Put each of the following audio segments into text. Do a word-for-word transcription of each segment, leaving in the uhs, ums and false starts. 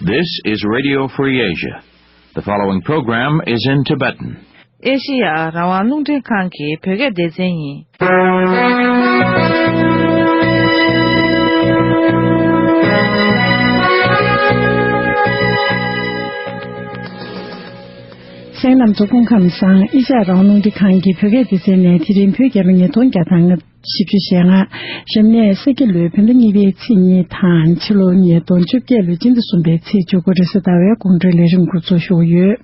This is Radio Free Asia. The following program is in Tibetan. ཨེ་ཤི་ཡ་རང་དབང་རླུང་འཕྲིན་ཁང་གི་བོད་སྐད་སྡེ་ཚན་ཡིན། གསན་མཁན་རྣམ་ཚོ་སྐུ་ཁམས་བཟང་། ཨེ་ཤ་ཡ་རང་དབང་རླུང་འཕྲིན་ཁང་གི་བོད་སྐད་སྡེ་ཚན་ནས་དེ་རིང་བོད་རྒྱལ་ལོ་ཉིས་སྟོང་བརྒྱ་དང་ལྔ་བཞི་བཅུ་ཞེ་ལྔ། གཞོན་ནུ་ས་ཁྱི་ལོའི་བོད་ཟླ་གཉིས་པའི་ཚེས་གཉིས་དང་ཕྱི་ལོ་ཉིས་སྟོང་བཅོ་བརྒྱད་ལོའི་སྤྱི་ཟླ་གསུམ་པའི་ཚེས་བཅུ་དགུ་རེས་གཟའ་ཟླ་བའི་དགོང་དྲོའི་ལས་རིམ་འགོ་འཛུགས་ཞུ་གི་ཡོད།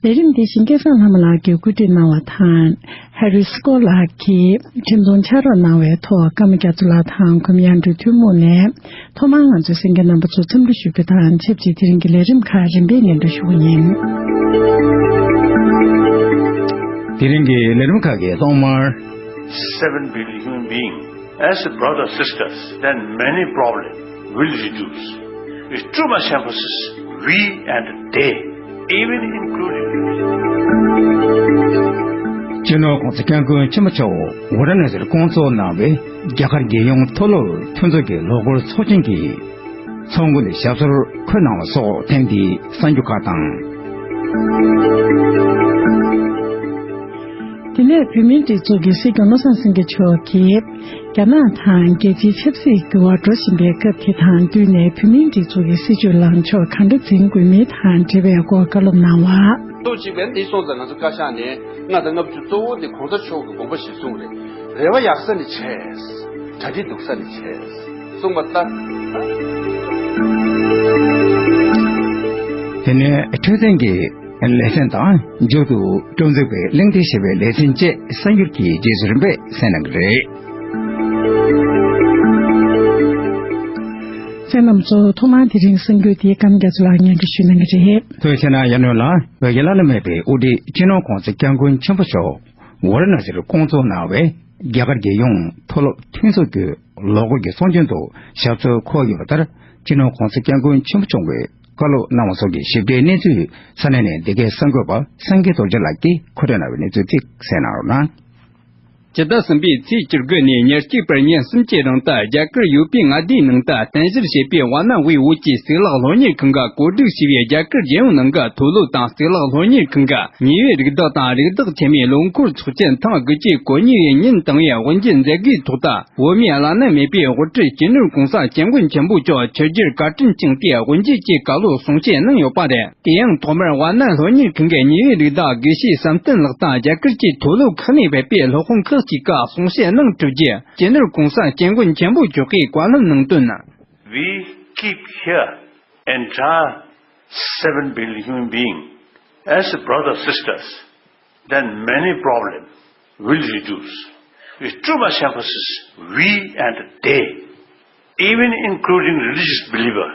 ལས་རིམ་འདི་བཞིན་སྐལ་བཟང་ལྷ་མོ་ལགས་ཀྱིས་བཀོད་སྒྲིག་གནང་བ་དང་། ཧེ་རི་སི་ཀོ་ལགས་ཀྱིས་འཕྲིན་གཏོང་ཕྱག་རོགས་གནང་བའི་ཐོག་ཀརྨ་རྒྱ་མཚོ་ལགས་དང་ཁོམ་ཡང་འབྲུག་ཐུན་མོང་ནས། ཐོག་མར་ང་ཚོའི་གསན་མཁན་རྣམ་པ་ཚོ་འཚམས་འདྲི་ཞུ་རྒྱུ་དང་ཆབས་ཅིག་དེ་རིང་གི་ལས་རིམ་ཁག་རིམ་པས་སྙན་སྒྲོན་ཞུ་གི་ཡིན། དེ་རིང་གི་ལས་རིམ་ཁག་གི་ཐོག་མར། Seven billion human beings as a brother sisters, then many problems will reduce. With too much emphasis, we and they, even including སྤྱི་ནོར་༸གོང་ས་༸སྐྱབས་མགོན་ཆེན་པོ་མཆོག་ཝཱ་ར་ཎ་སིར་བསྐོང་ཚོགས་གནང་བའི་རྒྱ་གར་རྒྱལ་ཡོངས་མཐོ་སློབ་མཐུན་ཚོགས་ཀྱི་ལོ་འཁོར་ཚོགས་ཆེན་གྱི་ཚོགས་མགོན་ཞབས་སོར་འཁོད་གནང་བ་སོགས་ཐེངས་འདིའི་གསར་འགྱུར་ཁག་དང་། དེ་ནས་བོད་མིའི་སྒྲིག་འཛུགས་ཀྱི་སྲིད་སྐྱོང་བློ་བཟང་སེང་གེ་མཆོག་གིས། རྒྱ་ནག་དང་རྒྱལ་སྤྱིའི་ཆབ་སྲིད་འགྱུར་བ་འགྲོ་བཞིན་པའི་སྐབས་དེ་དང་བསྟུན་ནས་བོད་མིའི་སྒྲིག་འཛུགས་ཀྱི་སྲིད་བྱུས་ལངས་ཕྱོགས་གང་འདྲ་འཛིན་དགོས་མིན་དང་འབྲེལ་བའི་སྐོར་བཀའ་སློབ་གནང་བ། ལྟོ་གཅིག་པའི་འདི་སོང་ཙང་ང་ཚོ་བཀའ་ཤག་ནས་ལྔ་དང་ལྔ་བཅུ་གཙོ་བོ་དེ་གོང་ས་མཆོག་གི་དགོངས་པ་གཞིར་བཟུང་རེད། རེ་བ་ཡག་ས་ནས་བྱས། གྲ་སྒྲིག་སྡུག་ས་ནས་བྱས། གསུངས་པ་ལྟར། དེ་ནས་འཕྲོད་བསྟེན་གྱི་ལེ་ཚན་དང་མཇུག་ཏུ་སྒྲུང་འཛུགས་པའི་གླེང་སྟེགས་ཞེས་པའི་ལེ་ཚན་བཅས་གསར་འགྱུར་གྱི་རྗེས་སུ་རིམ་པས་གསན་གནང་གི་རེད། གསན་རྣམ་ཚོ་ཐོག་མར་དེ་རིང་གསར་འགྱུར་དེའི་སྐམ་རྒྱ་མཚོ་ལགས་སྙན་སྒྲོན་ཞུ་གནང་གི་རེད། ཐུགས་རྗེ་གནང་། ཡ་ནོན་ལ་བོད་ཀྱི་བླ་ན་མེད་པའི་དབུ་ཁྲིད་སྤྱི་ནོར་༸གོང་ས་༸སྐྱབས་མགོན་ཆེན་པོ་མཆོག་ཝཱ་ར་ཎ་སིར་བསྐོང་ཚོགས་གནང་བའི་རྒྱ་གར་རྒྱལ་ཡོངས་མཐོ་སློབ་མཐུན་ཚོགས་ཀྱི་ལོ་འཁོར་གྱི་ཚོགས་ཆེན་དུ་ཞབས་སོར་འཁོད་ཡོད་པ་ལྟར། སྤྱི་ནོར་༸གོང་ས་༸སྐྱབས་མགོན་ཆེན་པོ་མཆོག་གིས་བཀའ་སློབ་གནང་བ་སོགས་ཀྱི་ཞིབ་ཕྲའི་གནས་ཚུལ་ས་གནས་ནས་འདི་གའི་གསར་འགོད་པ་སངས་རྒྱས་རྡོ་རྗེ་ལགས་ཀྱིས་མཁོ་སྤྲོད་གནང་བའི་གནས་ཚུལ་ཅིག་གསན་གནང་རོགས་གནང་། སྤྱི་ཟླ་གསུམ་པའི་ཚེས་བཅུ་དགུ་ནས་ཉེར་གཅིག་བར་ཉིན་གསུམ་གྱི་རིང་དུ་རྒྱ་གར་ཡུ་པི་མངའ་སྡེའི་ནང་དུ་རྟེན་གཞི་བྱས་པའི་ཝཱ་ཎ་ཝུའི་བོད་ཀྱི་གཙུག་ལག་སློབ་གཉེར་ཁང་གིས་གོ་སྒྲིག་བྱས་པའི་རྒྱ་གར་རྒྱལ་ཡོངས་ནང་གི་མཐོ་སློབ་དང་གཙུག་ལག་སློབ་གཉེར་ཁང་གི་ཉེ་བའི་རིགས་བདག་དང་རིགས་བདག་ཆེན་མོའི་ལོ་འཁོར་ཚོགས་ཆེན་ཐེངས་དགུ་བཅུ་གོ་གཉིས་པའི་ཉིན་དང་པོའི་དབུ་འབྱེད་མཛད་སྒོའི་ཐོག་ཏུ། བོད་མིའི་བླ་ན་མེད་པའི་དབུ་ཁྲིད་སྤྱི་ནོར་༸གོང་ས་༸སྐྱབས་མགོན་ཆེན་པོ་མཆོག་ཆོས་རྒྱལ་བཀའ་དྲིན་བསྐྱངས་ཏེ་དབུ་འབྱེད་ཀྱི་བཀའ་སློབ་གསུང་བཤད་གནང་ཡོད་པ་རེད། དེ་ཡང་ཐོག་མར་ཝཱ་ཎ་སློབ་གཉེར་ཁང་གི་ཉེ་བའི་རིགས་བདག་དགེ་བཤེས་བསམ་གཏན་ལགས་དང་རྒྱ་གར་གྱི་མཐོ་སློབ་ཁག་ནས་ཕེབས་པའི་སློབ་དཔོན་ཁག་ཅིག་གིས་གསུང་བཤད་གནང་གྲུབ་རྗེས། སྤྱི་ནོར་༸གོང་ས་༸སྐྱབས་མགོན་ཆེན་པོ་མཆོག་གིས་བཀའ་སློབ་གནང་དོན། We keep here entire seven billion human beings as brothers sisters, then many problems will reduce. With too much emphasis, we and they, even including religious believer,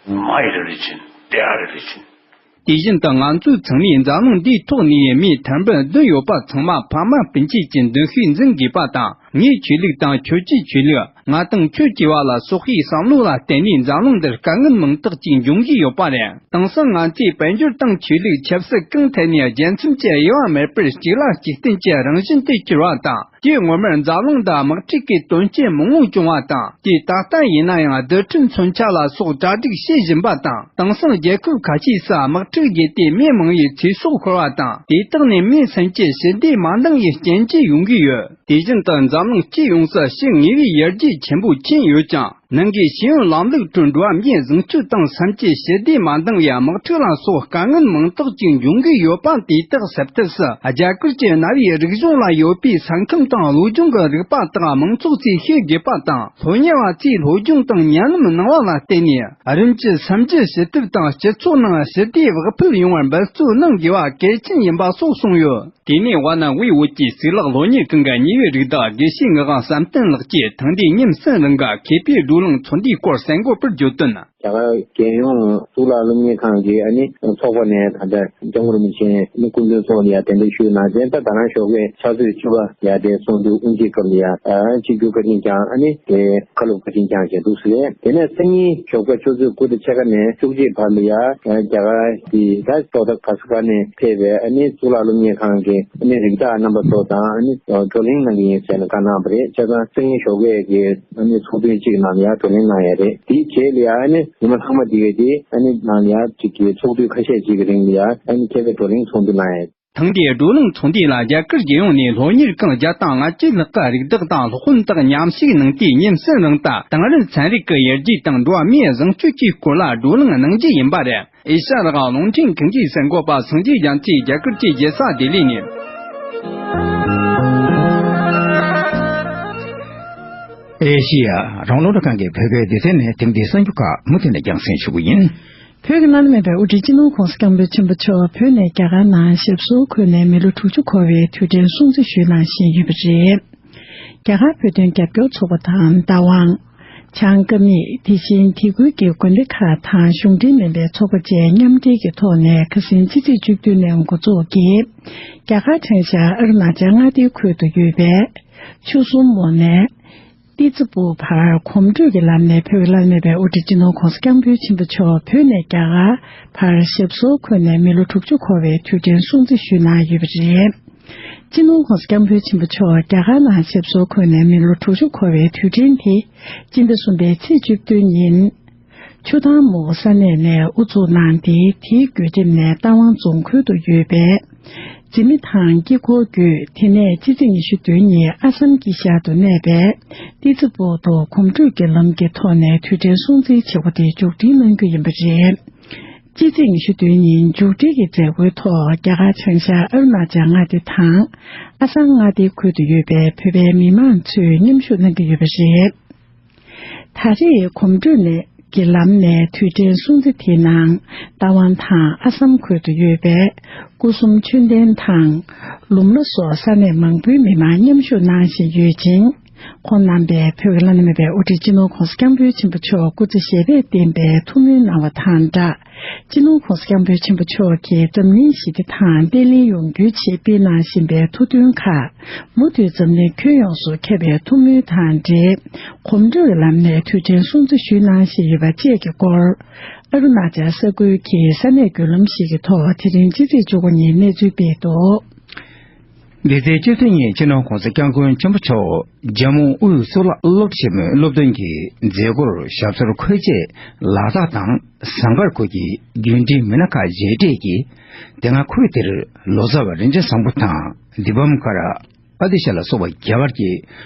my religion, their religion. དེ་བཞིན་དུ་ང་ཚོའི་ཚང་མས་འཛམ་གླིང་འདིའི་ཐོག་ནས་མིའི་ཐེར་འབུམ་བདུན་ཡོད་པ་ཚང་མ་ཕ་མ་སྤུན་མཆེད་ཀྱི་མདུན་ཤེས་འཛིན་དགོས་པ་དང་། ངའི་ཆོས་ལུགས་དང་ཁྱོད་ཀྱི་ཆོས་ལུགས། ང་དང་ཁྱོད་ཅེས་པ་ལ་སོགས་པའི་བསམ་བློ་ལ་བརྟེན་ནས་འཛམ་གླིང་འདིར་དཀའ་ངལ་མང་དག་ཅིག་འབྱུང་གི་ཡོད་པ་རེད། དེང་སང་ང་ཚོས་དཔལ་འབྱོར་དང་ཆོས་ལུགས་ཆབ་སྲིད་གང་ཐད་ནས་རྒྱལ་མཚམས་ཀྱི་དབྱེ་བ་མེད་པར་གཅིག་ལ་གཅིག་བརྟེན་གྱི་རང་བཞིན་དུ་གྱུར་བ་དང་། དུས་སྔོན་མར་འཛམ་གླིང་འདི་དམག་འཁྲུག་གི་དོན་རྐྱེན་མང་བོ་བྱུང་བ་དང་། དུས་ད་ལྟ་ཡིན་ན་ཡང་རྡུལ་ཕྲན་མཚོན་ཆ་ལ་སོགས་གྲ་སྒྲིག་བྱེད་བཞིན་པ་དང་། དེང་སང་རྒྱལ་ཁབ་ཁ་ཤས་སུ་དམག་འཁྲུག་བརྒྱུད་དེ་མི་མང་བོའི་ཚེ་སྲོག་ཤོར་བ་དང་། དེ་དག་ནས་མི་སེམས་ཀྱི་ཞི་བདེ་མ་འདང་བའི་རྐྱེན་གྱིས་ཡོང་གི་ཡོད། དེ་བཞིན་དུ་འཛམ་གླིང་སྤྱི་ཡོངས་སུ་ཞི་ངེས་པའི་ཡར་རྒྱས་ཆེན་པོ་ཕྱིན་ཡོད་ཀྱང་། ནང་གི་ཤེས་ཡོན་ལམ་ལུགས་ཁྲོད་འགྲོ་བ་མིའི་གཟུངས་སྤྱོད་དང་སེམས་ཀྱི་ཞི་བདེ་མ་འདང་བའི་དམག་འཁྲུག་ལ་སོགས་དཀའ་ངལ་མང་དག་ཅིག་འབྱུང་གི་ཡོད་པ་དེ་དག་སེལ་ཐབས་སུ། རྒྱ་གར་གྱི་གནའ་བོའི་རིག་གཞུང་ལ་ཡོད་པའི་ས་ཁམས་དང་བློ་སྦྱོང་གི་རིག་པ་དག་མང་ཚོགས་ཚོས་ཤེས་དགོས་པ་དང་། སློབ་གཉེར་བ་ཚོས་སློབ་སྦྱོང་དང་ཉམས་ལེན་གནང་བ་ལ་བརྟེན་ནས། རིམ་གྱིས་སེམས་རྒྱུད་ཞི་བདེ་དང་སྤྱི་ཚོགས་ནང་ཞི་བདེ་བག་ཕེབས་ཡོང་བར་འབད་བརྩོན་གནང་དགོས་པ་གལ་ཆེན་ཡིན་པ་སོགས་གསུངས་ཡོད། དེ་ནས་ཝཱ་ཎ་ཝུའི་བོད་ཀྱི་གཙུག་ལག་སློབ་གཉེར་ཁང་གི་ཉེ་བའི་རིགས་བདག་དགེ་བཤེས་ངག་དབང་བསམ་གཏན་ལགས་ཀྱིས་ཐེངས་འདིའི་ཉིན་གསུམ་རིང་གི་མཁས་པའི་བགྲོ་གླེང་ཚོགས་འདུའི་སྐོར་གསར་འགོད་པར་བརྗོད་དོན། རྒྱ་གར་རྒྱལ་ཡོངས་གཙུག་ལག་སློབ་གཉེར་ཁང་གི་ཨ་ནི་ཚོགས་པ་ནས་ད་ལྟ་སྐྱབས་མགོན་རིན་པོ་ཆེ་ཨ་ནི་སྐུ་མདུན་ཚོགས་ལ་ཡ་གདན་འདྲེན་ཞུས་གནང་རྗེས། ད་ད་རང་ཞོགས་པའི་ཕྱག་ཚོད་བཅུ་པ་ཡ་དེ་ཚོགས་འདུ་དབུ་འབྱེད་སྐབས་ལ་ཡ་ཨ་གཅིག་གྱུར་བཀའ་དྲིན་བསྐྱངས། ཨ་ནི་དེ་བཀའ་སློབ་བཀའ་དྲིན་བསྐྱངས་བྱས་འདུག་ཟེར། དེ་ནས་སང་ཉིན་ཞོགས་པ་ཆུ་ཚོད་དགུ་དང་ཕྱེད་ཀ་ནས་བཅུ་གཅིག་བར་ལ་ཡ་རྒྱ་གར་གྱི་ད་ཏོག་ད་ག་ས་ག་ནས་ཕེབས་པའི་ཨ་ནི་གཙུག་ལག་སློབ་གཉེར་ཁང་གི་ཨ་ནི་རིགས་བདག་རྣམ་པ་ཚོ་དང་ཨ་ནི་བགྲོ་གླེང་གནང་གི་ཡིན་ཟེར་ནས་བཀའ་གནང་བ་རེད། བྱས་ཙང་སང་ཉིན་ཞོགས་པའི་གི་ཨ་ནི་ཚོགས་ཐུན་གཅིག་ནང་ལ་ཡ་བགྲོ་གླེང་གནང་ཡ་རེད། དེའི་རྗེས་ལ་ཡ་ཨ་ནི་ ཉི་མ་ལྷག་མ་དེ་གའི་དེ་ཨ་ནི་ནང་ལ་ཡ་གཅིག་གི་ཚོགས་དུས་ཁ་ཤས་ཅིག་གི་རིང་ལ་ཡ་ཨ་ནི་ཁྱེད་ཀྱི་བགྲོ་གླེང་ཚོགས་འདུ་གནང་ཡ། ཐེངས་འདིའི་བགྲོ་གླེང་ཚོགས་འདུ་ལ་རྒྱ་གར་རྒྱལ་ཡོངས་ནས་སློབ་གཉེར་ཁང་བརྒྱ་དང་ལྔ་བཅུ་ལྷག་གིས་རིགས་བདག་དང་སློབ་དཔོན་དག་མཉམ་ཞུགས་གནང་སྟེ། ཉིན་གསུམ་རིང་དུ་དེང་རབས་ཚན་རིག་གི་ཡར་རྒྱས་དང་འགྲོ་བ་མིའི་བཟང་སྤྱོད་ཀྱི་སྐོར་ལ་བགྲོ་གླེང་གནང་རྒྱུ་ཡིན་པ་རེད། ཨེ་ཤ་ཡ་རང་དབང་རླུང་འཕྲིན་ཁང་གི་གསར་འགོད་པ་སངས་རྒྱས་རྒྱ་མཚོས་རྒྱ་གར་གྱི་རྒྱལ་ས་ལྡི་ལི་ནས། ཨེ་ཤེ་ཡ་རང་དབང་རླུང་འཕྲིན་ཁང་གི་བོད་སྐད་སྡེ་ཚན་ནས་དེང་འདིའི་གསར་འགྱུར་ཁག་མུ་མཐུད་ནས་རྒྱང་སྲིང་ཞུ་གི་ཡིན། བོད་ཀྱི་བླ་ན་མེད་པའི་དབུ་ཁྲིད་སྤྱི་ནོར་༧གོང་ས་༧སྐྱབས་མགོན་ཆེན་པོ་མཆོག་བོད་ནས་རྒྱ་གར་ནང་ཞབས་སོར་འཁོད་ནས་མི་ལོ་དྲུག་ཅུ་འཁོར་བའི་དུས་དྲན་སྲུང་བརྩི་ཞུས་གནང་བཞིན་ཡོད་པ་རེད། རྒྱ་གར་བོད་དོན་རྒྱབ་སྐྱོར་ཚོགས་པ་དང་། རྟ་དབང་། བྱང་ཀ་མིག་དེ་བཞིན་དེ་ཁུལ་གྱི་དགོན་སྡེ་ཁག་དང་གཞུང་འབྲེལ་མིན་པའི་ཚོགས་པ་བཅས་མཉམ་འབྲེལ་གྱི་ཐོག་ནས་ཁ་སང་ཕྱི་ཚེས་བཅུ་བདུན་ནས་འགོ་འཛུགས་ཀྱིས། རྒྱ་གར་བྱང་ཤར་ཨ་རུ་ན་ཅལ་མངའ་སྡེའི་ཁུལ་དུ་ཡོད་པའི་ཆུ་གསུམ་མོ་ནས་ཏི་ཙི་པུ་བར་གོམ་བགྲོད་ཀྱི་ལམ་ནས་བོད་ཀྱི་བླ་ན་མེད་པའི་དབུ་ཁྲིད་སྤྱི་ནོར་༧གོང་ས་༧སྐྱབས་མགོན་ཆེན་པོ་མཆོག་བོད་ནས་རྒྱ་གར་བར་ཞབས་སོར་འཁོད་ནས་མི་ལོ་དྲུག་ཅུ་འཁོར་བའི་དུས་དྲན་སྲུང་བརྩི་ཞུས་གནང་ཡོད་པ་རེད། སྤྱི་ནོར་༧གོང་ས་༧སྐྱབས་མགོན་ཆེན་པོ་མཆོག་རྒྱ་གར་ནང་ཞབས་སོར་འཁོད་ནས་མི་ལོ་དྲུག་ཅུ་འཁོར་བའི་དུས་དྲན་དེ་སྤྱི་ཟླ་གསུམ་པའི་ཚེས་བཅུ་བདུན་ཉིན། ཆུ་ཐང་མུའུ་ས་གནས་ནས་དབུ་འཛུགས་གནང་སྟེ། དེའི་བརྒྱུད་དེ་ནས་རྟ་དབང་རྫོང་ཁུལ་དུ་ཡོད་པའི་འཛིན་མའི་ཐང་དཀྱིལ་འཁོར་བརྒྱུད། དེ་ནས་སྤྱི་ཚེས་ཉི་ཤུ་བདུན་ཉིན་ཨ་སམ་དཀྱིལ་ཤར་དུ་གནས་པའི་ཏི་ཙི་པུ་དུ་གོམ་བགྲོད་ཀྱི་ལམ་གྱི་ཐོག་ནས་དུས་དྲན་སྲུང་བརྩིའི་བྱེད་སྒོ་དེ་མཇུག་སྒྲིལ་གནང་རྒྱུ་ཡིན་པ་རེད། སྤྱི་ཚེས་ཉི་ཤུ་བདུན་ཉིན་མཇུག་སྒྲིལ་གྱི་མཛད་སྒོའི་ཐོག་རྒྱ་གར་བྱང་ཤར་ཨ་རུ་ན་ཅལ་མངའ་སྡེ་དང་ཨ་སམ་མངའ་སྡེའི་ཁུལ་དུ་ཡོད་པའི་བོད་པའི་མི་མང་ཚོས་མཉམ་ཞུགས་གནང་གི་ཡོད་པ་རེད། ད་རེས་གོམ་བགྲོད་ནས་ཀྱི་ལམ་ནས་དུས་དྲན་སྲུང་བརྩི་དེའི་ནང་རྟ་དབང་དང་ཨ་སམ་ཁུལ་དུ་ཡོད་པའི་སྐུ་གསུམ་མཆོད་རྟེན་དང་ལུང་མ་སོགས་ས་གནས་མང་པོའི་མི་མང་མཉམ་ཞུགས་གནང་བཞིན་ཡོད་ཅིང་། ཁོང་རྣམ་པས་བོད་ཀྱི་བླ་ན་མེད་པའི་དབུ་ཁྲིད་སྤྱི་ནོར་༧གོང་ས་༧སྐྱབས་མགོན་ཆེན་པོ་མཆོག་སྐུ་ཚེ་ཞབས་པད་བརྟན་པའི་ཐུགས་སྨོན་གནང་བ་དང་སྦྲགས། སྤྱི་ནོར་༧གོང་ས་༧སྐྱབས་མགོན་ཆེན་པོ་མཆོག་གིས་འཛམ་གླིང་ཞི་བདེ་དང་བརྟན་ལྷིང་ཡོང་རྒྱུའི་ཆེད་སྤེལ་གནང་བཞིན་པའི་ཐུགས་འདུན་ཁག་མུ་མཐུད་འཛམ་གླིང་ཁྱོན་ཡོངས་སུ་ཁྱབ་པའི་ཐུགས་སྨོན་དང་འབྲེལ། གོམ་བགྲོད་ཀྱི་ལམ་ནས་དུས་དྲན་སྲུང་བརྩི་ཞུས་གནང་བཞིན་ཡོད་པ་བཅས་ཀྱི་སྐོར། ཨ་རུ་ན་ཅལ་ས་ཁུལ་གྱི་ས་གནས་བརྒྱུད་ལམ་ཞིག་གི་ཐོག་དེ་རིང་ཕྱི་ཚེས་བཅུ་དགུ་ཉིན་གནས་ཚུལ་སྤེལ་འདུག། འདི་ཚེས་བཅུ་བདུན་ཉིན་སྤྱི་ནོར་༧གོང་ས་༧སྐྱབས་མགོན་ཆེན་པོ་མཆོག་ཇམ་མུ་དབུས་གཙུག་ལག་སློབ་གྲྭ་ཆེན་མོའི་སློབ་ཐོན་གྱི་མཛད་སྒོར་ཞབས་སོར་འཁོད་རྗེས་ལ་དྭགས་དང་ཟངས་དཀར་ཁུལ་གྱི་རྒྱུན་འགྲིམ་མི་སྣ་ཁག་མཇལ་འཕྲད་ཀྱིས། དེ་སྔ་ཁུལ་དེར་ལོ་ཙཱ་བ་རིན་ཆེན་བཟང་པོ་དང་དི་པཾ་ཀར་ཨ་ཏི་ཤ་ལ་སོགས་པ་རྒྱ་གར་གྱི་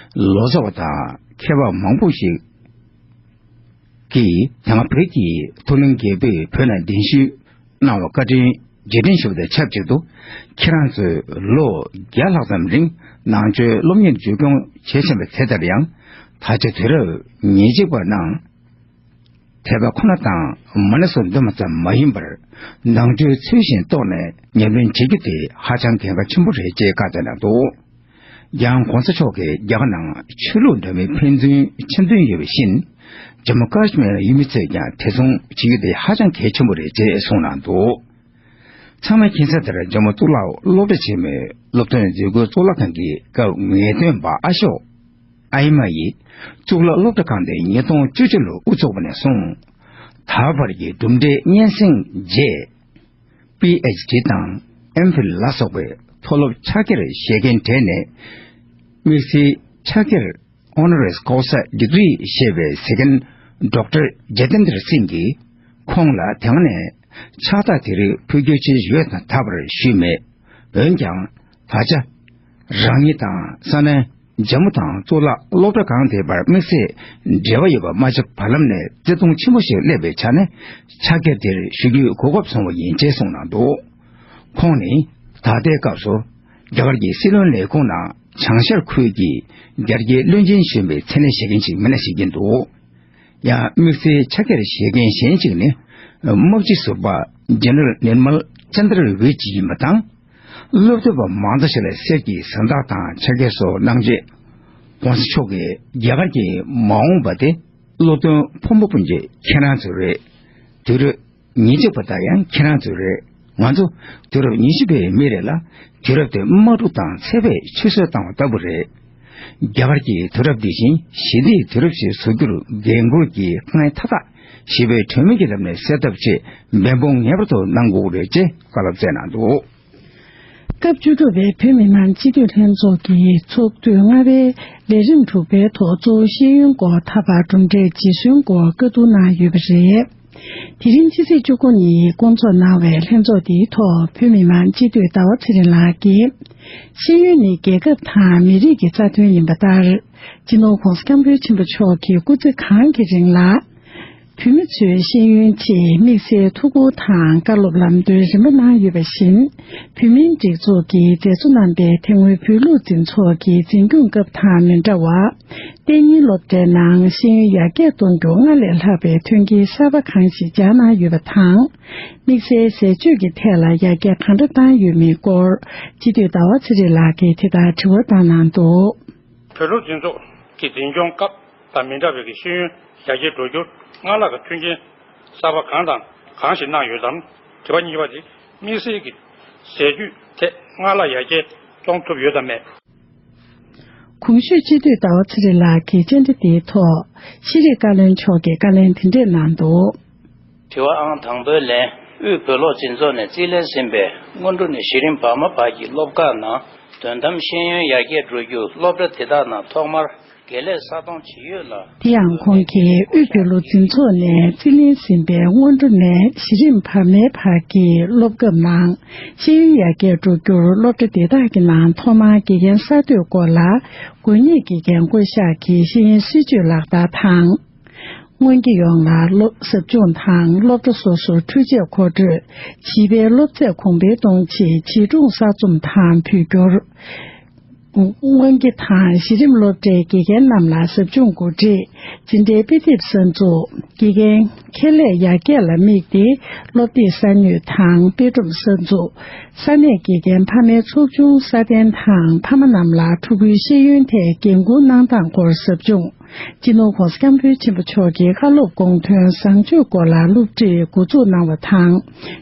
ལོ་ཙཱ་བ་དང་མཁས་པ་མང་པོ་ཞིག་གིས་དེ་སྔ་བོད་ཀྱི་མཐོ་གླིང་རྒྱལ་པོས་བོད་ནང་གདན་ཞུ་གནང་བ་བཀའ་དྲིན་རྗེས་དྲན་ཞུ་བ་དང་ཆབས་ཅིག་ཏུ། ཁྱེད་རང་ཚོས་ལོ་བརྒྱ་ལྷག་ཙམ་རིང་ནང་ཆོས་སློབ་གཉེར་བརྒྱུད་སྐྱོང་བྱས་ཕྱིན་པའི་ཚེ་ལྟར་ཡང་། ད་ཆ་དུས་རབས་ཉེར་གཅིག་པ་ནང་དད་པ་ཁོ་ན་དང་མ་ཎི་སོགས་འདོན་པ་ཙམ་མ་ཡིན་པར། ནང་ཆོས་ཚུལ་བཞིན་རྟོགས་ནས་ཉམས་ལེན་བྱེད་རྒྱུ་དེ་ཧ་ཅང་གལ་འགངས་ཆེན་པོ་རེད་ཅེས་བཀའ་སྩལ་གནང་འདུག། ཡང་༧གོང་ས་མཆོག་གིས་རྒྱ་གར་ནང་ཆོས་ལུགས་འདྲ་མིན་ཕན་ཚུན་འཆམ་མཐུན་ཡོད་པ་བཞིན། ཇམ་མུ་ཀ་ཤི་མིར་ཡུལ་མི་ཚོས་ཀྱང་དེ་མཚུངས་བྱེད་རྒྱུ་དེ་ཧ་ཅང་གལ་ཆེན་པོ་རེད་ཅེས་གསུངས་གནང་འདུག། ཚང་མས་མཁྱེན་གསལ་ལྟར་ཇམ་མུ་གཙུག་ལག་སློབ་གྲྭ་ཆེན་མོའི་སློབ་ཐོན་མཛད་སྒོའི་གཙུག་ལག་ཁང་གི་སྐབས་ངེས་སྟོན་པ་ཨ་ཤོག་ཨའི་མ་ཡིས། གཙུག་ལག་སློབ་གྲྭ་ཁང་དེ་ཉིས་སྟོང་བཅུ་གཅིག་ལོར་དབུ་ཚུགས་པ་ནས་བཟུང་། ད་བར་གྱི་གྲུབ་འབྲས་སྙན་སེང་རྗེས། པི་ཨེཆ་ཌི་དང་ཨེམ་ཕིལ་ལ་སོགས་པའི་མཐོ་སློབ་ཕྱག་འཁྱེར་བཞེས་མཁན་གྲས་ནས། དམིགས་བསལ་ཕྱག་འཁྱེར་ཨོ་ནོ་རེས་ཀོ་ས་ཌིག་རི་ཞེས་པའི་གཟིགས་མཁན་ཌོག་ཊར་ཇེ་ཏེན་དྲ་སིང་གིས་ཁོང་ལ་དེ་སྔ་ནས་ཕྱག་རྟགས་དེ་རིགས་ཕུལ་རྒྱུའི་ཆེད་ཡོད་དང་ད་བར་ཞུས་མེད། འོན་ཀྱང་ད་ཆ་རང་ཉིད་དང་ས་གནས་ཇམ་མུ་དང་གཙུག་ལག་སློབ་གྲྭ་ཁང་དེ་བར་དམིགས་བསལ་འབྲེལ་བ་ཡོད་པ་མ་ཆགས་བར་ལམ་ནས་བརྩེ་དུང་ཆེན་པོ་ཞིག་སླེབས་པའི་ཆ་ནས་ཕྱག་འཁྱེར་དེར་ཞུ་རྒྱུའི་གོ་སྐབས་བྱུང་བ་ཡིན་ཅེས་གསུངས་གནང་འདུག། ཁོང་ནི་ད་ལྟའི་སྐབས་སུ་རྒྱ་གར་གྱི་སྲིད་བློན་ལས་ཁུངས་ནང་བྱང་ཤར་ཁུལ་གྱི་རྒྱ་སྐྱེད་བློན་ཆེན་གཞོན་པའི་མཚན་གནས་བཞེས་མཁན་ཞིག་མིན་ན་བཞེས་ཀྱིན་འདུག། ཡང་དམིགས་བསལ་ཕྱག་འཁྱེར་བཞེས་མཁན་གཞན་གཅིག་ནི། དམག་སྤྱི་ཟུར་པ་ཇེ་ནེ་རལ་ནིར་མལ་ཅན་དྲ་ཝི་ཇི་ཡིན་པ་དང་། སློབ་ཕྲུག་པ་མང་ཚོགས་ཤིག་ལ་གསེར་གྱི་གཟེངས་རྟགས་དང་ཕྱག་འཁྱེར་སོགས་གནང་རྗེས། ༸གོང་ས་མཆོག་གིས་རྒྱ་གར་གྱི་མ་འོངས་པ་དེ་སློབ་སྟོན་ཕོན་པོ་སྤུན་མཆེད་ཁྱེད་རང་ཚོ་རེད། དུས་རབས་ཉེར་གཅིག་པ་དག་ཡང་ཁྱེད་རང་ཚོ་རེད། ང་ཚོ་དུས་རབས་ཉི་ཤུ་པའི་མི་རེད་ལ། དུས་རབས་དེ་དམག་འཁྲུག་དང་ཚད་པས་ཆུད་ཟོས་བཏང་བ་ལྟ་བུ་རེད། རྒྱ་གར་གྱི་དུས་རབས་འདི་བཞིན་ཞི་བདེའི་དུས་རབས་ཤིག་བཟོ་རྒྱུར་འགན་འཁུར་གྱི་དཀའ་ངལ་མཐའ་དག་ཞི་བའི་གྲོས་མོལ་གྱི་ལམ་ནས་སེལ་ཐབས་ཆེད་འབད་འབུངས་ངེས་པར་དུ་གནང་དགོས་རེད་ཅེས་བཀའ་སློབ་སྩལ་གནང་འདུག། སྐབས་བཅུ་དྲུག་པའི་བོད་མི་མང་སྤྱི་འཐུས་ལྷན་ཚོགས་ཀྱི་ཚོགས་དུས་ལྔ་པའི་ལས་རིམ་དྲུག་པའི་ཐོག་གཙོ་བོ་ཤེས་ཡོན་སྐོར་ད་བར་གྲུབ་འབྲས་ཇི་སོན་སྐོར་བཀའ་བསྡུར་གནང་ཡོད་པ་རེད། དེ་རིང་ཕྱི་ཚེས་བཅུ་དགུ་ཉིན་སྐོང་ཚོགས་གནང་བའི་ལྷན་ཚོགས་འདིའི་ཐོག་བོད་མི་མང་སྤྱི་འཐུས་ཟླ་བ་ཚེ་རིང་ལགས་ཀྱིས། ཤེས་ཡོན་ནི་རྒྱལ་ཁབ་དང་མི་རིགས་ཀྱི་རྩ་དོན་ཡིན་པ་ལྟར། སྤྱི་ནོར་༸གོང་ས་༸སྐྱབས་མགོན་ཆེན་པོ་མཆོག་གིས་སྐུ་ཚེ་གང་གི་རིང་ལ། བོད་མི་ཚོའི་ཤེས་ཡོན་ཆེད་དམིགས་བསལ་ཐུགས་ཁུར་དང་བཀའ་སློབ་ལམ་སྟོན་རིམ་པ་གནང་ཡོད་པ་བཞིན། བོད་མིའི་སྒྲིག་འཛུགས་ཀྱིས་མཛད་གཙོ་རྣམ་པས་དེ་སྔོན་བོད་ལུགས་འཛིན་ཚོགས་ཀྱི་འཛིན་སྐྱོང་སྐབས་དང་མི་འདྲ་བར། གཏན་ཉིན་སློབ་གྲྭའི་ནང་ཤེས་ཡོན་ཡར་རྒྱས་གཏོང་རྒྱུར་སྔར་ལས་ལྷག་པའི་མཐུན་རྐྱེན་གསར་པ་གང་ཞིག་སྦྱར་གནང་ཡོད་པ་དང་། དམིགས་བསལ་ཟས་སྤྱོད་ཀྱི་ཐད་ལ་ཡར་རྒྱས་གང་འདྲ་བཏང་ཡོད་མེད་སྐོར། སྤྱི་འཐུས་ཟླ་བ་ཚེ་རིང་ལགས་ཀྱིས་དེ་ལྟར་དྲི་བ་བཏང་གནང་འདུག། བོད་ལུགས་འཛིན་ཚོགས་ཀྱི་འཛིན་སྐྱོང་སྐབས་དང་མི་འདྲ་བའི་ཤེས་ཡོན་ཡར་རྒྱས་འགྲོ་རྒྱུར་སྔར་ལྷག་གི་མཐུན་རྐྱེན་གསར་པ་གང་དང་གང་ཞིག་གནང་ཡོད་དམ། དྲི་བ་གཉིས་པ་དེ་དམིགས་བསལ་གྱི་ཟས་བཅུད་ཐད་སྔར་ལྷག་ཡར་རྒྱས་གཏོང་ཐུབ་ཡོད་དམ་མེད། གོང་ཞུས་སྤྱི་འཐུས་ཟླ་བ་ཚེ་རིང་ལགས་ཀྱིས་བཅར་འདྲི་དེའི་ཐོག་ཤེས་རིག་བཀའ་བློན་མཆོག་གིས་བཀའ་ལན་དེ་འདྲས་གནང་འདུག། དྲི་བ་ཨང་དང་པོའི་ལན། དབུས་བོད་ལུགས་འཛིན་ཚོགས་ནས་རྩིས་ལེན་ཟིན་པའི་སྔོན་འགྲོ་ནས་གཞི་རིམ་བར་མ་བར་གྱི་སློབ་ཁག་ནང་དོན་དམ་ཤེས་ཡོན་ཡར་རྒྱས་འགྲོ་རྒྱུ་སློབ་གྲྭ་དེ་དག་ནང་ཐོག་མར་དགེ་ལས་གསར་གཏོང་བྱེད་ཡུལ་ལ། དེ་ཡང་ཁོང་གིས་དབུས་བོད་ལུགས་འཛིན་ཚོགས་ནས་རྩིས་ལེན་ཟིན་པའི་སྔོན་འགྲོ་ནས་གཞི་རིམ་བར་མའི་བར་གྱི་སློབ་སྐབས་ནང་ཤེས་ཡོན་ཡར་རྒྱས་འགྲོ་རྒྱུར་སློབ་གྲྭ་དེ་དག་གི་ནང་ཐོག་མར་དགེ་རྒན་གསར་གཏོད་སྐོར་ལ་དགོས་ངེས་དགེ་རྒན་བསྐོ་གཞག་གི་ཤེས་ཡོན་སྲིད་བྱུས་ལག་བསྟར་དང་། སྔོན་གྱི་ཡོངས་ལ་སློབ་ཟབ་སྦྱོང་དང་སློབ་གྲྭ་སོ་སོར་འཕྲུལ་ཆས་མཁོ་སྤྲོད། བྱིས་པའི་སློབ་ཚད་གོང་འཕེལ་གཏོང་ཆེད་བྱིས་སྒྲུང་གསར་རྩོམ་དང་བོད་སྒྱུར། སྔོན་གྱི་དང་གཞི་རིམ་སློབ་གྲྭའི་དགེ་རྒན་རྣམས་ལ་ཟབ་སྦྱོང་གོ་སྒྲིག་འཛིན་གྲྭའི་དཔེ་དེབ་གསར་འཛུགས། དགེ་རྒན་ཁེ་ལས་ཡར་རྒྱས་ལ་དམིགས་ཏེ་སློབ་དེབ་གསར་ཉོས་དང་དཔེ་སྒྲོམ་གསར་འཛུགས། ས་གནས་དགེ་རྒན་ཕ་མའི་ཚོགས་ཆུང་སྲ་བརྟན་དང་ཕ་མ་རྣམས་ལ་ཕྲུ་གུའི་ཤེས་ཡོན་ཐད་འགན་འཁུར་གནང་སྟངས་སྐོར་ཟབ་སྦྱོང་། སྤྱི་ནོར་༸གོང་ས་༸སྐྱབས་མགོན་ཆེན་པོ་མཆོག་གི་བཀའ་སློབ་དགོངས་དོན་བཟང་སྤྱོད་སྐོར་ལ་སློབ་ཁྲིད་འགོ་འཛུགས་གནང་བ་དང་།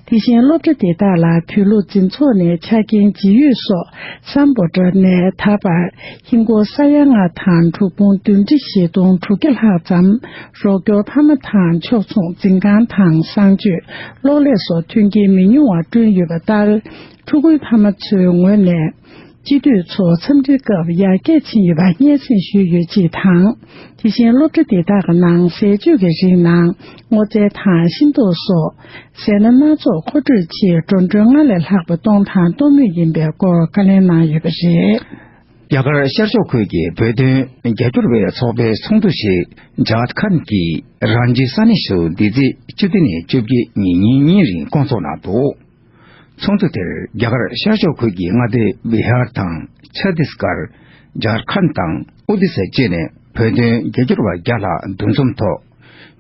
དེ་བཞིན་སློབ་གྲྭ་དེ་དག་ལ་བོད་ལུགས་འཛིན་ཚོགས་ནས་ཆ་རྐྱེན་ཇི་ཡོད་སོགས་སམ་བྷོ་ཊ་ནས་ད་བར་ཧིན་སྒོར་ས་ཡ་ལྔ་དང་དྲུག་འབུམ་བདུན་ཁྲི་བཞི་སྟོང་དྲུག་བརྒྱ་ལྷག་ཙམ་རོགས་སྐྱོར་ཕ་མ་དང་ཕྱོགས་མཚུངས་འཛིན་ཁང་དང་གསང་སྤྱོད་གློག་ཀླད་སོགས་མཐུན་རྐྱེན་མི་ཉུང་བ་བསྐྲུན་ཡོད་པ་ལྟར། ཕྲུ་གུའི་ཕ་མ་ཚོའི་ངོས་ནས། སྤྱི་འཐུས་ཚོ་འཚམས་འདྲིའི་སྐབས་ཡར་རྒྱས་ཕྱིན་ཡོད་པ་སྙན་སེང་ཞུས་ཡོད་ཅེས་དང་། དེ་བཞིན་སློབ་གྲྭ་དེ་དག་གི་ནང་ཟས་སྤྱོད་ཀྱི་རིགས་ནང་སྔོ་ཚལ་དང་ཤིང་ཏོག་སོགས་ཟས་སྣ་སྣ་ཚོགས་མཁོ་སྤྲོད་ཆེད་འགྲོ་གྲོན་སྔར་ལས་ལྷག་པ་གཏོང་དང་གཏོང་མུས་ཡིན་པའི་སྐོར་བཀའ་ལན་གནང་ཡོད་པ་རེད། རྒྱ་གར་ཤར་ཕྱོགས་ཁུལ་གྱི་བོད་དོན་རྒྱབ་སྐྱོར་བའི་ཚོགས་པའི་ཚོགས་འདུ་ཞིག་ཇཱར་ཁཱན་གྱི་རང་ཇི་ས་གནས་སུ་འདི་ཚེས་བཅུ་བདུན་ནས་བཅོ་བརྒྱད་ཉིན་ཉིན་གཉིས་རིང་སྐོང་ཚོགས་གནང་འདུག། ཚོགས་འདུ་དེར་རྒྱ་གར་ཤར་ཕྱོགས་ཁུལ་གྱི་མངའ་སྡེ་བི་ཧར་དང་ཆ་ཏིས་གར། ཇར་ཁན་དང་ཨོ་དི་ས་བཅས་ནས་བོད་དོན་རྒྱབ་སྐྱོར་བ་བརྒྱ་ལྷག་འདུ་འཛོམས་ཐོག།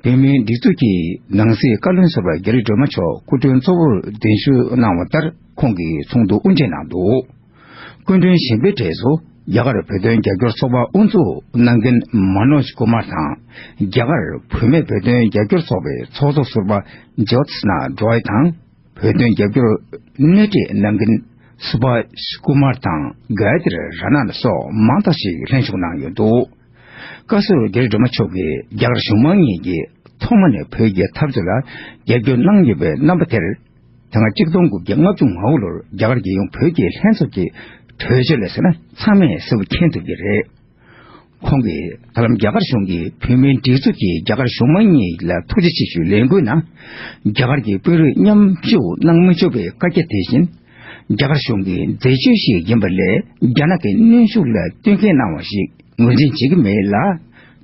བོད་མིའི་སྒྲིག་འཛུགས་ཀྱི་ནང་སྲིད་བཀའ་བློན་ཟུར་པ་རྒྱ་རི་སྒྲོལ་མ་མཆོག་སྐུ་མགྲོན་གཙོ་བོར་གདན་ཞུ་གནང་བ་ལྟར་ཁོང་གིས་ཚོགས་འདུ་དབུ་འབྱེད་གནང་འདུག། སྐུ་མགྲོན་གཞན་པའི་གྲས་སུ་རྒྱ་གར་བོད་དོན་རྒྱབ་སྐྱོར་ཚོགས་པ་དབུ་འཛུགས་གནང་མཁན་མ་ནོཇ་ཀུ་མར་དང་། རྒྱ་གར་བུད་མེད་བོད་དོན་རྒྱབ་སྐྱོར་ཚོགས་པའི་ཚོགས་གཙོ་ཟུར་པ་ཇོ་ཏི་སྣ་ཌོའི་དང་། བོད་དོན་རྒྱབ་སྐྱོར་སྣེ་ཁྲིད་གནང་མཁན་སུ་བྷ་ཤ་ཀུ་མར་དང་ག་ཡ་ཏི་ར་ནན་སོགས་མང་དག་ཞིག་ལྷན་ཞུགས་གནང་ཡོད་འདུག། བཀའ་ཟུར་རྒྱ་རི་སྒྲོལ་མ་མཆོག་གིས་རྒྱ་གར་གཞུང་མང་གཉིས་ཀྱིས་ཐོག་མ་ནས་བོད་ཀྱི་འཐབ་རྩོད་ལ་རྒྱབ་སྐྱོར་གནང་ཡོད་པའི་རྣམ་པ་དེར། དེ་སྔ་གཅིག་སྟོང་དགུ་བརྒྱ་ལྔ་བཅུ་ང་དགུ་ལོར་རྒྱ་གར་རྒྱལ་ཡོངས་བོད་ཀྱི་ལྷན་ཚོགས་ཀྱི་གྲོས་ཆོད་ལ་གསན་ན་ཚང་མས་གསལ་པོ་མཁྱེན་ཐུབ་ཀྱི་རེད། ཁོང་གིས་ད་ལམ་རྒྱ་གར་གཞུང་གིས་བོད་མིའི་སྒྲིག་འཛུགས་ཀྱིས་རྒྱ་གར་གཞུང་མང་གཉིས་ལ་ཐུགས་རྗེ་ཆེ་ཞུའི་ལས་འགུལ་ནང་། རྒྱ་གར་གྱི་དཔོན་རིགས་མཉམ་ཞུགས་གནང་མི་ཆོག་པའི་བཀའ་རྒྱ་དེ་བཞིན། རྒྱ་གར་གཞུང་གི་མཛད་སྤྱོད་ཞིག་ཡིན་པ་ལས་རྒྱ་ནག་གི་གནོན་ཤུགས་ལ་བསྟུན་མཁས་གནང་བ་ཞིག་ངོས་འཛིན་བྱེད་ཀྱི་མེད་ལ།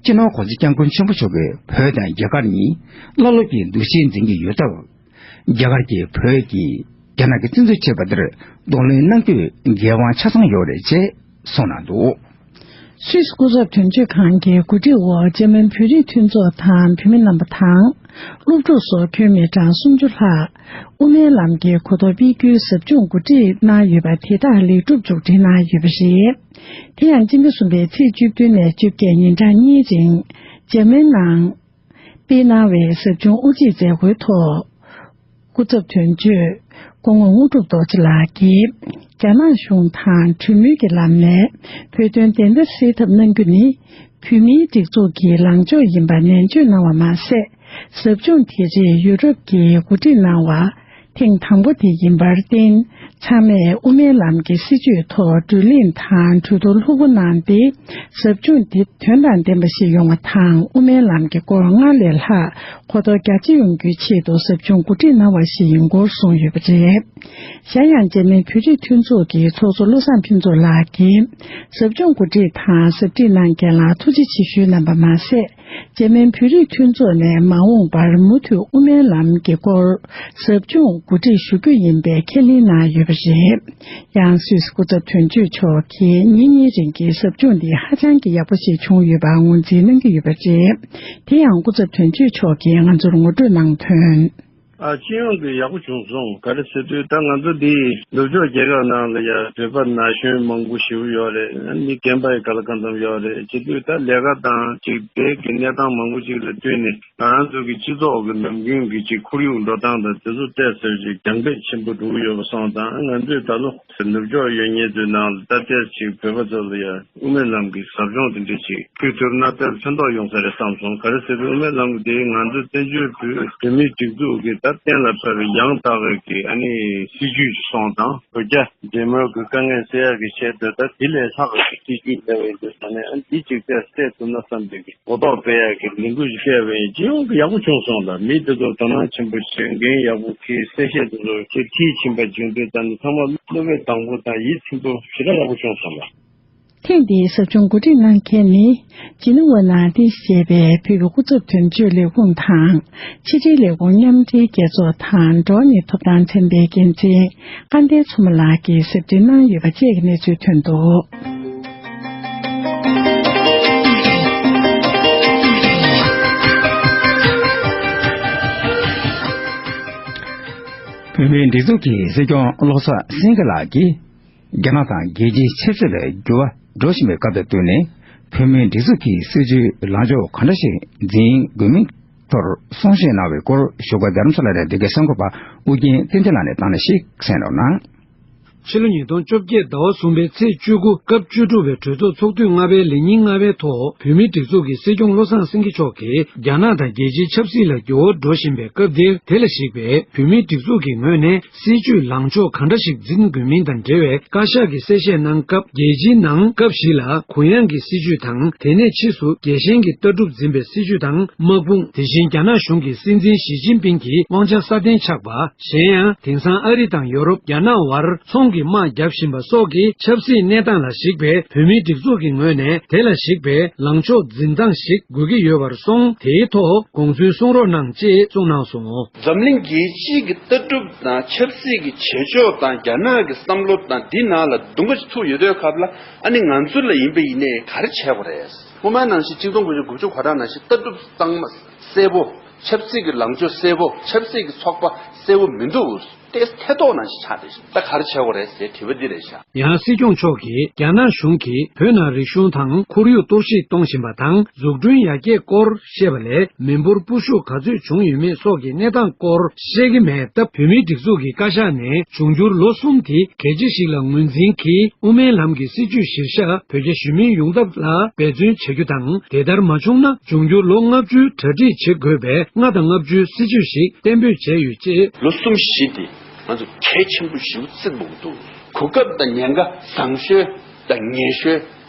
སྤྱི་ནོར་༸གོང་ས་༸སྐྱབས་མགོན་ཆེན་པོ་མཆོག་གིས་བོད་དང་རྒྱ་གར་གཉིས་བླ་སློབ་ཀྱི་འདུ་ཤེས་འཛིན་གྱི་ཡོད་སྟབས། རྒྱ་གར་གྱིས་བོད་ཀྱིས་རྒྱ་ནག་གི་བཙན་འཛུལ་བྱས་པ་དེར་གདོང་ལེན་གནང་རྒྱུའི་འགན་དབང་ཆ་ཚང་ཡོད་རེད་ཅེས་གསུངས་གནང་འདུག། སུད་སི་སྐུ་ཚབ་དོན་གཅོད་ཁང་གི་གོ་སྒྲིག་འོག་འཇར་མན་བོད་རིགས་མཐུན་ཚོགས་དང་བོད་མི་རྣམ་པ་དང་། སློབ་ཕྲུག་སོགས་ཁྱོན་མི་གྲངས་སུམ་ཅུ་ལྷག་དབུ་མའི་ལམ་གྱི་གོ་རྟོགས་སྤེལ་རྒྱུའི་ཟབ་སྦྱོང་གོ་སྒྲིག་གནང་ཡོད་པ་དེ་དག་ལེགས་གྲུབ་མཇུག་སྒྲིལ་གནང་ཡོད་པ་རེད། དེ་ཡང་སྤྱི་ཟླ་གསུམ་པའི་ཚེས་བཅུ་བདུན་ནས་བཅོ་བརྒྱད་ཉིན་གྲངས་གཉིས་རིང་འཇར་མན་ནང་། སྤེལ་གནང་བའི་ཟབ་སྦྱོང་དབུ་འབྱེད་མཛད་སྒོའི་ཐོག་སྐུ་ཚབ་དོན་གཅོད་སྐུ་ངོ་དངོས་གྲུབ་རྡོ་རྗེ་ལགས་ཀྱིས། རྒྱ་ནག་གཞུང་དང་གྲོས་མོལ་གྱི་ལམ་ནས་བོད་དོན་བདེན་མཐའ་གསལ་ཐབས་གནང་རྒྱུ་ནི། བོད་མིའི་སྒྲིག་འཛུགས་ཀྱི་ལངས་ཕྱོགས་ཡིན་པ་ནན་བརྗོད་གནང་བ་མ་ཟད། ཟབ་སྦྱོང་དེ་རིགས་ཡུ་རོབ་ཀྱིས་གོ་སྒྲིག་གནང་བ། ཐེངས་དང་པོ་དེ་ཡིན་པར་བརྟེན། ཚང་མས་དབུ་མའི་ལམ་གྱི་སྲིད་བྱུས་ཐོག་བགྲོ་གླེང་དང་གྲོས་བསྡུར་ལྷུག་པོ་གནང་སྟེ། ཟབ་སྦྱོང་འདི་དོན་དང་ལྡན་པ་ཞིག་ཡོང་བ་དང་། དབུ་མའི་ལམ་གྱི་སྐོར་སྔར་ལས་ལྷག་གོ་རྟོགས་རྒྱ་ཆེ་ཡོང་རྒྱུའི་ཆེད་དུ་ཟབ་སྦྱོང་གོ་སྒྲིག་གནང་བ་ཞིག་ཡིན་སྐོར་གསུངས་ཡོད་པ་རེད། གཞན་ཡང་འཇར་མན་བོད་རིགས་མཐུན་ཚོགས་ཀྱི་ཚོགས་གཙོ་བློ་བཟང་ཕུན་ཚོགས་ལགས་ཀྱིས། ཟབ་སྦྱོང་གོ་སྒྲིག་དང་ཟབ་ཁྲིད་གནང་མཁན་ལ་ཐུགས་རྗེ་ཆེ་ཞུས་གནང་པ་མ་ཟད། འཇར་མན་བོད་རིགས་མཐུན་ཚོགས་ནས་མ་འོངས་པར་མུ་མཐུད་དབུ་མའི་ལམ་གྱི་སྐོར་ཟབ་སྦྱོང་གོ་སྒྲིག་ཞུ་རྒྱུ་ཡིན་པའི་ཁས་ལེན་གནང་ཡོད་པ་རེད། ཡང་སུད་སི་སྐུ་ཚབ་དོན་གཅོད་མཆོག་གིས་ཉིན་གཉིས་རིང་གི་ཟབ་སྦྱོང་འདི་ཧ་ཅང་གི་ཡག་པོ་ཞིག་བྱུང་ཡོད་པ་ངོས་འཛིན་གནང་གི་ཡོད་པ་རེད། དེ་ཡང་སྐུ་ཚབ་དོན་གཅོད་མཆོག་གིས་ང་ཚོར་ངོ་སྤྲོད་གནང་དོན། ཨ། སྤྱི་ཡོངས་ཀྱི་ཡག་པོ་བྱུང་སོང་། ག་རེ་ཟེར་དུས་ད་ང་ཚོ་འདི་ནུབ་ཕྱོགས་རྒྱལ་ཁབ་ནང་ལ་ཡ་བོད་པ་ན་གཞོན་མང་པོ་ཞེ་པོ་ཡོད་རེད། མི་རྒན་པ་ཡི་ག་ལ་གང་འཚམ་ཡོད་རེད། བྱེད་དུས་ད་ལས་ཀ་དང་ཅིག་དེ་གི་གནས་སྟངས་མང་པོ་ཅིག་ལ་བསྟུན་ནས་ང་རང་ཚོ་གི་སྤྱི་ཚོགས་ཀྱི་ནམ་རྒྱུན་གྱི་ཅིག་ཁོར་ཡུག་འགྲོ་སྟངས་དང་དེ་ཚོ་བལྟས་ཚར་ཅིག་རྒྱང་འཕེལ་ཆེན་པོ་འགྲོ་གི་ཡོད་པ་སོང་ཙང་། ང་ཚོས་ད་ལོ་ནུབ་ཕྱོགས་ཡོད་མཁན་ཚོའི་ནང་ལ་ད་ལྟའི་ཅིག་བོད་པ་ཚོ་ལ་ཡ་དབུ་མའི་ལམ་གྱི་ཟབ་སྦྱོང་དེ་འདྲ་ཅིག་ཕུལ་ཐུབ་ན་དཔེ་ཕན་ཐོགས་ཡོང་ས་རེད་བསམ་སོང་། ག་རེ་ཟེར་དུས་དབུ་མའི་ལམ་དེ་ང་ཚོ་བཙན་བྱོལ་བོད་བོད་མིའི་སྒྲིག་འཛུགས་ཀྱི་ད་གཏན་ལ་ཕབ་པའི་ཡང་དག་པའི་གི་ཨ་ནི་སྲིད་ཇུས་ཅིག་སོང་ཙང་། བོད་རྒྱ་འབྲེལ་མོལ་གྱི་དཀའ་ངལ་སེལ་ཡག་གི་ཆེད་དུ་ད་དེ་ལས་ལྷག་པའི་སྲིད་ཇུས་སླེབས་ཡོད་དུས་ཙང་ནས། ཨ་ནི་འདི་ཅིག་དཔེ་སེལ་ཐུབ་ན་བསམ་པའི་གི་གོ་རྟོགས་སྤེལ་ཡག་གི་ལས་འགུལ་ཞིག་སྤེལ་བ་ཡིན། སྤྱི་ཡོངས་ཀྱི་ཡག་པོ་བྱུང་སོང་ལ། མི་དེ་ཚོ་དོ་སྣང་ཆེན་པོ་བྱས། འགན་ཡག་པོ་འཁྱེར། གསལ་བཤད་དེ་ཚོ་ཁྱེད་མཐིལ་ཕྱིན་པ་བྱུང་དུས་ཙང་ནས་ཚང་མ་བློ་སྐྱེད་དང་པོ་དང་ཡིད་ཚིམ་པོ་ཞེ་དྲག་ཡག་པོ་བྱུང་སོང་ལ། ཐེངས་འདིའི་ཟབ་སྦྱོང་གོ་སྒྲིག་གནང་མཁན་ནི། ཇི་ནི་ཝ་ནང་རྟེན་གཞི་བྱས་པའི་བོད་ཀྱི་སྐུ་ཚབ་དོན་གཅོད་ལས་ཁུངས་དང་། ཕྱི་དྲིལ་ལས་ཁུངས་མཉམ་འབྲེལ་རྒྱལ་ཚོགས་དང་འགྲོ་བ་མིའི་ཐོབ་ཐང་ཚན་པའི་འགན་འཛིན་སྐལ་ལྡན་མཚོ་མོ་ལགས་ཀྱིས་ཟབ་ཁྲིད་གནང་ཡོད་པ་བཅས་ཀྱི་གནས་ཚུལ་ཐོན་འདུག། བོད་མིའི་སྒྲིག་འཛུགས་ཀྱི་སྲིད་སྐྱོང་བློ་བཟང་སེང་གེ་ལགས་ཀྱིས། རྒྱ་ནག་དང་རྒྱལ་སྤྱིའི་ཆབ་སྲིད་ལ་འགྱུར་བ་འགྲོ་བཞིན་པའི་སྐབས་དང་བསྟུན་ནས། བོད་མིའི་སྒྲིག་འཛུགས་ཀྱི་སྲིད་བྱུས་ལངས་ཕྱོགས་གང་འདྲ་ཞིག་འཛིན་དགོས་མིན་ཐོག་གསུང་བཤད་གནང་བའི་སྐོར། བཞུགས་སྒར་རྡ་རམ་ས་ལ་ནས་འདི་གའི་གསར་འགོད་པ་ཨུ་རྒྱན་བསྟན་འཛིན་ལགས་ནས་བཏང་གནང་ཞིག་གསན་རོགས་གནང་། ཕྱི་ལོ་ཉིས་སྟོང་བཅོ་བརྒྱད་ཟླ་བ་གསུམ་པའི་ཚེས་བཅུ་དགུ་སྐབས་བཅུ་དྲུག་པའི་གྲོས་ཚོགས་ཚོགས་དུས་ལྔ་པའི་ལས་ཉིན་ལྔ་པའི་ཐོག་བོད་མིའི་སྒྲིག་འཛུགས་ཀྱི་སྲིད་སྐྱོང་བློ་བཟང་སེང་གེ་མཆོག་གིས། རྒྱ་ནག་དང་རྒྱལ་སྤྱིའི་ཆབ་སྲིད་ལ་འགྱུར་བ་འགྲོ་བཞིན་པའི་སྐབས་འདིར། དེ་ལ་གཞིགས་པའི་བོད་མིའི་སྒྲིག་འཛུགས་ཀྱི་ངོས་ནས། སྲིད་བྱུས་ལངས་ཕྱོགས་གང་འདྲ་ཞིག་འཛིན་དགོས་མིན་དང་འབྲེལ་བའི་བཀའ་ཤག་གིས་གསལ་བཤད་གནང་སྐབས། རྒྱལ་སྤྱིའི་ནང་སྐབས་བཞི་ལ་གུ་ཡངས་ཀྱི་སྲིད་བྱུས་དང་། དེ་ནས་ཕྱིས་སུ་རྒྱལ་ཞེན་གྱི་ལྟ་གྲུབ་འཛིན་པའི་སྲིད་བྱུས་དང་། དམག་དཔུང་། དེ་བཞིན་རྒྱ་ནག་གཞུང་གིས་སྲིད་འཛིན་ཞི་ཅིན་ཕིང་གི་དབང་ཆ་སྲ་བརྟན་ཆགས་པ། གཞན་ཡང་། དེང་སང་ཨ་རི་དང་ཡོ་རོབ། རྒྱ་ནག་བར་ཚོང་གི་དམག་བརྒྱབ་བཞིན་པ་སོགས་ཀྱི་ཆབ་སྲིད་གནས་སྟངས་ལ་གཞིགས་པའི་བོད་མིའི་སྒྲིག་འཛུགས་ཀྱི་ངོས་ནས། དེ་ལ་གཞིགས་པའི་ལངས་ཕྱོགས་འཛིན་སྟངས་ཤིག་དགོས་ཀྱི་ཡོད་པར་སོང་། དེའི་ཐོག་དགོངས་ཚུལ་གསུང་རོགས་གནང་ཅེས་གསུངས་གནང་སོང་། འཛམ་གླིང་རྒྱལ་སྤྱིའི་གི་ལྟ་གྲུབ་དང་ཆབ་སྲིད་ཀྱི་བྱེད་ཕྱོགས་དང་། རྒྱ་ནག་གི་བསམ་བློ་དང་འདི་ནང་ལ་འདུ་འགོད་ཅིག་ཚུགས་ཡོད་དུས་སྐབས་ལ། ཨ་ནི་ང་ཚོ་ལ་ཡིན་པ་ཡིན་ནའི་ག་རེ་བྱེད་དགོས་རེད། སྔོན་མའི་ནང་བཞིན་ཆིག་སྟོང་དགུ་བརྒྱ་དགུ་བཅུ་གོ་གྲངས་ནང་བཞིན་ལྟ་གྲུབ་གཙང་མ་གསལ་པོ། ཆབ་སྲིད་ཀྱི་ལངས་ཕྱོགས་གསལ་པོ། ཆབ་སྲིད་ཀྱི་ཚོགས་པ་གསལ་པོ་མི་འདུག། ཏོག་ཙམ་ཐེ་གཏོགས་ནང་བཞིན་ཆགས་བསྡད་ཤག། ད་ག་རེ་བྱེད་དགོས་རེད་ཟེར་དྲི་བ་འདི་རེད་ཤག། ཡང་སྲིད་སྐྱོང་མཆོག་གིས། རྒྱ་ནག་གཞུང་གིས་བོད་ནང་རིག་གཞུང་དང་ཁོར་ཡུག་གཏོར་བཤིག་གཏོང་བཞིན་པ་དང་། འཛུགས་སྐྲུན་ཡར་རྒྱས་སྐོར་བཤད་པ་ལས། མི་འབོར་སྤོ་ཤུགས་ག་ཚོད་བྱུང་ཡོད་མེད་སོགས་ཀྱི་གནས་སྟངས་སྐོར་བཤད་ཀྱི་མེད་སྟབས། བོད་མིའི་སྒྲིག་འཛུགས་ཀྱི་བཀའ་ཤག་ནས། འབྱུང་འགྱུར་ལོ་གསུམ་དེ་གལ་ཆེ་ཞིག་ལ་ངོས་འཛིན་གྱིས། དབུ་མའི་ལམ་གྱི་སྲིད་བྱུས་གཞིར་བཞག་བོད་རྒྱ་ཞི་མོལ་ཡོང་ཐབས་ལ་འབད་བརྩོན་བྱ་རྒྱུ་དང་། དེ་ལྟར་མ་བྱུང་ན། འབྱུང་འགྱུར་ལོ་ལྔ་བཅུའི་གྲ་སྒྲིག་བྱེད་དགོས་པའི་ལྔ་དང་ལྔ་བཅུའི་སྲིད་བྱུས་ཤིག་གཏན་འབེབས་བྱས་ཡོད་ཅེས། ལོ་གསུམ་བཞི་དེ་ང་ཚོ་གལ་ཆེན་པོ་ཞེ་པོ་བརྩི་དགོས་ཀྱི་འདུག། གོ་སྐབས་དང་ཉེན་ཁ་བཟང་ཤོས་དང་ངན་ཤོས་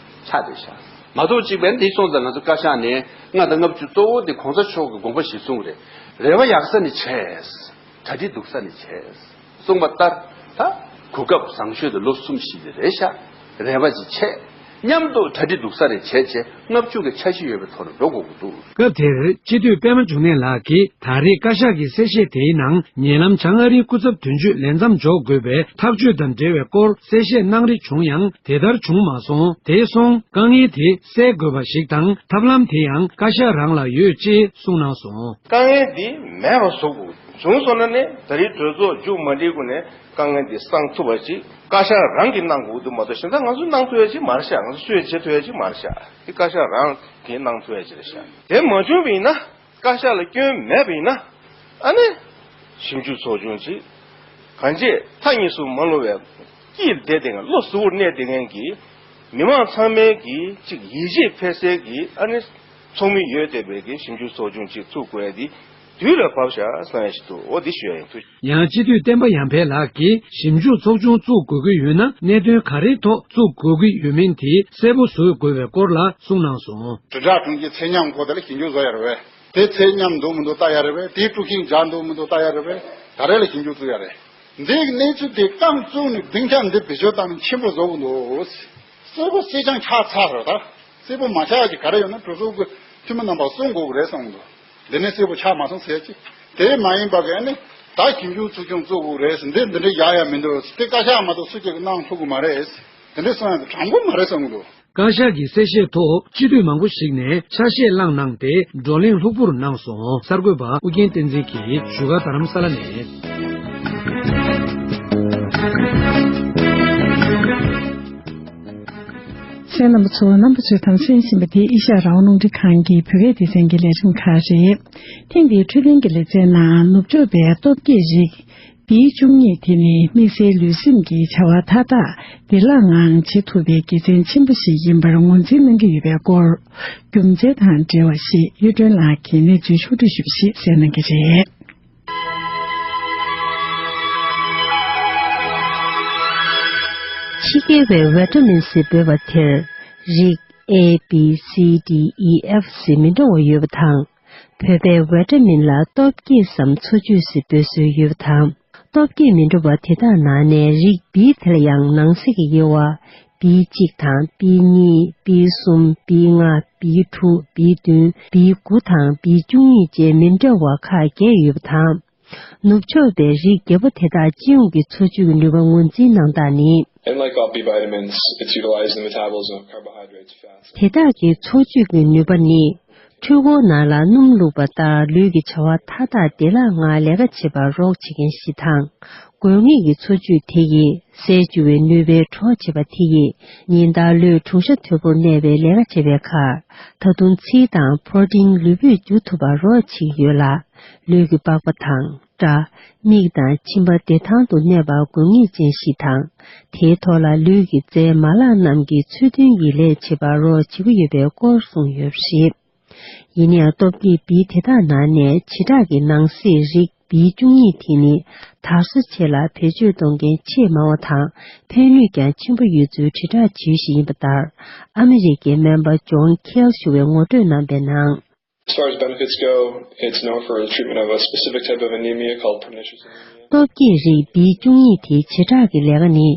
ཆགས་བསྡད་ཤག། མ་གཏོགས་གཅིག་པའི་འདི་སོང་ཙང་ང་ཚོ་བཀའ་ཤག་ནས་ལྔ་དང་ལྔ་བཅུ་གཙོ་བོ་དེ་གོང་ས་མཆོག་གི་དགོངས་པ་གཞིར་བཟུང་རེད། རེ་བ་ཡག་ས་ནས་བྱས། གྲ་སྒྲིག་སྡུག་ས་ནས་བྱས། གསུངས་པ་ལྟར། ད་གོ་སྐབས་བཟང་ཤོས་དེ་ལོ་གསུམ་བཞི་དེ་རེད་ཤག། རེ་བ་ཅིག་བྱས། མཉམ་དུ་གྲ་སྒྲིག་སྡུག་ས་རེ་བྱས་བྱས། ལྔ་བཅུ་གི་འཆར་གཞི་ཡོད་པའི་ཐོག་ནས་འགྲོ་དགོས་ཀྱི་འདུག། སྐབས་དེར་སྤྱི་འཐུས་པད་མ་འབྱུང་གནས་ལགས་ཀྱིས། ད་རེས་བཀའ་ཤག་གི་གསལ་བཤད་དེའི་ནང་། ཉེ་ལམ་བྱང་ཨ་རིའི་སྐུ་ཚབ་དོན་གཅོད་ལས་མཚམས་འཇོག་དགོས་པའི་ཐག་གཅོད་དང་འབྲེལ་བའི་སྐོར་གསལ་བཤད་གནང་རེ་བྱུང་ཡང་། དེ་ལྟར་བྱུང་མ་སོང་། དེ་སོང་དཀའ་ངལ་དེ་སེལ་དགོས་པ་ཞིག་དང་། ཐབས་ལམ་དེ་ཡང་བཀའ་ཤག་རང་ལ་ཡོད་ཅེས་གསུངས་གནང་སོང་། དཀའ་ངལ་འདི་མེད་པ་བཟོ་དགོས། བྱུང་སོང་ན་ནི་ད་རེས་གྲོས་ཚོགས་མཇུག་མ་སྒྲིལ་གོང་ནས་དཀའ་ངལ་འདི་སངས་ཐུབ་པ་ཅིག་བཀའ་ཤག་རང་གིས་གནང་དགོས་འདུག་མ་གཏོགས། གཞན་དག་ང་ཚོས་གནང་ཐུབ་ཡ་ཅིག་མ་རེད་ཤག། ང་ཚོ་སུས་བྱེད་ཐུབ་ཡ་ཅིག་མ་རེད་ཤག། འདི་བཀའ་ཤག་རང་གིས་གནང་ཐུབ་ཡ་ཅིག་རེད་ཤག། དེ་མ་བྱུང་བ་ཡིན་ན། བཀའ་ཤག་ལ་སྐྱོན་མེད་པ་ཡིན་ན། ཨ་ནི་ཞིབ་འཇུག་ཚོགས་ཆུང་ཅིག། གང་ཅི་མཐའ་གཉིས་སུ་མ་ལྷུང་བའི་དཀྱིལ་བསྡད་དེ། བློ་གཟུ་བོར་གནས་བསྡད་མཁན་གྱི་མི་མང་ཚང་མའི་གི་ཅིག་ཡིད་ཆེས་འཕེར་སའི་གི། ཨ་ནི་ཚོགས་མི་ཡོད་བསྡད་པའི་གི་ཞིབ་འཇུག་ཚོགས་ཆུང་ཅིག་བཙུགས་དགོས་ཡ་འདི། དུས་ལ་བབས་ཤག་བསམ་ཡ་ཞིག་འདུག་འོ་འདི་ཞུ་ཡ་ཡིན། ཐུགས། ཡང་སྤྱི་འཐུས་བསྟན་པ་ཡར་འཕེལ་ལགས་ཀྱིས་ཞིབ་འཇུག་ཚོགས་ཆུང་བཙུགས་དགོས་ཀྱི་ཡོད་ན། གནད་དོན་ག་རེའི་ཐོག་བཙུགས་དགོས་ཀྱི་ཡོད་མིན་དེ་གསལ་པོ་བཟོ་དགོས་པའི་སྐོར་ལ་གསུངས་གནང་སོང་། དྲིལ་བསྒྲགས་དྲུང་ཆེ་ཚད་མཉམ་སྐོར་དེ་ལ་ཞིབ་འཇུག་བཟོ་ཡ་རེད་པས། དེ་ཚད་མཉམ་འདུག་མི་འདུག་ལྟ་ཡ་རེད་པས། དེའི་དཀྲུག་ཤིང་འཇགས་འདུག་མི་འདུག་ལྟ་ཡ་རེད་པས། ད་རེས་ལ་ཞིབ་འཇུག་བཙུགས་ཡ་རེད། འདིའི་གནས་ཚུལ་དེ་རྐང་བཙུགས་ནས་སྡིངས་ཆ་འདི་བེད་སྤྱོད་བཏང་ནས་ཆེན་པོ་བཟོ་དགོས་འདུག་གསལ་པོ་གསལ་རྐྱང་ཆགས་ཚར་རེད་ད། གསལ་པོ་མ་ཆགས་ཀྱི་ག་རེ་ཡོད་ན་གྲོས་ཚོགས་ཀྱི་འཐུས་མི་རྣམ་པ་གསུང་དགོས་ཀྱི་རེད་བསམ་གྱི་འདུག་འདི་ནས་གསལ་པོ་ཆགས་མ་སོང་ཟེར་ཅིག་དེ་མ་ཡིན་པ་གས་ནི་ད་ཞིབ་འཇུག་ཚོགས་ཆུང་བཙུགས་དགོས་རེད། འདི་འདི་འདྲ་ཡག་ཡག་མི་འདུག་དེ་བཀའ་ཤག་མ་གཏོགས་སུ་གཅིག་གིས་གནང་ཐུབ་ཀྱི་མ་རེད། འདི་འདྲ་གསུང་ཡག་དེ་དྲང་པོ་མ་རེད་བསམ་གྱི་འདུག་བཀའ་ཤག་གི་གསལ་བཤད་ཐོག་སྤྱི་འཐུས་མང་པོ་ཞིག་ནས་ཆ་ཤས་བླངས་གནང་སྟེ་བགྲོ་གླེང་ལྷུག་པོར་གནང་སོང་། གསར་འགོད་པ་ཨུ་རྒྱན་བསྟན་འཛིན་གྱིས་བཞུགས་སྒར་རྡ་རམ་ས་ལ་ནས། གསན་རྣམ་པ་ཚོ། རྣམ་པ་ཚོས་དང་གསན་བཞིན་པ་དེ་ཨེ་ཤ་ཡ་རང་དབང་རླུང་འཕྲིན་ཁང་གི་བོད་སྐད་སྡེ་ཚན་གྱི་ལས་རིམ་ཁག་རེད། ཐེངས་འདིའི་འཕྲོད་བསྟེན་གྱི་ལེ་ཚན་ནང་ནུབ་ཕྱོགས་པའི་སྟོབས་སྐྱེད་རིགས་བི་བཅུ་གཉིས་དེ་ནི་དམིགས་བསལ་ལུས་སེམས་ཀྱི་བྱ་བ་མཐའ་དག་བདེ་བླག་ངང་བྱེད་ཐུབ་པའི་དགེ་མཚན་ཆེན་པོ་ཞིག་ཡིན་པར་ངོས་འཛིན་གནང་གི་ཡོད་པའི་སྐོར། རྒྱུ་མཚན་དང་འབྲེལ་བ་ཞིག་གཡུ་སྒྲོན་ལགས་ཀྱིས་གནས་ཚུལ་ཕྱོགས་བསྒྲིགས་ཞུས་པ་ཞིག་གསན་གནང་གི་རེད། ཕྱི་རྒྱལ་བའི་ཝི་ཊ་མིན་ཟེར་འབོད་པ་དེར་རིགས་A B C D E F ཟེར་མི་འདྲ་བ་ཡོད་པ་དང་། བོད་པའི་ཝི་ཊ་མིན་ལ་སྟོབས་སྐྱེད་སམ་འཚོ་བཅུད་ཟེར་འབོད་སྲོལ་ཡོད་པ་དང་། སྟོབས་སྐྱེད་མི་འདྲ་བ་དེ་དག་ནང་ནས་རིགས་B དེ་ལ་ཡང་ནང་གསེས་ཀྱི་དབྱེ་བ། B གཅིག་དང་B གཉིས། B གསུམ། B ལྔ། B དྲུག། B བདུན། B དགུ་དང་B བཅུ་གཉིས་བཅས་མི་འདྲ་བ་ཁག་བརྒྱད་ཡོད་པ་དང་། ནུབ་ཕྱོགས་པའི་རིགས་བརྒྱད་པོ་དེ་དག་སྤྱི་ཡོངས་ཀྱི་འཚོ་བཅུད་ཀྱི་ནུས་པ་ངོས་འཛིན་གནང་སྟངས་ནི། Unlike all B vitamins, it's utilized in the metabolism of carbohydrates, fats. དེ་དག་གི་འཚོ་བཅུད་ཀྱི་ནུས་པ་ནི། འཕྲུལ་འཁོར་ནང་ལ་སྣུམ་བླུགས་པ་ལྟར་ལུས་ཀྱི་བྱ་བ་མཐའ་དག་བདེ་བླག་ངང་ལས་ཀ་བྱེད་པར་རོགས་བྱེད་མཁན་ཞིག་དང་། དགོས་ངེས་ཀྱི་འཚོ་བཅུད་དེ་ཡིས་ཟས་འཇུ་བའི་ནུས་པའི་གྲོགས་བྱེད་པ་དེ་ཡིས་ཉིན་ལྟར་ལུས་གྲུང་ཤ་དོད་པོར་གནས་པའི་ལས་ཀ་བྱེད་པའི་ཁར། ད་དུང་ཚིལ་དང་པོ་རོ་ཊིན་ལུས་པོས་འཇུ་ཐུབ་པར་རོགས་བྱེད་ཀྱི་ཡོད་ལ། ལུས་ཀྱི་པགས་པ་དང་། སྐྲ། མིག་དང་མཆིན་པ་བདེ་ཐང་དུ་གནས་པར་དགོས་ངེས་ཅན་ཞིག་དང་། དེའི་ཐོག་ལ་ལུས་ཀྱི་རྩའི་མ་ལག་རྣམས་ཀྱིས་ཚུལ་མཐུན་གྱིས་ལས་བྱེད་པར་རོགས་བྱེད་ཀྱི་ཡོད་པའི་སྐོར་གསུངས་ཡོད་པ་རེད། ཡིན་ཡང་སྟོབས་སྐྱེད་B དེ་དག་ནང་ནས་བྱེ་བྲག་གི་ནང་གསེས་རིགས་B བཅུ་གཉིས་དེ་ནི་དར་སོ་ཆེ་ལ་བེད་སྤྱོད་གཏོང་མཁན་ཆེས་མང་བ་དང་ཕན་ནུས་ཀྱང་ཆེན་པོ་ཡོད་ཚུལ་དྲིལ་བསྒྲགས་བྱེད་ཡུལ་ཞིག་ཡིན་པ་ལྟར། ཨ་མི་རི་ཀའི་སྨན་པ་ཇོན་ཁེལ་ཞུ་བས་ངོ་སྤྲོད་གནང་པའི་ནང་། As far as benefits go, it's known for the treatment of a specific type of anemia called pernicious anemia. སྟོབས་སྐྱེད་རིགས་B བཅུ་གཉིས་དེ་བྱེ་བྲག་གི་ལས་ཀ་ནི།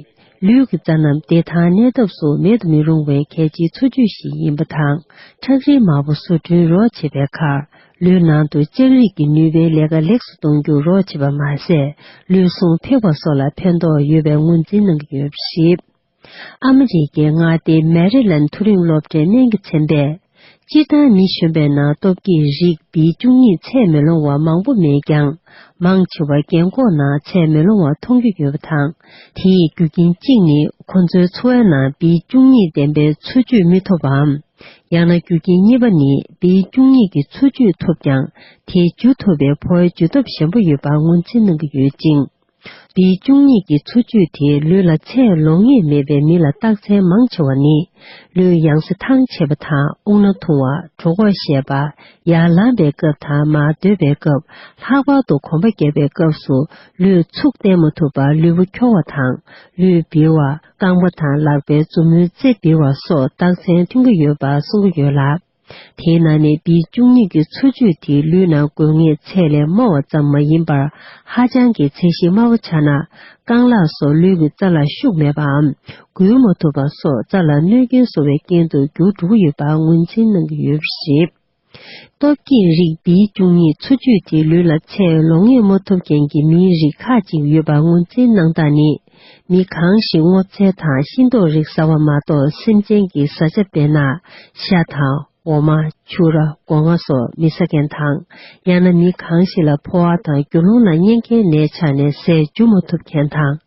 ལུས་ཀྱི་རྩ་རྣམས་བདེ་ཐང་གནས་ཐབས་སུ་མེད་དུ་མི་རུང་བའི་གལ་ཆེའི་འཚོ་བཅུད་ཞིག་ཡིན་པ་དང་། ཁྲག་རིལ་མང་པོ་བཟོ་སྐྲུན་རོགས་བྱེད་པའི་ཁར། ལུས་ནང་དུ་ལྕགས་རིགས་ཀྱི་ནུས་པའི་ལས་ཀ་ལེགས་སུ་གཏོང་རྒྱུར་རོགས་བྱེད་པ་མ་ཟད། ལུས་ཟུངས་འཕེལ་བ་སོགས་ལ་ཕན་ཐོགས་ཡོད་པའི་ངོས་འཛིན་གནང་གི་ཡོད་པ་རེད། ཨ་མི་རི་ཀའི་མངའ་སྡེ་མེ་རི་ལན་མཐོ་རིམ་སློབ་གྲྭའི་སྨན་གྱི་ཚན་པས། སྤྱིར་བཏང་མི་གཞོན་པའི་ནང་སྟོབས་སྐྱེད་རིགས་B བཅུ་གཉིས་ཚད་མི་ལོངས་པ་མང་པོ་མེད་ཀྱང་། མང་ཆེ་བ་རྒན་འཁོགས་ནང་ཚད་མི་ལོངས་པ་མཐོང་རྒྱུ་ཡོད་པ་དང་། དེའི་རྒྱུ་རྐྱེན་གཅིག་ནི་ཁོ་ཚོའི་འཚོ་བའི་ནང་B བཅུ་གཉིས་ལྡན་པའི་འཚོ་བཅུད་མི་ཐོབ་པའམ། ཡང་ན་རྒྱུ་རྐྱེན་གཉིས་པ་ནི་B བཅུ་གཉིས་ཀྱི་འཚོ་བཅུད་ཐོབ་ཀྱང་དེ་འཇུ་ཐུབ་པའི་ཕོ་བའི་འཇུ་སྟོབས་ཞན་པོ་ཡོད་པ་ངོས་འཛིན་གནང་གི་ཡོད་ཅིང་། B བཅུ་གཉིས་ཀྱི་འཚོ་བཅུད་དེ་ལུས་ལ་ཚད་ལོངས་ངེས་མེད་པའི་མི་ལ་རྟགས་མཚན་མང་ཆེ་བ་ནི། ལུས་ཡང་སེ་ཐང་ཆད་པ་དང་དབུགས་སྣ་ཐུང་བ། གྲོད་ཁོག་བཤལ་བ། ཡར་ལངས་པའི་སྐབས་དང་མར་སྡོད་པའི་སྐབས། ལྷག་པར་དུ་གོམ་པ་བརྒྱབ་པའི་སྐབས་སུ་ལུས་ཚུགས་བརྟན་མ་ཐུབ་པར་ལུས་པོ་འཁྱོར་བ་དང་། ལུས་འབིལ་བ། རྐང་པ་དང་ལག་པའི་མཛུབ་མོའི་རྩེ་འབིལ་བ་སོགས་རྟགས་མཚན་ཐོན་གྱི་ཡོད་པ་གསུང་གི་ཡོད་ལ། དེའི་ནང་ནས་B བཅུ་གཉིས་ཀྱི་འཚོ་བཅུད་དེ་ལུས་ནང་དགོས་ངེས་ཚད་ལས་དམའ་བ་ཙམ་མ་ཡིན་པར་ཧ་ཅང་གི་ཚད་གཞི་དམའ་བ་ཆགས་ན། རྐང་ལག་སོགས་ལུས་ཀྱི་རྩ་ལ་ཤུགས་མེད་པའམ། འགུལ་མ་ཐུབ་པ་སོགས་རྩ་ལ་གནོད་སྐྱོན་བཟོ་བའི་རྐྱེན་དུ་འགྱུར་འགྲོ་གི་ཡོད་པ་ངོས་འཛིན་གནང་གི་ཡོད་པ་རེད། སྟོབས་སྐྱེད་རིགས་B བཅུ་གཉིས་འཚོ་བཅུད་དེ་ལུས་ལ་ཚད་ལོངས་ངེས་མ་ཐུབ་མཁན་གྱི་མིའི་རིགས་ཁག་ཅིག་ཡོད་པ་ངོས་འཛིན་གནང་སྟངས་ནི། མི་གང་ཞིག་སྔོ་ཚལ་དང་ཤིང་ཏོག་རིགས་ཟ་བ་མ་གཏོགས་སེམས་ཅན་གྱི་བཟའ་བཅའ་དཔེར་ན། ཤ་དང་། འོ་མ། ཕྱུར་ར། སྒོ་ང་སོགས་མི་ཟ་མཁན་དང་། ཡང་ན་མི་གང་ཞིག་ལ་ཕོ་བ་དང་རྒྱུ་ལོང་ལ་གཉན་ཁའི་ནད་ཆགས་ནས་ཟས་འཇུ་མ་ཐུབ་མཁན་དང་།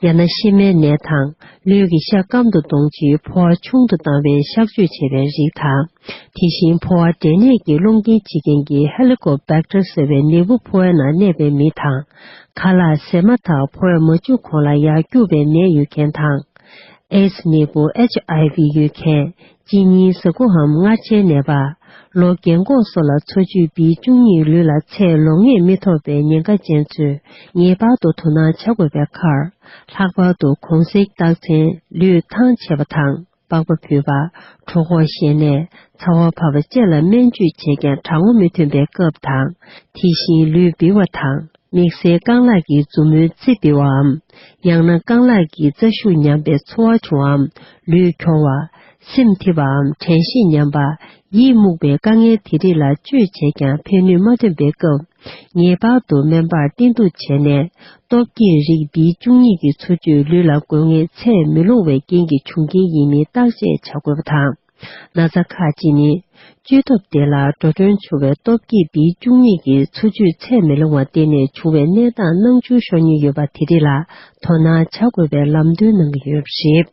ཡང་ན་གཤེད་མའི་ནད་དང་། ལུས་ཀྱི་ཤ་སྐམ་དུ་གཏོང་ཆེད་ཕོ་བ་ཆུང་དུ་བཏང་བའི་གཤག་བཅོས་བྱས་པའི་རིགས་དང་། དེ་བཞིན་ཕོ་བ་འབྲས་ནད་ཀྱི་སློང་རྐྱེན་བྱེད་མཁན་གྱི་Helicobacter ཟེར་བའི་ནད་འབུ་ཕོ་བའི་ནང་གནས་པའི་མི་དང་། ཁ་ལག་ཟས་མ་ཐག་ཕོ་བས་མ་འཇུ་གོང་ལ་ཡར་སྐྱུག་པའི་ནད་ཡོད་མཁན་དང་། ཨེ་ཛི་ནད་འབུ་ཨེཆ་ཨའི་ཝི་ཡོད་མཁན། གཅིན་སྙི་ཟ་ཁུའམ་མངར་ཆའི་ནད་པ། ལོ་རྒན་འཁོགས་སོགས་ལ་འཚོ་བཅུད་བི་བཅུ་གཉིས་ལུས་ལ་ཚད་ལོང་ངེས་མི་ཐོབ་པའི་ཉེན་ཁ་ཅན་ཚོས་ངེས་པར་དུ་དོ་སྣང་བྱ་དགོས་པའི་ཁར། ལྷག་པར་དུ་གུང་ཟས་རྟགས་མཚན་ལུས་ཐང་ཆད་པ་དང་། པགས་པ་བུད་པ། གྲོད་ཁོག་བཞད་ནད། ཚ་བ་བབས་པ་བཅས་ལ་སྨན་བཅོས་བྱས་ཀྱང་དྲག་ངོ་མི་ཐོན་པའི་སྐབས་དང་། དེ་བཞིན་ལུས་འབིལ་བ་དང་། དམིགས་བསལ་རྐང་ལག་གི་མཛུབ་མོའི་རྩེ་འབིལ་བའམ། ཡང་ན་རྐང་ལག་གི་རྩ་ཤུགས་ཉམས་པའི་ཚོར་བ་བྱུང་བའམ། ལུས་འཁྱོར་བ། སེམས་འཐིབས་པའམ། དྲན་ཤེས་ཉམས་པ། ཡིད་རྨུགས་པའི་དཀའ་ངལ་དེ་རིགས་ལ་བཅོས་བྱས་ཀྱང་ཕན་ནུས་མ་ཐོན་པའི་སྐབས། ངེས་པར་དུ་སྨན་པར་བསྟེན་གཏུག་བྱས་ནས། སྟོབས་སྐྱེད་རིགས་བི་བཅུ་གཉིས་ཀྱི་འཚོ་བཅུད་ལུས་ལ་དགོས་ངེས་ཚད་མི་ལོངས་པའི་རྐྱེན་གྱིས་བྱུང་རྐྱེན་ཡིན་མིན་བརྟག་དཔྱད་བྱ་དགོས་པ་དང་། ན་ཚ་ཁག་ཅིག་ནི། བཅོས་ཐབས་དེ་ལ་འགྲོ་གྲོན་བྱུང་བའི་སྟོབས་སྐྱེད་བི་བཅུ་གཉིས་ཀྱི་འཚོ་བཅུད་ཚད་མི་ལོངས་པར་བརྟེན་ནས་བྱུང་བའི་གནས་སྟངས་སྣང་ཆུང་ཤོར་ཉེན་ཡོད་པ་དེ་རིགས་ལ་དོ་སྣང་བྱ་དགོས་པའི་ལམ་སྟོན་གནང་གི་ཡོད་པ་རེད།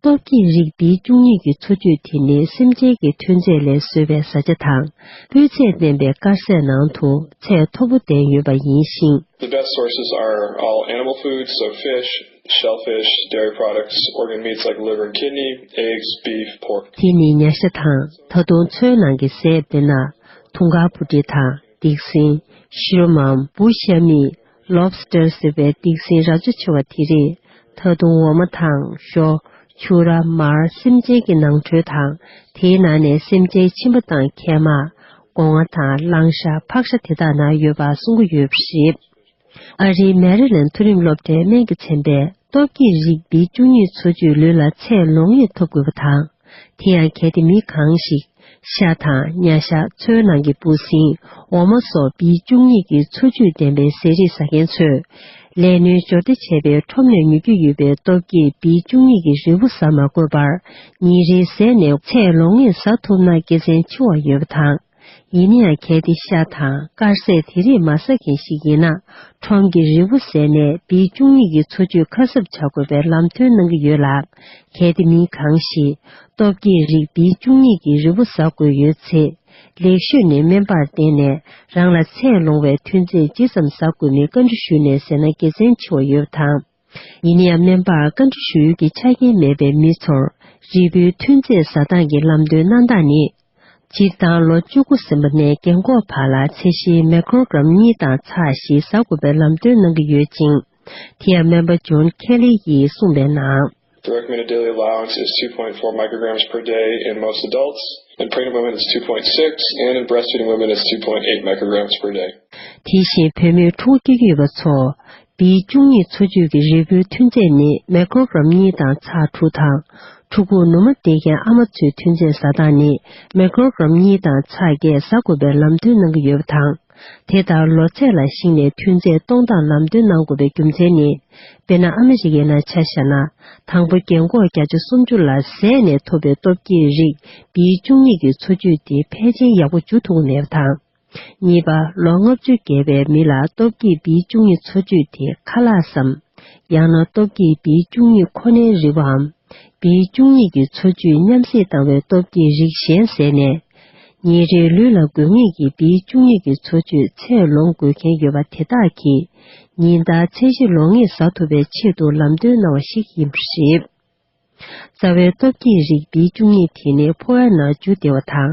སྟོབས་སྐྱེད་རིགས་བི་བཅུ་གཉིས་ཀྱི་འཚོ་བཅུད་དེ་ནི་སེམས་ཅན་གྱི་ཐོན་རྫས་ལས་བཟོས་པའི་བཟའ་བཅའ་དང་། སྤུས་ཚད་ལྡན་པའི་དཀར་ཟས་ནང་དུ་ཚད་མཐོ་པོ་ལྡན་ཡོད་པ་ཡིན་ཞིང་། The best sources are all animal foods, so fish, shellfish, dairy products, organ meats like liver and kidney, eggs, beef, pork. དེ་ནི་ཉ་ཤ་དང་། ད་དུང་མཚོའི་ནང་གི་ཟས་དཔེར་ན། དུང་དཀར་སྤུ་གྲི་དང་སྡིག་སྲིན། ཤི་རོ་མམ་འབུ་ཤ་མིག་ལོབ་སི་ཊར་ཟེར་བའི་སྡིག་སྲིན་རབ་ཆ་ཆེ་བ་དེ་རེད། ད་དུང་འོ་མ་དང་ཞོ། ཕྱུ་ར། མར། སེམས་ཅན་གྱི་ནང་ཁྲོལ་དང་། དེའི་ནང་ནས་སེམས་ཅན་གཤིན་པོ་དང་གད་དམར། སྒོ་ང་དང་གླང་ཤ། ཕག་ཤ་དེ་དག་ནང་ཡོད་པ་གསུང་གི་ཡོད་པ་རེད། ཨ་རིའི་མེ་རི་ལན་མཐོ་རིམ་སློབ་གྲྭའི་སྨན་གྱི་ཚན་པས་སྟོབས་སྐྱེད་རིགས་བི་བཅུ་གཉིས་འཚོ་བཅུད་ལུས་ལ་ཚད་ལོང་ངེས་ཐོབ་དགོས་པ་དང་། དེ་ཡང་གལ་ཏེ་མི་གང་ཞིག་ཤ་དང་། ཉ་ཤ། མཚོའི་ནང་གི་འབུ་སྲིན། འོ་མ་སོགས་བི་བཅུ་གཉིས་ཀྱི་འཚོ་བཅུད་ལྡན་པའི་ཟས་རིགས་ཟ་མཁན་ཚོས། ལས་སྣོན་སྦྱོར་སྡེབ་བྱས་པའི་ཁྲོམ་ནས་ཉོ་རྒྱུ་ཡོད་པའི་སྟོབས་སྐྱེད་བི་བཅུ་གཉིས་ཀྱི་རིལ་བུ་ཟ་མ་དགོས་པར། ཉིན་རེའི་ཟས་ནས་ཚད་ལོང་ངེས་ཟ་ཐུབ་ན་དགེ་མཚན་ཆེ་བ་ཡོད་པ་དང་། ཡིན་ན་ཡང་གལ་ཏེ་ཤ་དང་དཀར་ཟས་དེ་རིགས་མ་ཟ་མཁན་ཞིག་ཡིན་ན། ཁྲོམ་གྱི་རིལ་བུ་ཟས་ནས་བི་བཅུ་གཉིས་ཀྱི་འཚོ་བཅུད་ཁ་གསབ་བྱ་དགོས་པའི་ལམ་སྟོན་གནང་གི་ཡོད་ལ། གལ་ཏེ་མི་གང་ཞིག་སྟོབས་སྐྱེད་རིགས་བི་བཅུ་གཉིས་ཀྱི་རིལ་བུ་ཟ་དགོས་ཡོད་ཚེ། ལེགས་ཤོས་ནི་སྨན་པར་བསྟེན་ནས་རང་ལ་ཚད་ལོངས་པའི་ཐོན་རྫས་ཇི་ཙམ་ཟ་དགོས་མིན་བཀའ་འདྲི་ཞུས་ནས་ཟས་ན་དགེ་མཚན་ཆེ་བ་ཡོད་པ་དང་། ཡིན་ན་ཡང་སྨན་པར་བཀའ་འདྲི་ཞུ་ཡུལ་གྱི་ཆ་རྐྱེན་མེད་པའི་མི་ཚོར་རིལ་བུའི་ཐོན་རྫས་ཟ་སྟངས་ཀྱི་ལམ་སྟོན་གནང་སྟངས་ནི། སྤྱིར་བཏང་ལོ་བཅུ་དགུ་ཟིན་པ་ནས་རྒན་འཁོགས་བར་ལ་ཚད་གཞིའི་མེ་ཀྲོ་གྲམ་གཉིས་དང་ཚེག་བཞི་ཟ་དགོས་པའི་ལམ་སྟོན་གནང་གི་ཡོད་ཅིང་། དེ་ཡང་སྨན་པ་ཇོན་ཁེ་ལི་ཡིས་གསུངས་པའི་ནང་། The recommended daily allowance is two point four micrograms per day in most adults, and pregnant women it's two point six, and in breastfeeding women it's two point eight micrograms per day. དེ་བཞིན་བུད་མེད་ཕྲུ་གུ་སྐྱེ་གི་ཡོད་པ་ཚོ། བི་བཅུ་གཉིས་འཚོ་བཅུད་ཀྱི་རིལ་བུའི་ཐོན་རྫས་ནི་མེ་ཀྲོ་གྲམ་གཉིས་དང་ཚེག་དྲུག་དང་། ཕྲུ་གུ་ནུ་མ་སྟེར་མཁན་ཨ་མ་ཚོས་ཐོན་རྫས་ཟ་སྟངས་ནི་མེ་ཀྲོ་གྲམ་གཉིས་དང་ཚེག་བརྒྱད་ཟ་དགོས་པའི་ལམ་སྟོན་གནང་གི་ཡོད་པ་དང་། དེ་ལྟར་ལོ་ཚད་ལ་གཞིགས་ནས་ཐོན་རྫས་གཏོང་སྟངས་ལམ་སྟོན་གནང་དགོས་པའི་རྒྱུ་མཚན་ནི། དཔེར་ན་ཨ་མི་རི་ཀའི་ནང་ཆ་བཞག་ན། དང་པོ་རྒན་འཁོགས་བརྒྱ་ཆ་སུམ་ཅུ་ལ་ཟས་ནས་ཐོབ་པའི་སྟོབས་སྐྱེད་རིགས་བི་བཅུ་གཉིས་ཀྱི་འཚོ་བཅུད་དེ་ཕལ་ཆེར་ཡག་པོ་འཇུ་ཐུབ་ཀྱི་མེད་པ་དང་། གཉིས་པ། ལོ་ལྔ་བཅུ་བརྒལ་བའི་མི་ལ་སྟོབས་སྐྱེད་བི་བཅུ་གཉིས་འཚོ་བཅུད་དེ་ཁ་ལག་སམ། ཡང་ན་སྟོབས་སྐྱེད་བི་བཅུ་གཉིས་ཁོ་ནའི་རིལ་བུའམ། བི་བཅུ་གཉིས་ཀྱི་འཚོ་བཅུད་མཉམ་བསྲེས་བཏང་བའི་སྟོབས་སྐྱེད་རིགས་གཞན་ཟས་ནས། ཉིན་རེའི་ལུས་ལ་དགོས་ངེས་ཀྱི་བི་བཅུ་གཉིས་ཀྱི་འཚོ་བཅུད་ཚད་ལོངས་དགོས་མཁན་ཡོད་པ་དེ་དག་གིས། ཉིན་ལྟར་ཚད་གཞི་ལོངས་ངེས་ཟ་ཐུབ་པའི་ཆེད་དུ་ལམ་སྟོན་གནང་བ་ཞིག་ཡིན་པ་རེད། རྩ་བའི་སྟོབས་སྐྱེད་རིགས་བི་བཅུ་གཉིས་དེ་ནི་ཕོ་བའི་ནང་འཇུ་བདེ་བ་དང་།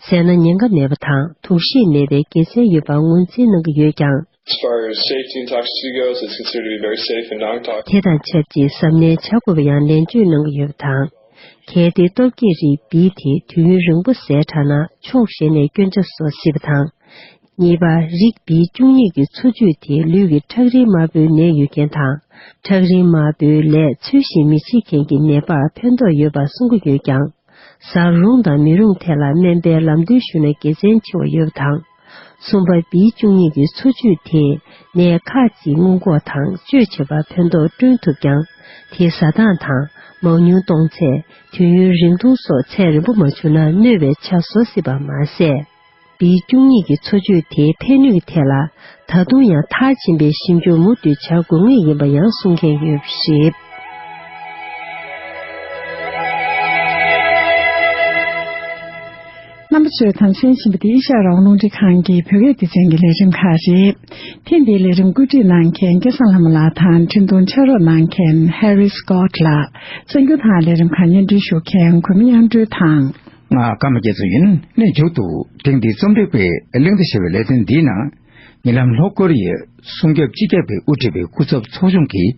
ཟས་ན་ཉེན་ཁ་མེད་པ་དང་དུག་ཤེད་མེད་པའི་དགེ་མཚན་ཡོད་པ་ངོས་འཛིན་གནང་གི་ཡོད་ཀྱང་། As far as safety and toxicity goes, it's considered to be very safe and non-toxic. དེ་དང་ཆབས་ཅིག་གཟབ་ནན་བྱ་དགོས་པ་ཡང་ནན་བརྗོད་གནང་གི་ཡོད་པ་དང་། གལ་ཏེ་སྟོབས་སྐྱེད་རིགས་བི་དེ་དུས་ཡུན་རིང་པོ་ཟས་དྲགས་ན་ཕྱོགས་གཞན་ནས་སྐྱོན་ཆ་བཟོ་སྲིད་པ་དང་། གཉིས་པ། རིགས་བི་བཅུ་གཉིས་ཀྱི་འཚོ་བཅུད་དེ་ལུས་ཀྱི་ཁྲག་རིལ་དམར་པོའི་ནད་ཡོད་མཁན་དང་། ཁྲག་རིལ་དམར་པོའི་ལས་ཚུལ་བཞིན་མི་བྱེད་མཁན་གྱི་ནད་པར་ཕན་ཐོགས་ཡོད་པར་གསུང་གི་ཡོད་ཀྱང་། ཟ་རུང་དང་མི་རུང་ཐད་ལ་སྨན་པས་ལམ་སྟོན་ཞུས་ན་དགེ་མཚན་ཆེ་བ་ཡོད་པ་དང་། གསུམ་པ། བི་བཅུ་གཉིས་ཀྱི་འཚོ་བཅུད་དེས་ནད་ཁག་ཅིག་སྔོན་འགོག་དང་བཅོས་བྱེད་པར་ཕན་ཐོགས་བསྐྲུན་ཐུབ་ཀྱང་། དེ་ཟ་སྟངས་དང་མང་ཉུང་གཏོང་ཚད། དུས་ཡུན་རིང་ཐུང་སོགས་ཚད་རན་པོ་མ་བྱུང་ན་གནོད་པའི་ཆ་བཟོ་སྲིད་པ་མ་ཟད། བི་བཅུ་གཉིས་ཀྱི་འཚོ་བཅུད་དེའི་ཕན་ནུས་ཀྱི་ཐད་ལ་ད་དུང་ཡང་མཐར་ཕྱིན་པའི་ཞིབ་འཇུག་མུ་མཐུད་བྱ་དགོས་ངེས་ཡིན་པ་ཡང་གསུང་མཁན་ཡོད་པ་རེད། རྣམ་པ་ཚོས་དང་གསན་བཞིན་པ་འདི་ཨེ་ཤ་ཡ་རང་དབང་རླུང་འཕྲིན་ཁང་གི་བོད་སྐད་སྡེ་ཚན་གྱི་ལས་རིམ་ཁག་རེད། ཐེངས་འདིའི་ལས་རིམ་བཀོད་སྒྲིག་གནང་མཁན་སྐལ་བཟང་ལྷ་མོ་ལགས་དང་འཕྲིན་གཏོང་ཕྱག་རོགས་གནང་མཁན་Harry Scott་ལགས། གསར་འགྱུར་དང་ལས་རིམ་ཁག་སྙན་སྒྲོན་ཞུ་མཁན་གུས་མོ་དབྱངས་སྒྲོལ་དང་། ང་ཀརྨ་རྒྱ་མཚོ་ཡིན། གནས་མཇུག་ཏུ་ཐེངས་འདིའི་རྩོམ་སྒྲིག་པའི་གླེང་སྟེགས་ཞེས་པའི་ལེ་ཚན་འདིའི་ནང་། ཉེ་ལམ་ལྷོ་ཀོ་རི་ཡའི་སྲུང་སྐྱོབ་སྤྱི་ཁྱབ་པས་དབུ་ཁྲིད་པའི་སྐུ་ཚབ་ཚོགས་ཆུང་གིས།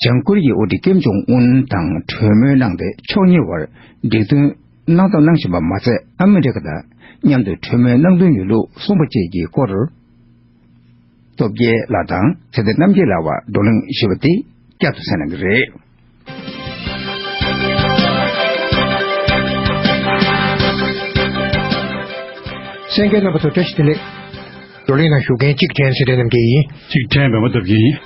བྱང་ཀོ་རི་ཡའི་དབུ་ཁྲིད་ཀིམ་ཇོང་ཨུན་དང་གྲོས་མོལ་གནང་སྟེ་ཕྱོགས་གཉིས་བར་འགྲིག་མཐུན་གནང་ཐབས་གནང་བཞིན་པ་མ་ཟད། ཨ་མི་རི་ཀ་དང་མཉམ་དུ་གྲོས་མོལ་གནང་འདུན་ཡོད་ལུགས་གསུངས་པ་བཅས་ཀྱི་སྐོར། སྟོབས་རྒྱལ་ལགས་དང་ཚེ་བརྟན་རྣམ་རྒྱལ་ལགས་བར་བགྲོ་གླེང་ཞུས་པ་དེ་བསྐྱར་དུ་གསན་གནང་གི་རེད། གསན་མཁན་རྣམ་པ་ཚོ་བཀྲ་ཤིས་བདེ་ལེགས། བགྲོ་གླེང་ནང་ཞུགས་མཁན་གཅིག་ཀྲན་སི་རེད་རྣམ་རྒྱལ་ཡིན། གཅིག་ཀྲན་པདྨ་སྟོབས་རྒྱལ་ཡིན།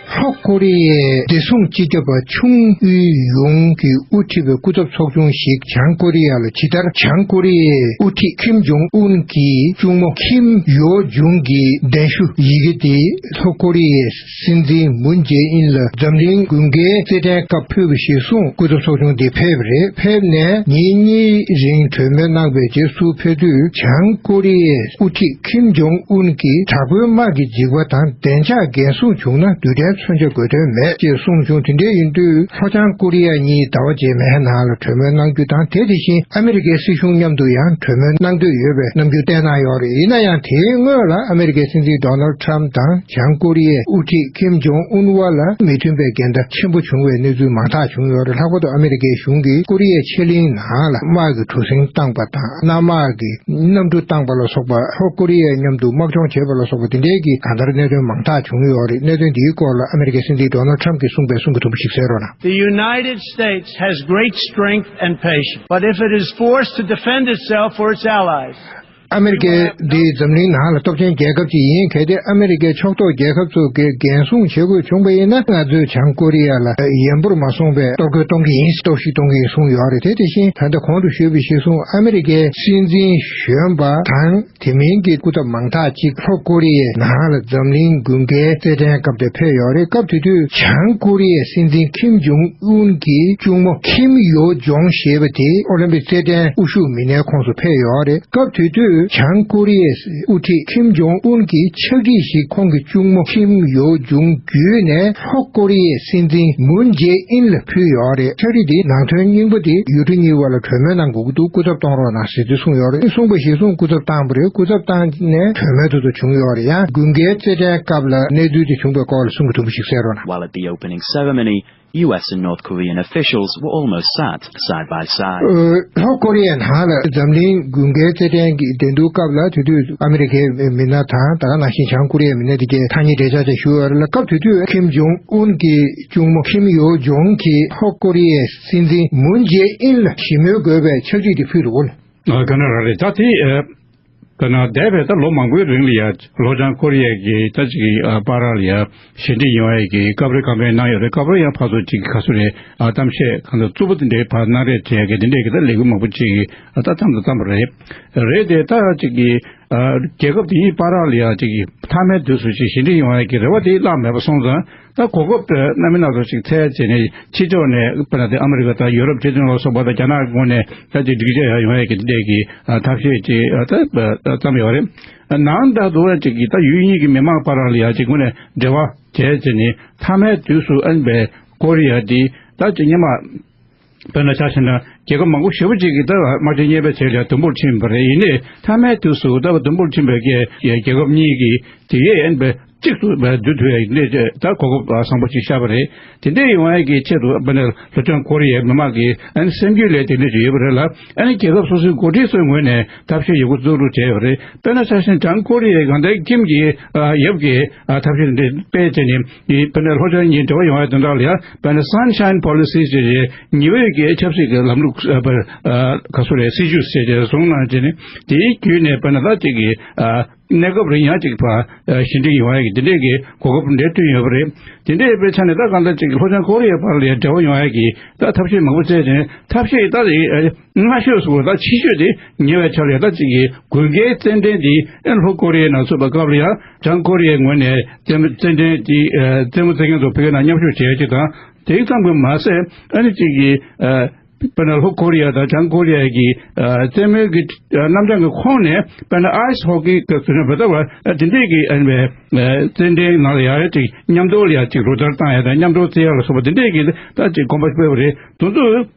ལྷོ་ཀོ་རི་ཡའི་བདེ་སྲུང་སྤྱི་ཁྱབ་པ་ཆུང་ཨུ་ཡུང་གིས་དབུ་ཁྲིད་པའི་སྐུ་ཚབ་ཚོགས་ཆུང་ཞིག་བྱང་ཀོ་རི་ཡ་ལ་ཇི་ལྟར་བྱང་ཀོ་རི་ཡའི་དབུ་ཁྲིད་ཁིམ་ཇོང་ཨུན་གྱི་གཅུང་མོ་ཁིམ་ཡོ་ཇུང་གི་གདན་ཞུ་ཡི་གེ་དེ་ལྷོ་ཀོ་རི་ཡའི་སྲིད་འཛིན་མུན་ཇེ་ཨིན་ལ་འཛམ་གླིང་དགུན་ཁའི་རྩེད་འགྲན་སྐབས་ཕུལ་བ་གཞིར་བཟུང་སྐུ་ཚབ་ཚོགས་ཆུང་དེ་ཕེབས་པ་རེད། ཕེབས་ནས་ཉིན་གཉིས་རིང་གྲོས་མོལ་གནང་བའི་རྗེས་སུ་ཕེབས་དུས་བྱང་ཀོ་རི་ཡའི་དབུ་ཁྲིད་ཁིམ་ཇོང་ཨུན་གྱིས་དྲག་པོའི་དམག་གི་འཇིགས་པ་དང་བདེ་འཇགས་འགན་སྲུང་བྱུང་ན་རྡུལ་ཕྲན་མཚོན་ཆ་དགོས་དོན་མེད་ཅེས་གསུངས་བྱུང་། དེ་འདྲ་ཡིན་དུས་ལྷོ་བྱང་ཀོ་རི་ཡ་གཉིས་ཟླ་བ་རྗེས་མའི་ནང་ལ་གྲོས་མོལ་གནང་རྒྱུ་དང་། དེ་དེ་བཞིན་ཨ་མི་རི་ཀའི་སྲིད་གཞུང་མཉམ་དུ་ཡང་གྲོས་མོལ་གནང་འདོད་ཡོད་པའི་རྣམ་འགྱུར་བསྟན་གནང་ཡོད་རེད། ཡིན་ན་ཡང་དེའི་སྔོན་ལ་ཨ་མི་རི་ཀའི་སྲིད་འཛིན་ཌོ་ནལ་ཁྲམ་དང་བྱང་ཀོ་རི་ཡའི་དབུ་ཁྲིད་ཁིམ་ཇོང་ཨུན་བར་ལ་མི་མཐུན་པའི་འགལ་ཟླ་ཆེན་པོ་བྱུང་བའི་གནས་ཚུལ་མང་དག་བྱུང་ཡོད་རེད། ལྷག་པར་དུ་ཨ་མི་རི་ཀའི་གཞུང་གིས་ཀོ་རི་ཡའི་ཕྱེད་གླིང་ནང་ལ་དམག་གི་གྲུ་གཟིངས་བཏང་པ་དང་གནམ་དམག་གི་གནམ་གྲུ་བཏང་པ་ལ་སོགས་པ། ལྷོ་ཀོ་རི་ཡའི་མཉམ་དུ་དམག་སྦྱོང་བྱས་པ་ལ་སོགས་པ་དེ་འདྲའི་གི་གང་ལྟར་གནད་དོན་མང་དག་བྱུང་ཡོད་རེད། གནད་དོན་འདིའི་སྐོར་ལ་ཨ་མི་རི་ཀའི་སྲིད་འཛིན་ཌོ་ནལ་ཁྲམ་གྱིས་གསུངས་པའི་གསུང་གི་དུམ་བུ་ཞིག་གསན་རོགས་གནང་། The United States has great strength and patience, but if it is forced to defend itself or its allies, ཨ་མི་རི་ཀ་འདི་འཛམ་གླིང་ནང་ལ་སྟོབས་ཆེན་རྒྱལ་ཁབ་ཅིག་ཡིན། གལ་ཏེ་ཨ་མི་རི་ཀའི་ཕྱོགས་གཏོགས་རྒྱལ་ཁབ་ཚོ་གིས་འགན་སྲུང་བྱེད་དགོས་བྱུང་པ་ཡིན་ན། ང་ཚོས་བྱང་ཀོ་རི་ཡ་ལ་ཡན་པོར་མ་སོང་བའི་གཏོར་རྒོལ་གཏོང་གི་ཡིན། གཏོར་བཤིག་གཏོང་གི་ཡིན་གསུངས་ཡོད་རེད། དེ་དེ་བཞིན་ད་ལྟ་གོང་དུ་ཞུས་པ་གཞིར་བཟུང་ཨ་མི་རི་ཀའི་སྲིད་འཛིན་གཞོན་པ་དང་དེ་མིན་གྱི་སྐུ་ཚབ་མང་དག་ཅིག་ལྷོ་ཀོ་རི་ཡའི་ནང་ལ་འཛམ་གླིང་དགུན་ཁའི་རྩེད་འགྲན་སྐབས་དེར་ཕེབས་ཡོད་རེད། སྐབས་དེ་དུས་བྱང་ཀོ་རི་ཡའི་སྲིད་འཛིན་ཁིམ་ཇོང་ཨུན་གྱི་གཅུང་མོ་ཁིམ་ཡོ་ཇོང་ཞེས་པ་དེ་ཨོ་ལིམ་པིག་རྩེད་འགྲན་དབུ་བཞུགས་མི་སྣའི་ཁོངས་སུ་ཕེབས་ཡོད་རེད། སྐབས་དེ་དུས་བྱང་ཀོ་རི་ཡའི་དབུ་ཁྲིད་ཁིམ་ཇོང་ཨུན་གྱིས་ཕྱག་བྲིས་ཤིག་ཁོང་གི་གཅུང་མོ་ཁིམ་ཡོ་ཇུང་བརྒྱུད་ནས་ལྷོ་ཀོ་རི་ཡའི་སྲིད་འཛིན་མུན་ཇེ་ཨིན་ལ་ཕུལ་ཡོད་རེད། ཕྱག་བྲིས་འདིའི་ནང་དོན་རྙིང་པ་དེ་ཡུལ་གྲུ་གཉིས་བར་ལ་གྲོས་མོལ་གནང་དགོས་ཀྱི་འདུག་སྐུ་ཚབ་གཏོང་རོགས་གནང་ཟེར་དུས་གསུངས་ཡོད་རེད། གསུངས་པ་གཞིར་བཟུང་སྐུ་ཚབ་བཏང་པ་རེད། སྐུ་ཚབ་བཏང་ནས་གྲོས་མོལ་དེ་ཚོ་བྱུང་ཡོད་རེད། ཡང་དགུན་ཁའི་རྩེད་འགྲན་སྐབས་ལ་གནས་ཚུལ་དེ་བྱུང་བའི་སྐོར་ལ་གསུང་གི་དུམ་བུ་ཞིག་གསན་རོགས་གནང་། While at the opening ceremony, U S and North Korean officials were almost sat side by side. ཨོ། ལྷོ་ཀོ་རི་ཡའི་ནང་ལ་འཛམ་གླིང་དགུན་ཁའི་རྩེད་འགྲན་གྱི་འགྲན་བསྡུར་སྐབས་ལ་དེ་དུས་ཨ་མི་རི་ཀའི་མི་སྣ་དང་ད་ག་ནང་བཞིན་བྱང་ཀོ་རི་ཡའི་མི་སྣ་དེ་གའི་ཐག་ཉེ་གྲོས་འཆར་ཅིག་ཞུ་ཡོད་རེད་ལ། སྐབས་དེ་དུས་ཁིམ་ཇོང་ཨུན་གྱི་གཅུང་མོ་ཁིམ་ཡོ་ཇོང་གིས་ལྷོ་ཀོ་རི་ཡའི་སྲིད་འཛིན་མུན་ཇེ་ཨིན་ལ་ཞི་མོལ་དགོས་པའི་ཕྱག་བྲིས་དེ་ཕུལ་འདུག་གོ། ཨ། ག་ན་ར་རེད། ད་དེ། ཨ། དཔེར་ན་འདས་པའི་ད་ལོ་མང་པོའི་རིང་ལ་ཡ་ལྷོ་བྱང་ཀོ་རི་ཡ་གི་ད་ཅིག་ཨ། བར་ལ་ཡ་ཞི་འགྲིག་ཡོང་ཡ་གི་སྐབས་རེ་ཁམ་པའིན་གནང་ཡོད་རེད། སྐབས་རེ་ཡང་ཕར་ཚུར་ཅིག་ག་ཚོད་རེད། ཨ། གཏམ་བཤད་གང་ལྟར་རྩུབ་པོ་དེ་འདྲའི་བར་གནང་རེས་བྱས་གི་དེ་འདྲའི་གི་ད་ལས་འགུལ་མང་པོ་ཅིག་ཨ། ད་བརྩམས་དང་བརྩམས་པ་རེད། རེད་དེ་ད་ཅིག་གི་ཨ། རྒྱལ་ཁབ་དེ་གཉིས་བར་ལ་ཡ་ཅིག་གི་མཐའ་མའི་དུས་སུ་ཅིག་ཞི་འགྲིག་ཡོང་ཡ་གི་རེ་བ་དེ་བརླག་མེད་པ་སོང་ཙང་། ད་གོ་སྐབས་དེ་གནམ་མེད་ས་མེད་ཅིག་འཚོལ་བྱས་ནས་ཕྱི་ཕྱོགས་ནས་དཔེར་ན་དེ་ཨ་མི་རི་ཀ་དང་ཡུ་རོབ་སྤྱི་མཐུན་ལ་སོགས་པ་དང་རྒྱ་ནག་ངོས་ནས་ད་ཅིག་སྒྲིག་གཅོད་ཡང་ཡོང་ཡ་གི་དེ་འདྲས་ཀྱི་ཨ། ཐབས་ཤེས་ཅིག་ཨ། ད་བརྩམས་ཡོད་རེད། ནང་ལྟར་དུ་ཅིག་གི་ད་ཡུལ་གཉིས་ཀྱི་མི་དམངས་བར་ལ་ཡ་ཅིག་ངོས་ནས་འབྲེལ་བ་བྱས་བྱས་ནས་མཐའ་མའི་དུས་སུ་ཨ་ནི་པའི་ཀོ་རི་ཡ་དེ་ད་ཅིག་སྔོན་མ། དཔེར་ན་ཆ་བཞག་ན་རྒྱལ་ཁབ་མང་པོ་ཞེ་པོ་ཅིག་གིས་ད་དམག་ཆེན་གཉིས་པའི་ཚེ་ལ་མདུན་སྤོར་ཕྱིན་པ་རེད། ཡིན་ནའི་མཐའ་མའི་དུས་སུ་ད་མདུན་སྤོར་ཕྱིན་པའི་རྒྱལ་རྒྱལ་ཁབ་གཉིས་ཀྱིས་དེ་གས་ཨན་པའི་གཅིག་ཏུ་བསྡུ་ཐུབ་ཡ་ཡིན་ནའི་ད་གོ་སྐབས་བཟང་པོ་ཅིག་ཤར་བ་རེད། དེ་འདྲའི་ཡོང་ཡ་གི་ཆེད་དུ་དཔེར་ན་ལྷོ་བྱང་ཀོ་རི་ཡའི་མི་དམངས་ཀྱི་ཨན་སེམས་རྒྱུད་ལས་དེ་འདྲ་ཅིག་ཡོད་པ་རེད་ལ། ཨན་རྒྱལ་ཁབ་སོ་སོའི་འགོ་ཁྲིད་ཚོའི་ངོས་ནས་ཐབས་ཤེས་ཡོད་རྒུ་བཙུགས་རུ་བྱས་ཡོད་རེད། དཔེར་ན་ཆ་བཞག་ན་བྱང་ཀོ་རི་ཡའི་གང་ལྟར་ཁྱིམ་གྱི་ཡབ་ཀྱི་ཐབས་ཤེས་དེ་འདྲ་སྤེལ་བྱས་ནས་དཔེར་ན་ལྷོ་བྱང་གཉིས་འབྲེལ་བ་ཡོང་ཡ་དོན་དག་ལ་ཡ་དཔེར་ན་Sunshine Policy་ཞེས་བྱས་ཉི་འོད་ཀྱི་ཆབ་སྲིད་ཀྱི་ལམ་ལུགས་ཨ། པར་ཨ། ག་ཚོད་རེད། སྲིད་ཇུས་ཟེར་བྱས་བཟུང་གནང་བྱས་ནས་དེའི་བརྒྱུད་ནས་དཔེར་ན་ད་ཅིག་གི་ཨ། གནས་སྐབས་རིང་ཡང་ཅིག་ཕར་ཨ། ཞི་འགྲིག་ཡོང་ཡ་གི་དེ་འདྲས་ཀྱི་གོ་སྐབས་འདྲ་བསྐྲུན་ཡོད་པ་རེད། དེ་འདྲས་ཡོད་པའི་ཆ་ནས་ད་གང་ལྟར་ཅིག་ལྷོ་བྱང་ཀོ་རི་ཡའི་བར་ལ་ཡ་འབྲེལ་བ་ཡོང་ཡ་གི་ད་ཐབས་ཤེས་མང་པོ་བཙལ་བྱས་ནས་ཐབས་ཤེས་ད་ཨ། སྔ་ཤོས་སུ་ད་ཆེ་ཤོས་དེ་ཉེ་བའི་ཆར་ལ་ད་ཅིག་གི་དགུན་ཁའི་རྩེད་འགྲན་དེ་ཨེ་ལྷོ་ཀོ་རི་ཡའི་ནང་ཚུད་པའི་སྐབས་ལ་ཡང་བྱང་ཀོ་རི་ཡའི་ངོས་ནས་རྩེད་རྩེད་འགྲན་དེ་ཨ། རྩེད་མོ་རྩེད་མཁན་ཚོ་བོད་སྐད་ནང་མཉམ་ཞུགས་བྱེད་ཡ་ཅིག་དང་། དེ་ཙམ་གྱིས་མ་ཟད་ཨ་ནི་ཅིག་གི་ཨ། དཔེར་ན་ལྷོ་ཀོ་རི་ཡ་དང་བྱང་ཀོ་རི་ཡ་གི་ཨ་རྩེད་མོའི་གི་ཨ་རྣམ་གྲངས་ཀྱི་ཁོངས་ནས་དཔེར་ན་ཨའི་སི་ཧོ་ཀི་གི་ཟེར་ན་བོད་ལྟ་བ་ཨ་དེ་འདྲས་ཀྱི་ཨ་ནི་བའི་ཨ་རྩེད་འགྲན་ནང་ལ་ཡང་ཅིག་མཉམ་དུ་ལ་ཡང་ཅིག་རོགས་ཟླ་བཏང་ཡ་དང་མཉམ་དུ་རྩེ་ཡ་ལ་སོགས་པ་དེ་འདྲས་ཀྱི་ད་ཅིག་གོམ་པ་སྤོས་པ་རེད། དེ་ཚོ་ད་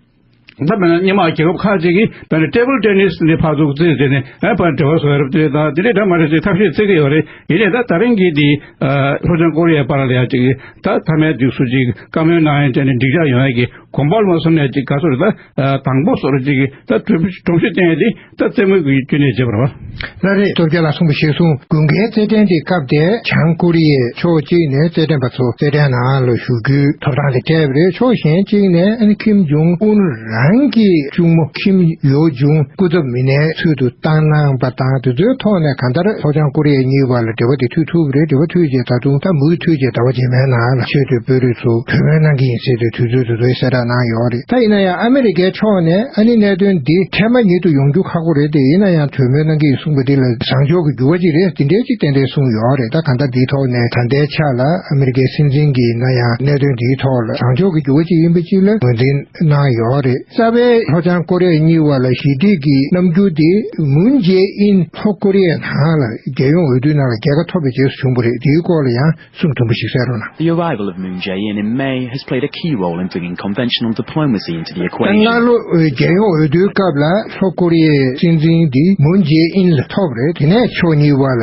དཔེར་ན་སྔོན་མ་རྒྱལ་ཁབ་ཁག་ཅིག་གིས་དཔེར་ན་ཊེ་བལ་ཊེ་ནིས་འདི་ཕར་ཚུར་རྩེས་བྱས་ནས་ཨ་ཕར་འབྲེལ་བ་བཟོ་ཡ་རབས་དེ་རེད། ད་དེ་འདྲས་འདྲ་མ་རེད་ཅེས་ཐབས་ཤེས་རྩེ་གི་ཡོད་རེད། ཡིན་ནའི་ད་ད་རིང་གི་འདི་ཨ་ལྷོ་བྱང་ཀོ་རི་ཡའི་བར་ལ་ཡང་ཅིག་ད་མཐའ་མའི་དུས་སུ་ཅིག་བཀའ་མོལ་གནང་ཡ་བྱས་ནས་འགྲིག་འཇགས་ཡོང་ཡ་གི་གོམ་པ་ལ་མ་སོང་ནས་ཅིག་ག་ཚོད་རེད། ད་ཨ་དང་པོ་སོར་ཅིག་ད་སྒྲོམ་གཞི་བསྟན་ཡ་འདི་ད་རྩེད་མོ་གི་བརྒྱུད་ནས་བྱས་པ་རེད་པ། ལགས་རེད། སྟོབས་རྒྱལ་ལགས་གསུངས་པ་ཞིག་གསུངས། དགུན་ཁའི་རྩེད་འགྲན་དེ་སྐབས་དེར་བྱང་ཀོ་རི་ཡའི་ཕྱོགས་གཅིག་ནས་རྩེད་འགྲན་པ་ཚོ་རྩེད་འགྲན་ནང་ལ་ཞུགས་རྒྱུའི་ཐོབ་ཐང་དེ་སྤྲད་པ་རེད། ཕྱོགས་གཞན་གཅིག་ནས་ཨ་ནི་ཁིམ་ཇོང་ཨུན་རང་གི་གཅུང་མོ་ཁིམ་ཡོ་ཇུང་སྐུ་ཚབ་མི་སྣའི་ཚུལ་དུ་བཏང་གནང་པ་དང་། དེ་ཚོའི་ཐོག་ནས་གང་ལྟར་ལྷོ་བྱང་ཀོ་རི་ཡ་གཉིས་བར་ལ་འབྲེལ་བ་དེ་མཐུད་ཐུབ་པ་རེད། འབྲེལ་བ་མཐུད་རྗེས་ད་དུང་ད་མུ་མཐུད་རྗེས་ཟླ་བ་རྗེས་མའི་ནང་ལ་ཆེས་མཐོའི་དཔོན་རིགས་ཚོ་གྲོས་མོལ་གནང་གི་ཡིན་ཟེར་ཏེ་དུས་ཚོད་དེ་ཚོའི་གསལ་བསྒྲགས་གནང་ཡོད་རེད། ད་ཡིན་ན་ཡང་ཨ་མི་རི་ཀའི་ཕྱོགས་ནས་ཨ་ནི་གནད་དོན་འདི་འཕྲལ་མ་ཉིད་དུ་ཡོང་རྒྱུ་ཁག་པོ་རེད་དེ། ཡིན་ན་ཡང་གྲོས་མོལ་གནང་གི་ཡིན་གསུངས་པ་འདི་ལ་བཟང་ཕྱོགས་ཀྱི་འགྱུར་བ་ཅིག་རེད། དེ་འདྲའི་ཅིག་ཏན་ཏན་གསུངས་ཡོད་རེད། ད་གང་ལྟར་འདིའི་ཐོག་ནས་ད་ལྟའི་ཆ་ལ་ཨ་མི་རི་ཀའི་སྲིད་འཛིན་གྱིས་ཡིན་ན་ཡང་གནད་དོན་འདིའི་ཐོག་ལ་བཟང་ཕྱོགས་ཀྱི་འགྱུར་བ་ཅིག་ཡིན་པ་ཅིག་ལ་ངོས་འཛིན་གནང་ཡོད་རེད། རྩ་བའི་ལྷོ་བྱང་ཀོ་རི་ཡ་གཉིས་བར་ལ་ཞི་འགྲིག་གི་རྣམ་འགྱུར་དེ་མུན་ཇེ་ཨིན་ལྷོ་ཀོ་རི་ཡའི་ནང་ལ་རྒྱལ་ཡོངས་འོས་བསྡུའི་ནང་ལ་རྒྱལ་ཁ་ཐོབ་པའི་རྗེས་སུ་བྱུང་བ་རེད། དེའི་སྐོར་ལ་ཡང་གསུང་དུམ་བུ་ཞིག་གསན་རོགས་གནང་། The arrival of Moon Jae-in in May has played a key role in bringing conventional diplomacy into the equation. ད་སྔ་ལོ་རྒྱལ་ཡོངས་འོས་བསྡུའི་སྐབས་ལ་ལྷོ་ཀོ་རི་ཡའི་སྲིད་འཛིན་འདི་མུན་ཇེ་ཨིན་ལ་ཐོབ་རེད། དེ་ནས་ཕྱོགས་གཉིས་བར་ལ་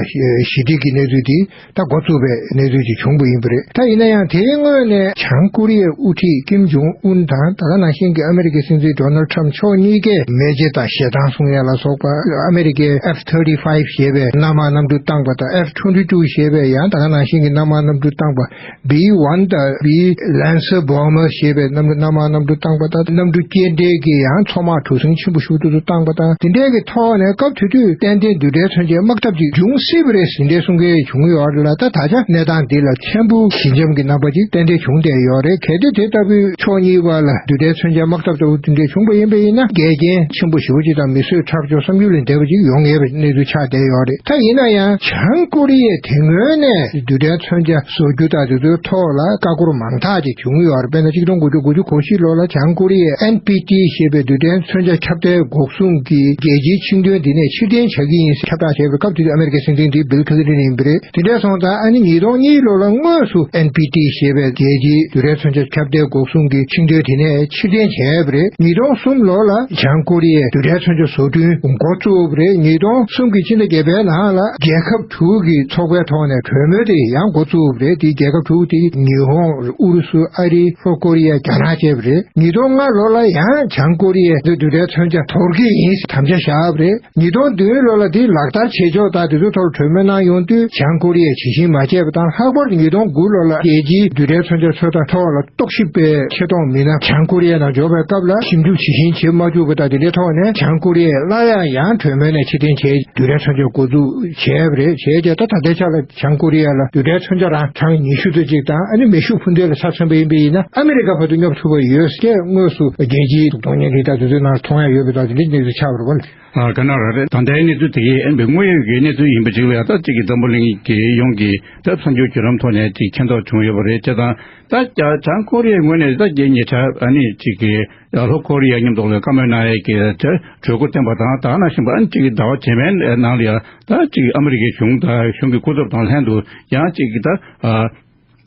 ཞི་འགྲིག་གི་གནས་ཚུལ་འདི་ད་འགོ་བཙུགས་པའི་གནས་ཚུལ་ཅིག་བྱུང་བ་ཡིན་པ་རེད། ད་ཡིན་ན་ཡང་དེའི་སྔོན་ནས་བྱང་ཀོ་རི་ཡའི་དབུ་ཁྲིད་ཀིམ་ཇོང་ཨུན་དང་ད་ག་ནང་བཞིན་གྱི་ཨ་མི་རི་ཀའི་སྲིད་འཛིན་ཌོ་ནལ་ཊམ་ཕྱོགས་གཉིས་ཀས་མེ་ལྕེ་དང་ཞེ་སྡང་གསུང་ཡ་ལ་སོགས་པ། ཨ་མི་རི་ཀའི་ཨེཕ་ཐར་ཊི་ཕའིབ་ཞེས་པའི་གནམ་དམག་གནམ་གྲུ་བཏང་པ་དང་། ཨེཕ་ཊུ་ཝེན་ཊི་ཊུ་ཞེས་པའི་ཡང་ད་ག་ནང་བཞིན་གྱི་གནམ་དམག་གནམ་གྲུ་བཏང་པ། བི་ཝན་དང་བི་ལན་སར་བོམ་བར་ཞེས་པའི་གནམ་གནམ་དམག་གནམ་གྲུ་བཏང་པ་དང་། གནམ་གྲུ་སྐྱེལ་འདྲེན་གྱི་ཡང་མཚོ་དམག་གྲུ་གཟིངས་ཆེན་པོ་ཞེ་པོ་ཏོག་ཏོ་བཏང་པ་དང་། དེ་འདྲའི་གི་ཐོག་ནས་སྐབས་དེ་དུས་ཏན་ཏན་རྡུལ་ཕྲན་མཚོན་ཆའི་དམག་འཐབ་ཅིག་འབྱུང་སྲིད་པ་རེད་ཟེར་འདྲའི་གསུང་མཁན་བྱུང་ཡོད་རེད་ལ། ད་ད་ཆ་གནས་སྟངས་འདི་ལ་ཕྲན་བུ་ཞི་འཇམ་གྱི་རྣམ་པ་ཅིག་ཏན་ཏན་བྱུང་བསྡད་ཡོད་རེད། གལ་ཏེ་དེ་ལྟ་བུའི་ཕྱོགས་གཉིས་བར་ལ་རྡུལ་ཕྲན་མཚོན་ཆའི་དམག་འཐབ་ལྟ་བུ་དེ་འདྲ་བྱུང་བ་ཡིན་པ་ཡིན་ན། འགལ་རྐྱེན་ཆེན་པོ་ཞེ་པོ་ཅིག་དང་མི་གསོད་ཁྲག་སྦྱོར་བསམ་ཡུལ་ལས་འདས་པ་ཅིག་ཡོང་ངེས་པའི་གནས་ཚུལ་ཆགས་བསྡད་ཡོད་རེད། ད་ཡིན་ན་ཡང་བྱང་ཀོ་རི་ཡས་དེ་སྔོན་ནས་རྡུལ་ཕྲན་མཚོན་ཆ་བཟོ་རྒྱུ་དང་དེ་ཚོའི་ཐོག་ལ་ཀ་ཀོར་མང་དག་ཅིག་བྱུང་ཡོད་རེད། དཔེར་ན་ཆིག་སྟོང་དགུ་བརྒྱ་དགུ་བཅུ་གོ་བཞི་ལོ་ལ་བྱང་ཀོ་རི་ཡས་ཨེན་པི་ཊི་ཞེས་པའི་རྡུལ་ཕྲན་མཚོན་ཆ་ཁྱབ་གདལ་འགོག་སྲུང་གི་རྒྱལ་སྤྱིའི་ཆིངས་དོན་འདི་ནས་ཕྱིར་འཐེན་བྱ་གི་ཡིན་ཟེར་ཁྱབ་བསྒྲགས་བྱས་པའི་སྐབས་དེ་དུས་ཨ་མེ་རི་ཀའི་སྲིད་འཛིན་འདི་བིལ་ཁི་ལིན་ཊོན་ཡིན་པ་རེད། དེ་འདྲ་སོང་ཙང་ཨ་ནི་ཉིས་སྟོང་གཉིས་ལོ་ལ་དངོས་སུ་ཨེན་པི་ཊི་ཞེས་པའི་རྒྱལ་སྤྱིའི་རྡུལ་ཕྲན་མཚོན་ཆ་ཁྱབ་གདལ་འགོག་སྲུང་གི་ཆིངས་དོན་དེ་ནས་ཕྱིར་འཐེན་བྱས་པ་རེད། ཉིས་སྟོང་གསུམ་ལོ་ལ་བྱང་ཀོ་རི་ཡས་རྡུལ་ཕྲན་མཚོན་ཆ་བཟོ་སྐྲུན་འགོ་བཙུགས་པ་རེད། ཉིས་སྟོང་གསུམ་གྱི་ཕྱི་ཟླ་བརྒྱད་པའི་ནང་ལ་རྒྱལ་ཁབ་དྲུག་གི་ཚོགས་པའི་ཐོག་ནས་གྲོས་མོལ་དེ་ཡང་འགོ་བཙུགས་པ་རེད། དེའི་རྒྱལ་ཁབ་དྲུག་དེ་ཉི་ཧོང་། ཨུ་རུ་སུ། ཨ་རི། ལྷོ་ཀོ་རི་ཡ། རྒྱ་ནག་བཅས་པ་རེད། ཉིས་སྟོང་ལྔ་ལོ་ལ་ཡང་བྱང་ཀོ་རི་ཡས་རྡུལ་ཕྲན་མཚོན་ཆ་དོར་གྱི་ཡིན་ཟེར་དམ་བཅའ་བཞག་པ་རེད། ཉིས་སྟོང་བདུན་ལོ་ལ་དེ་ལག་བསྟར་བྱེད་ཕྱོགས་དང་དེ་ཚོའི་ཐོག་གྲོས་མོལ་གནང་ཡོང་དུས་བྱང་ཀོ་རི་ཡས་ཇི་བཞིན་མ་བྱས་པ་དང་། ལྷག་པར་དུ་ཉིས་སྟོང་དགུ་ལོ་ལ་རྒྱལ་སྤྱིའི་རྡུལ་ཕྲན་མཚོན་ཆ་ཚོད་ལྟ་ཐོག་ལ་རྟོག་ཞིབ་པའི་ཆེད་གཏོང་མི་སྣ་བྱང་ཀོ་རི་ཡའི་ནང་འབྱོར་བའི་སྐབས་ལ་ཞིབ་འཇུག་ཇི་བཞིན་བྱེད་མ་བཅུག་པ་དང་། དེ་འདྲའི་ཐོག་ནས་བྱང་ཀོ་རི་ཡས་སླར་ཡང་ཡང་གྲོས་མོལ་ནས་ཕྱིར་འཐེན་བྱས། རྡུལ་ཕྲན་མཚོན་ཆ་འགོ་འཛུགས་བྱས་པ་རེད། བྱས་རྗེས་ད་ད་ལྟའི་ཆ་ལ་བྱང་ཀོ་རི་ཡ་ལ་རྡུལ་ཕྲན་མཚོན་ཆ་རང་གྲངས་ཉི་ཤུ་ཙམ་ཅིག་དང་། ཨ་ནི་མེ་ཤུགས་འཕུར་མདེལ་ལ་ཆ་མཚོན་པ་ཡིན་པ་ཡིན་ན་ཨ་མི་རི་ཀ་བར་དུ་སྙོབ་ཐུབ་པ་ཡོད་ཅེས་དངོས་སུ་རྒྱལ་སྤྱིའི་གདོང་བརྙན་རིགས་དང་དེ་ཚོའི་ནང་མཐོང་ཡ་ཡོད་པའི་ཐོག་དེ་འདྲའི་གནས་ཚུལ་ཆགས་པ་རེད་པ། ཨ་ག་ན་ར་རེད། ད་ལྟའི་གནས་ཚུལ་དེ་གའི་ཨེན་པའི་དངོས་ཡོད་ཀྱི་གནས་ཚུལ་ཡིན་པ་ཅིག་ལ་ཡང་ད་ཅིག་གི་འཛམ་བུ་གླིང་གི་ཡོངས་ཀྱི་ད་གསར་འགྱུར་བརྒྱུད་ལམ་ཐོག་ནས་ཅིག་མཁྱེན་རྟོགས་བྱུང་ཡོད་པ་རེད། བྱས་ཙང་ད་བྱང་ཀོ་རི་ཡའི་ངོས་ནས་ད་རྒྱལ་ཉེ་ཆར་ཨ་ནི་ཅིག་གི་ལྷོ་ཀོ་རི་ཡ་མཉམ་དུ་ལ་བཀའ་མོལ་གནང་ཡས་ཀྱི་ད་གྲོས་འགོ་བཏོན་པ་དང་། ད་ནང་བཞིན་པ་ཨ་ནི་ཅིག་གི་ཟླ་བ་རྗེས་མའི་ནང་ལ་ཡང་ད་ཅིག་ཨ་མི་རི་ཀའི་གཞུང་དང་གཞུང་གི་སྐུ་ཚབ་དང་ལྷན་དུ་ཡང་ཅིག་གི་ད་ཨ།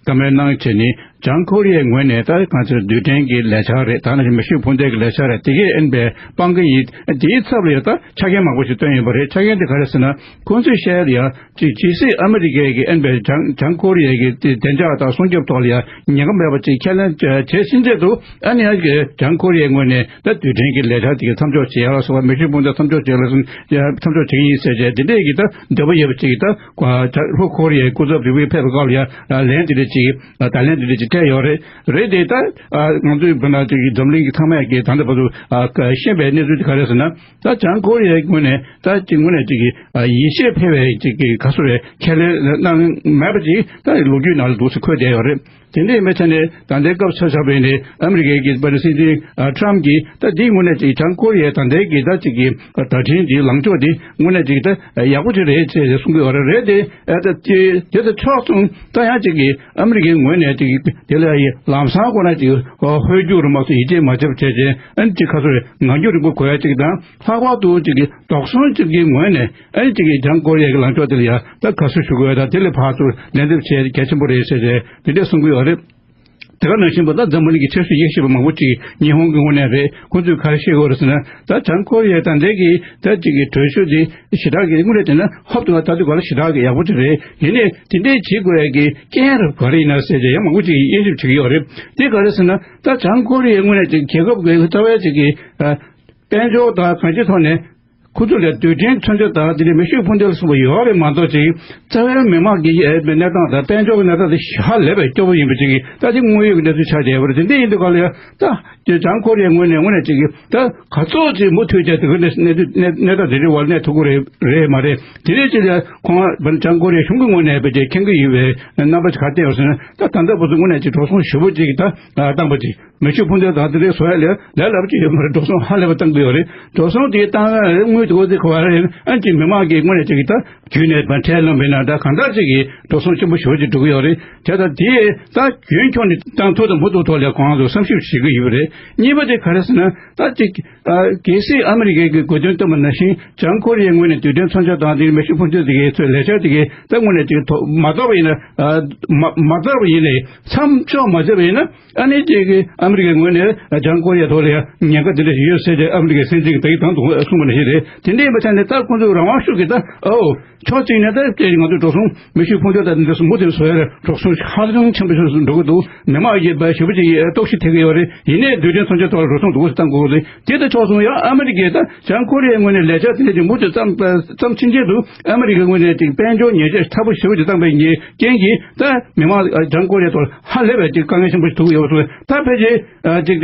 བཀའ་མོལ་གནང་བྱས་ནས་བྱང་ཀོ་རི་ཡའི་ངོས་ནས་ད་གང་ཟེར་རྡུལ་ཕྲན་གྱི་ལས་འཆར་རེད། ད་ནང་བཞིན་མེ་ཤུགས་འཕུར་མདེལ་གྱི་ལས་འཆར་རེད། དེ་གས་ཨེན་པའི་སྤང་གི་ཡིན། དེའི་ཚབ་ལ་ཡང་ད་ཆ་རྐྱེན་མང་པོ་ཞིག་བཏོན་ཡོད་པ་རེད། ཆ་རྐྱེན་དེ་ག་རེ་ཟེར་ན། ཁོང་ཚོས་བཤད་ཡ་ཅིག་ཇི་སྲིད་ཨ་མི་རི་ཀའི་གི་ཨེན་པའི་བྱང་བྱང་ཀོ་རི་ཡའི་གི་དེ་བདེ་འཇགས་དང་སྲུང་སྐྱོབ་ཐོག་ལ་ཡང་ཉེན་ཁ་མེད་པ་ཅིག་ཁས་ལེན་བྱས་ཕྱིན་ཆད་དུ། ཨ་ནི་ཡང་གི་བྱང་ཀོ་རི་ཡའི་ངོས་ནས་ད་རྡུལ་ཕྲན་གྱི་ལས་འཆར་དེ་གི་མཚམས་འཇོག་བྱེད་ཡ་ལ་སོགས་པ། མེ་ཤུགས་འཕུར་མདེལ་མཚམས་འཇོག་བྱེད་ཡ་ལ་སོགས་མཚམས་འཇོག་བྱེད་ཀྱི་ཡིན་ཟེར་བྱས། དེ་འདྲས་ཀྱི་ད་འདོད་པ་ཡོད་པ་ཅིག་ད་ལྷོ་ཀོ་རི་ཡའི་སྐུ་ཚབ་དེ་བས་ཕེབས་པའི་སྐབས་ལ་ཡང་ལན་དེ་འདྲས་ཅིག་ད་ལན་དེ་འདྲས་ཅིག་སྤྲད་ཡོད་རེད། རེད་དེ་ད་ང་ཚོའི་བོད་ནང་ཅིག་གི་འཛམ་གླིང་གི་ཚང་མས་ཀྱི་ད་ལྟ་བར་དུ་ཤེས་པའི་གནས་ཚུལ་དེ་ག་རེ་ཟེར་ན། ད་བྱང་ཀོ་རི་ཡའི་ངོས་ནས་ད་ཅིག་ངོས་ནས་ཅིག་གི་ཡིད་ཆེས་འཕེར་བའི་ཅིག་གི་ག་ཚོད་རེད་ཁས་ལེན་གནང་མེད་པ་ཅིག་ད་ལོ་རྒྱུས་ནང་ལ་འདུག་སེ་འཁོད་བསྡད་ཡོད་རེད། དེ་འདྲ་ཡིན་པའི་ཆ་ནས་ད་ལྟའི་སྐབས་ཆ་བཞག་པ་ཡིན་ན་ཨ་མི་རི་ཀའི་གི་བྷའི་ཌེན་སྲིད་འཛིན་ཨ་ཊམ་གྱིས་ད་འདིའི་ངོས་ནས་ཅིག་བྱང་ཀོ་རི་ཡའི་ད་ལྟའི་གི་ད་ཅིག་གི་བརྡ་འཕྲིན་འདིའི་ལངས་ཕྱོགས་འདི་དངོས་གནས་ཅིག་ད་ཡག་པོ་ཅིག་རེད་ཅེས་གསུང་གི་ཡོད་རེད། རེད་དེ་ཨ་ད་དེ་དེ་ད་ཕྱོགས་མཚུངས་ད་ཡང་ཅིག་གི་ཨ་མི་རི་ཀའི་ངོས་ནས་ཅིག་དེ་ལ་ཡི་ལམ་སང་ཁོ་ན་ཅིག་ཧོལ་རྒྱུག་རུ་མ་སོགས་ཡིད་ཆེས་མ་བྱེད་པ་བྱས་རྗེས་ཨ་ནི་ཅིག་ཁ་སོ་རེ་ངང་རྒྱུག་རིང་པོ་གོ་ཡ་ཅིག་དང་། ལྷག་པར་དུ་ཅིག་གི་དོགས་ཟོན་ཅིག་གི་ངོས་ནས་ཨ་ནི་ཅིག་གི་བྱང་ཀོ་རི་ཡ་གི་ལངས་ཕྱོགས་དེ་ལ་ཡང་ད་དགའ་བསུ་ཞུ་དགོས་དང་དེ་ལས་ཕར་ཚུར་ལན་འདེབས་བྱེད་གལ་ཆེན་པོ་རེད་ཟེར་ཏེ་དེ་འདྲས་གསུང་གི་ཡོད་རེད། དེ་ག་ནང་བཞིན་པ་ད་འཛམ་བུ་གླིང་གི་ཆེས་སུ་དབྱེ་ཞིབ་པ་མང་པོ་ཅིག་ཉི་ཧོང་གི་ངོས་ནས་རེད། ཁོང་ཚོས་ག་རེ་བཤད་ཀྱི་ཡོད་རེད་ཟེར་ན་ད་བྱང་ཀོ་རི་ཡ་ད་འདྲའི་གི་ད་ཅིག་གི་གྲོས་ཆོད་དེ་ཞེ་དྲག་གི་དངོས་གནས་བྱས་ན་ཧོབ་ཏེ་ད་ལྟ་ག་ལ་ཞེ་དྲག་གི་ཡག་པོ་ཅིག་རེད། ཡིན་ནའི་དེ་འདྲས་བྱེད་དགོས་ཡ་གི་རྐྱེན་རབ་ག་རེ་ཡིན་ན་ཟེར་ཏེ་ཡང་མང་པོ་ཅིག་དབྱེ་ཞིབ་བྱེད་ཀྱི་ཡོད་རེད། དེ་ག་རེ་ཟེར་ན་ད་བྱང་ཀོ་རི་ཡའི་དངོས་གནས་ཅིག་རྒྱལ་ཁབ་ཀྱི་རྩ་བའི་ཅིག་གི་དཔལ་འབྱོར་དང་གང་ཅིའི་ཐོག་ནས་ཁོ་ཚོ་ལ་རྡུལ་ཕྲན་མཚོན་ཆ་དང་དེ་ནས་མེ་ཤུགས་འཕུར་མདེལ་སོགས་པ་ཡོད་རེད་མ་གཏོགས་ཅིག་རྩ་བའི་མི་དམངས་ཀྱི་གནས་སྟངས་དང་དཔལ་འབྱོར་གྱི་གནས་སྟངས་དེ་ཧ་ལས་པའི་སྐྱོ་པོ་ཡིན་པ་ཅིག་ད་དེ་དངོས་ཡོད་ཀྱི་གནས་ཚུལ་ཆགས་བསྡད་ཡོད་པ་རེད། དེ་འདྲ་ཡིན་དུས་ག་ལ་ཡང་ད་བྱང་ཀོ་རི་ཡའི་ངོས་ནས་དངོས་གནས་ཅིག་ད་ག་ཚོད་ཅིག་མུ་མཐུད་བྱས་དེ་ག་ནས་གནས་ཚུལ་གནས་གནས་སྟངས་དེ་འདྲའི་བར་གནས་ཐུབ་ཀྱི་རེད་རེད་མ་རེད། དེ་འདྲའི་ཅིག་ལ་ཁོང་བྱང་ཀོ་རི་ཡའི་གཞུང་གི་ངོས་ནས་བྱས་མཁྱེན་གྱི་ཡོད་པའི་རྣམ་པ་ཅིག་ག་བསྟན་ཡོད་ཟེར་ན་ད་ད་ལྟ་བར་དུ་དངོས་གནས་ཅིག་འགྲོ་སོང་ཞེ་པོ་ཅིག་ད་བཏང་པ་ཅིག་མེ་ཤུགས་འཕུར་མདེལ་དང་དེ་འདྲའི་བཟོ་ཡ་ལས་ལས་སླ་པོ་ཅིག་ཡོད་མ་རེད། འགྲོ་སོང་ཧ་ལས་པ་བཏང་གི་ཡོད་རེད། འགྲོ་སོང་དེ་བཏང་ཡ་དངུལ་དེ་གོ་དེ་གོ་བ་རེད། ཨ་ཅིག་མི་མང་གི་དངོས་གནས་ཅིག་གི་ད་རྒྱུད་ནས་མ་ཁྲལ་ལམ་པས་ན་ད་གང་ལྟར་ཅིག་གི་འགྲོ་སོང་ཆེན་པོ་ཞེ་པོ་ཅིག་འགྲོ་གི་ཡོད་རེད། དེ་ད་དེ་ད་རྒྱུན་འཁྱོངས་ནས་བཏང་ཐུབ་དང་མི་ཐུབ་ཐོག་ལ་གང་དུ་བསམ་ཞིབ་བྱེད་ཀྱི་ཡོད་རེད། གཉིས་པ་དེ་ག་རེ་ཟེར་ན་ད་ཅིག་ཨ་གལ་སྲིད་ཨ་མི་རི་ཀའི་གི་དགོས་དོན་བཏོན་པ་ནང་བཞིན་བྱང་ཀོ་རི་ཡའི་ངོས་ནས་རྡུལ་ཕྲན་མཚོན་ཆ་དང་དེ་མེ་ཤུགས་འཕུར་མདེལ་དེ་གའི་ཚོའི་ལས་འཆར་དེ་གའི་ད་དངོས་གནས་ཅིག་ཐོག་མ་གཏོགས་པ་ཡིན་ན་ཨ་མ་མ་གཏོགས་པ་ཡིན་ནའི་མཚམས་འཇོག་མ་བྱས་པ་ཡིན་ན། ཨ་ནི་ཅིག་གིས་ཨ་མི་རི་ཀའི་ངོས་ནས་བྱང་ཀོ་རི་ཡ་ཐོག་ལ་ཡང་ཉེན་ཁ་འདི་འདྲ་ཞིག་ཡོད་ཟེར་ཏེ་ཨ་མི་རི་ཀའི་སྲིད་འཛིན་གྱིས་ད་ཡིག་དང་དུ་གསུངས་པ་ནང་བཞིན་རེད། དེ་འདྲ་ཡིན་པའི་ཆ་ནས་ད་ཁོང་ཚོས་རང་དབང་ཤུགས་ཀྱིས་ད་ཨོ་ཕྱོགས་གཅིག་ནས་ད་ཅིག་ང་ཚོས་འགྲོ་སོང་མེ་ཤུགས་འཕུར་མདེལ་དང་འདི་འདྲ་མུ་མཐུད་བཟོ་ཡ་ལ་འགྲོ་སོང་ཧ་ཅང་ཆེན་པོ་ཞིག་འགྲོ་གི་འདུག་མི་མང་ཡིས་ཞེ་པོ་ཅིག་རྟོག་ཞིབ་ཐེབས་ཀྱི་ཡོད་རེད། ཡིན་ནའི་རྡུལ་ཕྲན་མཚོན་ཆ་ཐོག་ལ་འགྲོ་སོང་འདུག་སེ་བཏང་དགོས་རེད། དེ་ལྟ་ཆོག་སོང་ཡང་ཨ་མི་རི་ཀས་ད་བྱང་ཀོ་རི་ཡའི་ངོས་ནས་ལས་འཆར་དེ་འདྲ་ཅིག་མུ་མཐུད་བརྩམས་བརྩམས་ཕྱིན་ཆད་དུ་ཨ་མི་རི་ཀའི་ངོས་ནས་ཅིག་དཔལ་འབྱོར་ཉེས་ཆད་ཚ་པོ་ཞེ་པོ་ཅིག་བཏང་པའི་ཉེས་རྐྱེན་གྱིས་ད་མི་མང་བྱང་ཀོ་རི་ཡ་ཐོག་ཧ་ལས་པའི་ཅིག་དཀའ་ངལ་ཆེན་པོ་ཞིག་ཐུག་གི་ཡོད་པ་སོང་ད་ཕལ་ཆེར་ཅིག་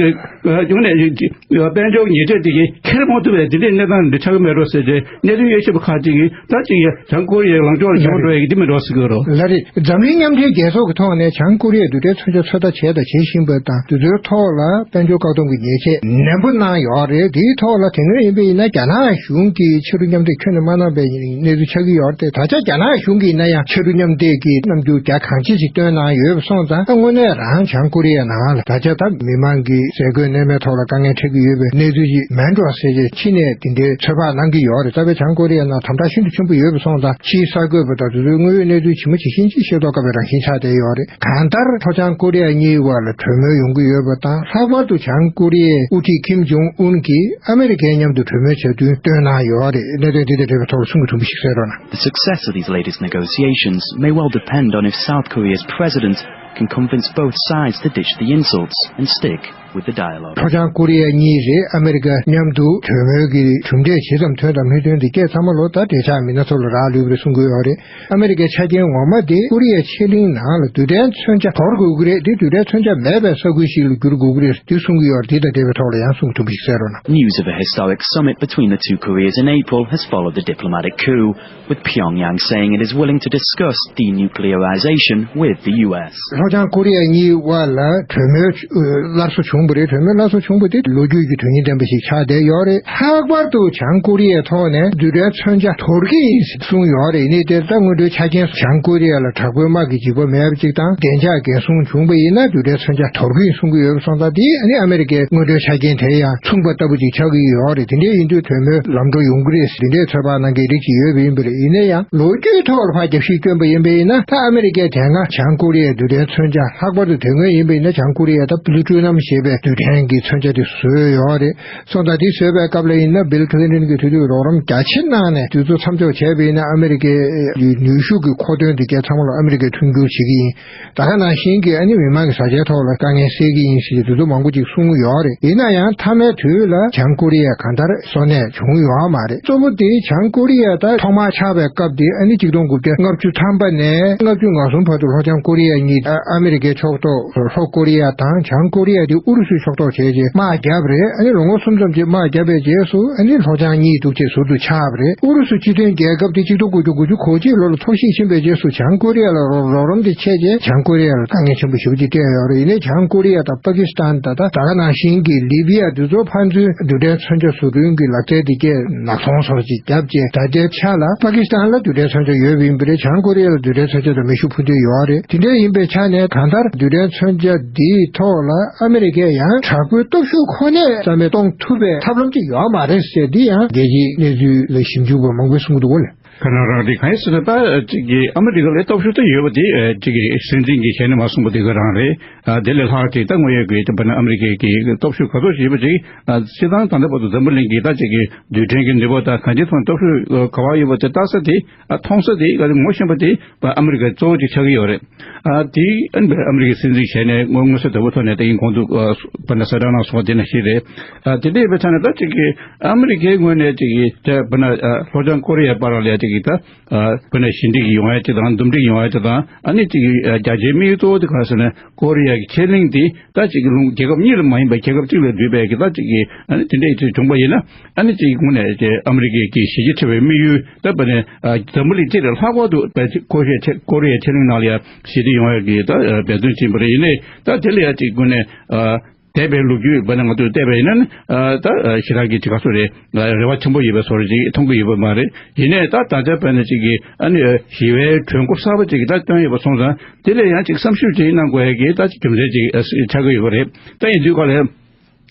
ཡོང་ནས་ཅིག་དཔལ་འབྱོར་ཉེས་ཆད་དེ་གིས་འཁྱེར་མ་ཐུབ་པའི་དེ་འདྲའི་གནས་སྟངས་འདི་ཆགས་ཀྱི་མེད་འགྲོ་ཟེར་ཏེ་གནད་དོན་དབྱེ་ཞིབ་པ་ཁག་ཅིག་གིས་ད་ཅིག་བྱང་ཀོ་རི་ཡའི་ལངས་ཕྱོགས་ལ་ཞེ་པོ་འགྲོ་ཡ་གི་འདི་མི་འགྲོ་ཟེར་གྱི་ཡོད་རེད། ལགས་རེད། འཛམ་གླིང་མཉམ་འབྲེལ་རྒྱལ་ཚོགས་ཀྱི་ཐོག་ནས་བྱང་ཀོ་རི་ཡའི་རྡུལ་ཕྲན་མཚོན་ཆ་ཚོད་ལྟ་བྱས་དང་བྱེད་བཞིན་པ་དང་དེ་ཚོའི་ཐོག་ལ་དཔལ་འབྱོར་བཀག་སྡོམ་གྱི་ཉེས་ཆད་ནན་པོ་གནང་ཡོད་རེད། དེའི་ཐོག་ལ་དེ་སྔོན་ཡིན་པ་ཡིན་ན་རྒྱ་ནག་གཞུང་གིས་ཕྱི་རུ་མཉམ་འབྲེལ་ཁྱོན་ནས་མ་གནང་པའི་གནས་ཚུལ་ཆགས་ཀྱི་ཡོད་རེད། ད་ཆ་རྒྱ་ནག་གཞུང་གིས་ཡིན་ན་ཡང་ཕྱི་རུ་མཉམ་འབྲེལ་གྱི་རྣམ་འགྱུར་རྒྱ་གང་ཆེ་ཞིག་སྟོན་གནང་ཡོད་པ་སོང་ཙང་ད་དངོས་གནས་རང་བྱང་ཀོ་རི་ཡའི་ནང་ལ་ད་ཆ་ད་མི་མང་གི་ཟས་གོས་གནས་མལ་ཐོག་ལ་དཀའ་ངལ་འཕྲད་ཀྱི་ཡོད་པའི་གནས་ཚུལ་ཞིག་མེད་འགྲོ་ཟེར་བྱས་ཕྱི་ནས་དེ་འདྲའི་ཚོད་དཔག་གནང་གི་ཡོད་རེད། ད་དཔེ་བྱང་ཀོ་རི་ཡའི་ནང་དམ་དྲག་ཤིན་ཏུ་ཆེན་པོ་ཡོད་པ་སོང་ཙང་ཕྱིའི་གསར་འགོད་པ་དང་དེ་ཚོའི་དངོས་ཡོད་གནས་ཚུལ་ཇི་མ་ཇི་བཞིན་ཅིག་ཤེས་རྟོགས་དཀའ་བའི་རང་བཞིན་ཆགས་བསྡད་ཡོད་རེད། གང་ལྟར་ལྷོ་བྱང་ཀོ་རི་ཡ་གཉིས་བར་ལ་གྲོས་མོལ་ཡོང་གི་ཡོད་པ་དང་ལྷག་པར་དུ་བྱང་ཀོ་རི་ཡའི་དབུ་ཁྲིད་ཁིམ་ཇོང་ཨུན་གྱིས་ཨ་མེ་རི་ཁའི་མཉམ་དུ་གྲོས་མོལ་བྱ་འདུན་བཏོན་གནང་ཡོད་རེད། གནད་དོན་འདི་དང་འབྲེལ་བའི་ཐོག་ལ་གསུང་གི་དྲུང་པ་ཞིག་གསན་རོགས་གནང་། The success of these latest negotiations may well depend on if South Korea's president can convince both sides to ditch the insults and stick with the dialogue. ལྷོ་བྱང་ཀོ་རི་ཡ་གཉིས་རེད། ཨ་མེ་རི་ཀ་མཉམ་དུ་གྲོས་མོལ་གྱི་གྲུབ་འབྲས་ཇི་ཙམ་ཐོན་དང་མི་ཐོན་དེ་སྐད་ཚང་མ་ལོ་ད་འབྲེལ་ཆགས་མི་སྣ་ཚོ་ལ་རག་ལུས་པ་རེད་གསུང་གི་ཡོད་རེད། ཨ་མེ་རི་ཀའི་ཆ་རྐྱེན་ངོ་མ་དེ་ཀོ་རི་ཡའི་ཕྱེད་གླིང་ནང་ལ་རྡུལ་ཕྲན་མཚོན་ཆ་དོར་དགོས་ཀྱི་རེད། དེ་རྡུལ་ཕྲན་མཚོན་ཆ་མེད་པའི་ས་ཁུལ་ཞིག་ལ་འགྱུར་དགོས་ཀྱི་རེད་དེ་གསུང་གི་ཡོད་རེད། དེ་དང་འབྲེལ་བའི་ཐོག་ལ་ཡང་གསུང་གི་ཐུབ་པ་ཞིག་གསན་རོགས་གནང་། News of a historic summit between the two Koreas in April has followed the diplomatic coup, with Pyongyang saying it is willing to discuss denuclearization with the U S. ལྷོ་བྱང་ཀོ་རི་ཡ་གཉིས་དབར་ལ་གྲོས་མོལ་སླར་གསོ་བྱུང་བ་རེད། གྲོས་མོལ་སླར་གསོ་བྱུང་བ་དེ་ལོ་རྒྱུས་ཀྱི་དོན་སྙིང་ལྡན་པ་ཞིག་ཆགས་བསྡད་ཡོད་རེད། ལྷག་པར་དུ་བྱང་ཀོ་རི་ཡའི་ཐོག་ནས་རྡུལ་ཕྲན་མཚོན་ཆ་དོར་གྱི་ཡིན་གསུངས་ཡོད་རེད། ཡིན་ནའི་དེར་ད་སྔོན་འགྲོའི་ཆ་རྐྱེན་བྱང་ཀོ་རི་ཡ་ལ་དྲག་པོའི་དམག་གི་འཇིགས་པ་མེད་པ་གཅིག་དང་བདེ་འཇགས་འགན་སྲུང་བྱུང་བ་ཡིན་ན་རྡུལ་ཕྲན་མཚོན་ཆ་དོར་གྱི་ཡིན་གསུང་གི་ཡོད་པ་སོང་ཙང་དེ་ཨ་ནི་ཨ་མེ་རི་ཀའི་སྔོན་འགྲོའི་ཆ་རྐྱེན་དེ་ཡང་མཚུངས་པ་ལྟ་བུ་ཅིག་ཆགས་ཀྱི་ཡོད་རེད། དེ་འདྲའི་ཡིན་དུས་གྲོས་མོལ་ལམ་འགྲོ་ཡོང་གི་རེད་ཟེར་དེ་འདྲའི་ཚོད་དཔག་གནང་མཁན་རིགས་ཅིག་ཡོད་པ་ཡིན་པ་རེད། ཡིན་ན་ཡང་ལོ་རྒྱུས་ཐོག་ལ་ཕར་རྒྱབ་བཤིག་བསྐྱོན་པ་ཡིན་པ་ཡིན་ན་ད་ཨ་མེ་རི་ཀས་དེ་སྔ་བྱང་ཀོ་རི་ཡའི་རྡུལ་ཕྲན་མཚོན་ཆ་ལྷག་པར་དུ་དེ་སྔོན་ཡིན་པ་ཡིན་ན་བྱང་ཀོ་རི་ཡས་ད་པུ་ལུ་ཊོ་ནམ་ཞེས་པའི་རྡུལ་ཕྲན་གྱི་མཚོན་ཆ་དེ་བཟོས་ཡོད་རེད། སོང་ཙང་དེ་བཟོས་པའི་སྐབས་ལ་ཡིན་ན་བིལ་ཁི་ལིན་ཊོན་གྱི་དུས་དུས་རོགས་རམ་རྒྱ་ཆེ་གནང་ནས་དུས་ཚོད་མཚམས་འཇོག་བྱས་པ་ཡིན་ན་ཨ་མེ་རི་ཀའི་ནུས་ཤུགས་ཀྱི་མཁོ་འདོན་དེ་གའི་ཚང་མ་ལ་ཨ་མེ་རི་ཀས་མཐུན་འགྱུར་བྱེད་ཀྱི་ཡིན། ད་ག་ནང་བཞིན་གྱི་ཨ་ནི་མི་མང་གི་བཟའ་བཅའི་ཐོག་ལ་དཀའ་ངལ་སེལ་གྱི་ཡིན་ཞེས་དུས་ཚོད་མང་པོ་ཅིག་གསུངས་ཡོད་རེད། ཡིན་ན་ཡང་མཐའ་མའི་དུས་ལ་བྱང་ཀོ་རི་ཡ་གང་ལྟར་གསོན་གནས་བྱུང་ཡོད་མ་རེད། གཙོ་བོ་དེ་བྱང་ཀོ་རི་ཡ་ད་ཐོག་མར་ཆགས་པའི་སྐབས་དེ་ཨ་ནི་ཆིག་སྟོང་དགུ་བརྒྱ་ལྔ་བཅུ་ཐམ་པ་ནས་ལྔ་བཅུ་ང་གསུམ་བར་དུ་ལྷོ་བྱང་ཀོ་རི་ཡ་གཉིས་ཨ་མེ་རི་ཀའི་ཕྱོགས་གཏོགས་ལྷོ་ཀོ་རི་ཡ་དང་བྱང་ཀོ་རི་ཡ་དེ་དབུ་ ཨུ་རུ་སུའི་ཕྱོགས་གཏོགས་བྱས་རྗེས་དམག་བརྒྱབ་རེད། ཨ་ནི་ལོ་ངོ་གསུམ་ཙམ་གྱི་དམག་བརྒྱབ་པའི་རྗེས་སུ་ཨ་ནི་ལྷོ་བྱང་གཉིས་འདུག་ཅེས་ཟུར་དུ་ཆགས་པ་རེད། ཨུ་རུ་སུ་སྤྱི་མཐུན་རྒྱལ་ཁབ་དེ་གཅིག་སྟོང་དགུ་བརྒྱ་དགུ་བཅུ་གོ་གཅིག་ལོ་ལ་འཐོར་ཞིག་ཕྱིན་པའི་རྗེས་སུ་བྱང་ཀོ་རི་ཡ་ལ་རོགས་རོགས་རམ་དེ་བྱས་རྗེས་བྱང་ཀོ་རི་ཡ་ལ་དཀའ་ངལ་ཆེན་པོ་ཞེ་པོ་ཅིག་བསྟན་ཡོད་རེད། ཡིན་ནའི་བྱང་ཀོ་རི་ཡ་དང་པ་ཀི་སི་ཐན་དང་ད་ད་ག་ནང་བཞིན་གྱི་ལི་བི་ཡ་འདི་ཚོ་ཕན་ཚུན་རྡུལ་ཕྲན་མཚོན་ཆ་བཟོ་སྐྲུན་གྱི་ལག་རྩལ་དེ་གས་ནག་ཚོང་བཟོ་ཅིག་བརྒྱབ་རྗེས་ད་ལྟའི་ཆ་ལ་པ་ཀི་སི་ཐན་ལ་རྡུལ་ཕྲན་མཚོན་ཆ་ཡོད་པ་ཡིན་པ་རེད། བྱང་ཀོ་རི་ཡ་ལ་རྡུལ་ཕྲན་མཚོན་ཆ་དང་མེ་ཤུགས་འཕུར་མདེལ་ཡོད་རེད། དེ་འདྲ་ཡིན་པའི་ཆ་ནས་གང་ལྟར་རྡུལ་ཕྲན་མཚོན་ཆ་འདིའི་ཐོག་ལ་ཨ་མི་རི་ཀས་ཡང་དྲག་པོའི་སྟོབས་ཤུགས་ཁོ་ནས་རྩ་མེད་གཏོང་ཐུབ་པའི་ཐབས་ལམ་ཅིག་ཡོད་མ་རེད་ཟེར། འདི་ཡང་རྒྱལ་སྤྱིའི་གནས་ཚུལ་ལ་ཞིབ་འཇུག་པ་མང་པོས་གསུང་གི་འདུག་གོ་ལགས། ཁ་ན་རང་རེད། གང་ཡིན་ཟེར་ན་ད་ཅིག་གི་ཨ་མི་རི་ཀ་ལ་སྟོབས་ཤུགས་ད་ཡོད་པ་དེ་ཅིག་གི་སྲིད་འཛིན་གྱི་ཞལ་ནས་མ་གསུངས་པ་དེ་ག་རང་རེད། དེ་ལས་ལྷག་ཅིག་ད་དངོས་ཡོད་ཀྱི་ད་བར་ན་ཨ་མི་རི་ཀའི་གི་སྟོབས་ཤུགས་ག་ཚོད་ཅིག་ཡོད་པ་ཅིག་སྤྱིར་བཏང་ད་ལྟ་བར་དུ་འཛམ་བུ་གླིང་གི་ད་ཅིག་གི་རྡུལ་ཕྲན་གྱི་ནུས་པ་དང་གང་ཅིའི་ཐོག་ནས་སྟོབས་ཤུགས་ག་པར་ཡོད་པ་དེ་ལྟ་ས་དེ་མཐོང་ས་དེ་ག་ཚོད་ངོ་ཤེས་པ་དེ་ཨ་མི་རི་ཀའི་གཙོ་བོ་ཅིག་ཆགས་ཀྱི་ཡོད་རེད། ཨ་དེ་ཨ་ནི་ཨ་མི་རི་ཀའི་སྲིད་འཛིན་ཞལ་ནས་དངོས་དངོས་སུ་དོ་ཕོག་ཐོག་ནས་ད་ཡིན་གོང་དུ་བར་ན་གསལ་བསྒྲགས་གནང་སོང་བ་དེ་ནང་བཞིན་རེད། ཨ་དེ་འདྲ་ཡིན་པའི་ཆ་ནས་ད་ཅིག་གི་ཨ་མི་རི་ཀའི་ངོས་ནས་ཅིག་གི་ད་བར་ན་ལྷོ་བྱང་ཀོ་རི་ཡའི་བར་ལ་ཡ་ཅིག་གི་ད་བར་ན་ཞི་འགྲིག་ཡོང་ཡ་ཅིག་དང་འདུམ་འགྲིག་ཡོང་ཡ་ཅིག་དང་ཨ་ནི་ཅིག་གི་རྒྱ་ཆེའི་དམིགས་ཡུལ་གཙོ་བོ་དེ་ག་རེ་ཟེར་ན་ཀོ་རི་ཡ་གི་ཆེ་གླིང་དེ་ད་ཅིག་གི་ལུང་རྒྱལ་ཁབ་གཉིས་ལ་མ་ཡིན་པ་རྒྱལ་ཁབ་གཅིག་ལ་འདུས་པའི་གི་ད་ཅིག་གི་ཨ་ནི་དེ་འདྲ་ཅིག་བྱུང་པ་ཡིན་ན་ཨ་ནི་ཅིག་དངོས་ནས་ཨ་མི་རི་ཀའི་གི་གཞི་རྒྱ་ཆེ་བའི་དམིགས་ཡུལ་ད་བར་ན་འཛམ་བུ་གླིང་སྤྱི་ལ་ལྷག་པར་དུ་ཀོ་རི་ཡ་ཀོ་རི་ཡ་ཆེ་གླིང་ནང་ལ་ཡ་ཞི་བདེ་ཡོང་ཡ་གི་ད་འབད་བརྩོན་བྱེད་པ་རེད། ཡིན་ནའི་ད་དེ་ལ་ཡ་ཅིག་དངོས་ནས། འདས་པའི་ལོ་རྒྱུས་བར་ན་ང་ཚོས་བལྟས་པ་ཡིན་ན་ནི་ད་ཞེ་དྲག་གི་ཅིག་ག་ཚོད་རེད། རེ་བ་ཆེན་པོ་ཡོད་པའི་བཟོ་འདྲ་ཅིག་མཐོང་གི་ཡོད་པ་མ་རེད། ཡིན་ནའི་ད་ད་ཆ་བར་ན་ཅིག་གི་ཨ་ནི་ཞི་བའི་གྲོས་འགོ་གསར་པ་ཅིག་ད་བཏོན་ཡོད་པ་སོང་ཙང་དེ་ལ་ཡང་ཅིག་བསམ་ཞིབ་ཅིག་གནང་དགོས་ཡ་གི་ད་ཅིག་རྒྱུ་མཚན་ཅིག་ཆགས་ཀྱི་ཡོད་པ་རེད། ད་ཡིན་དུས་ག་ལ་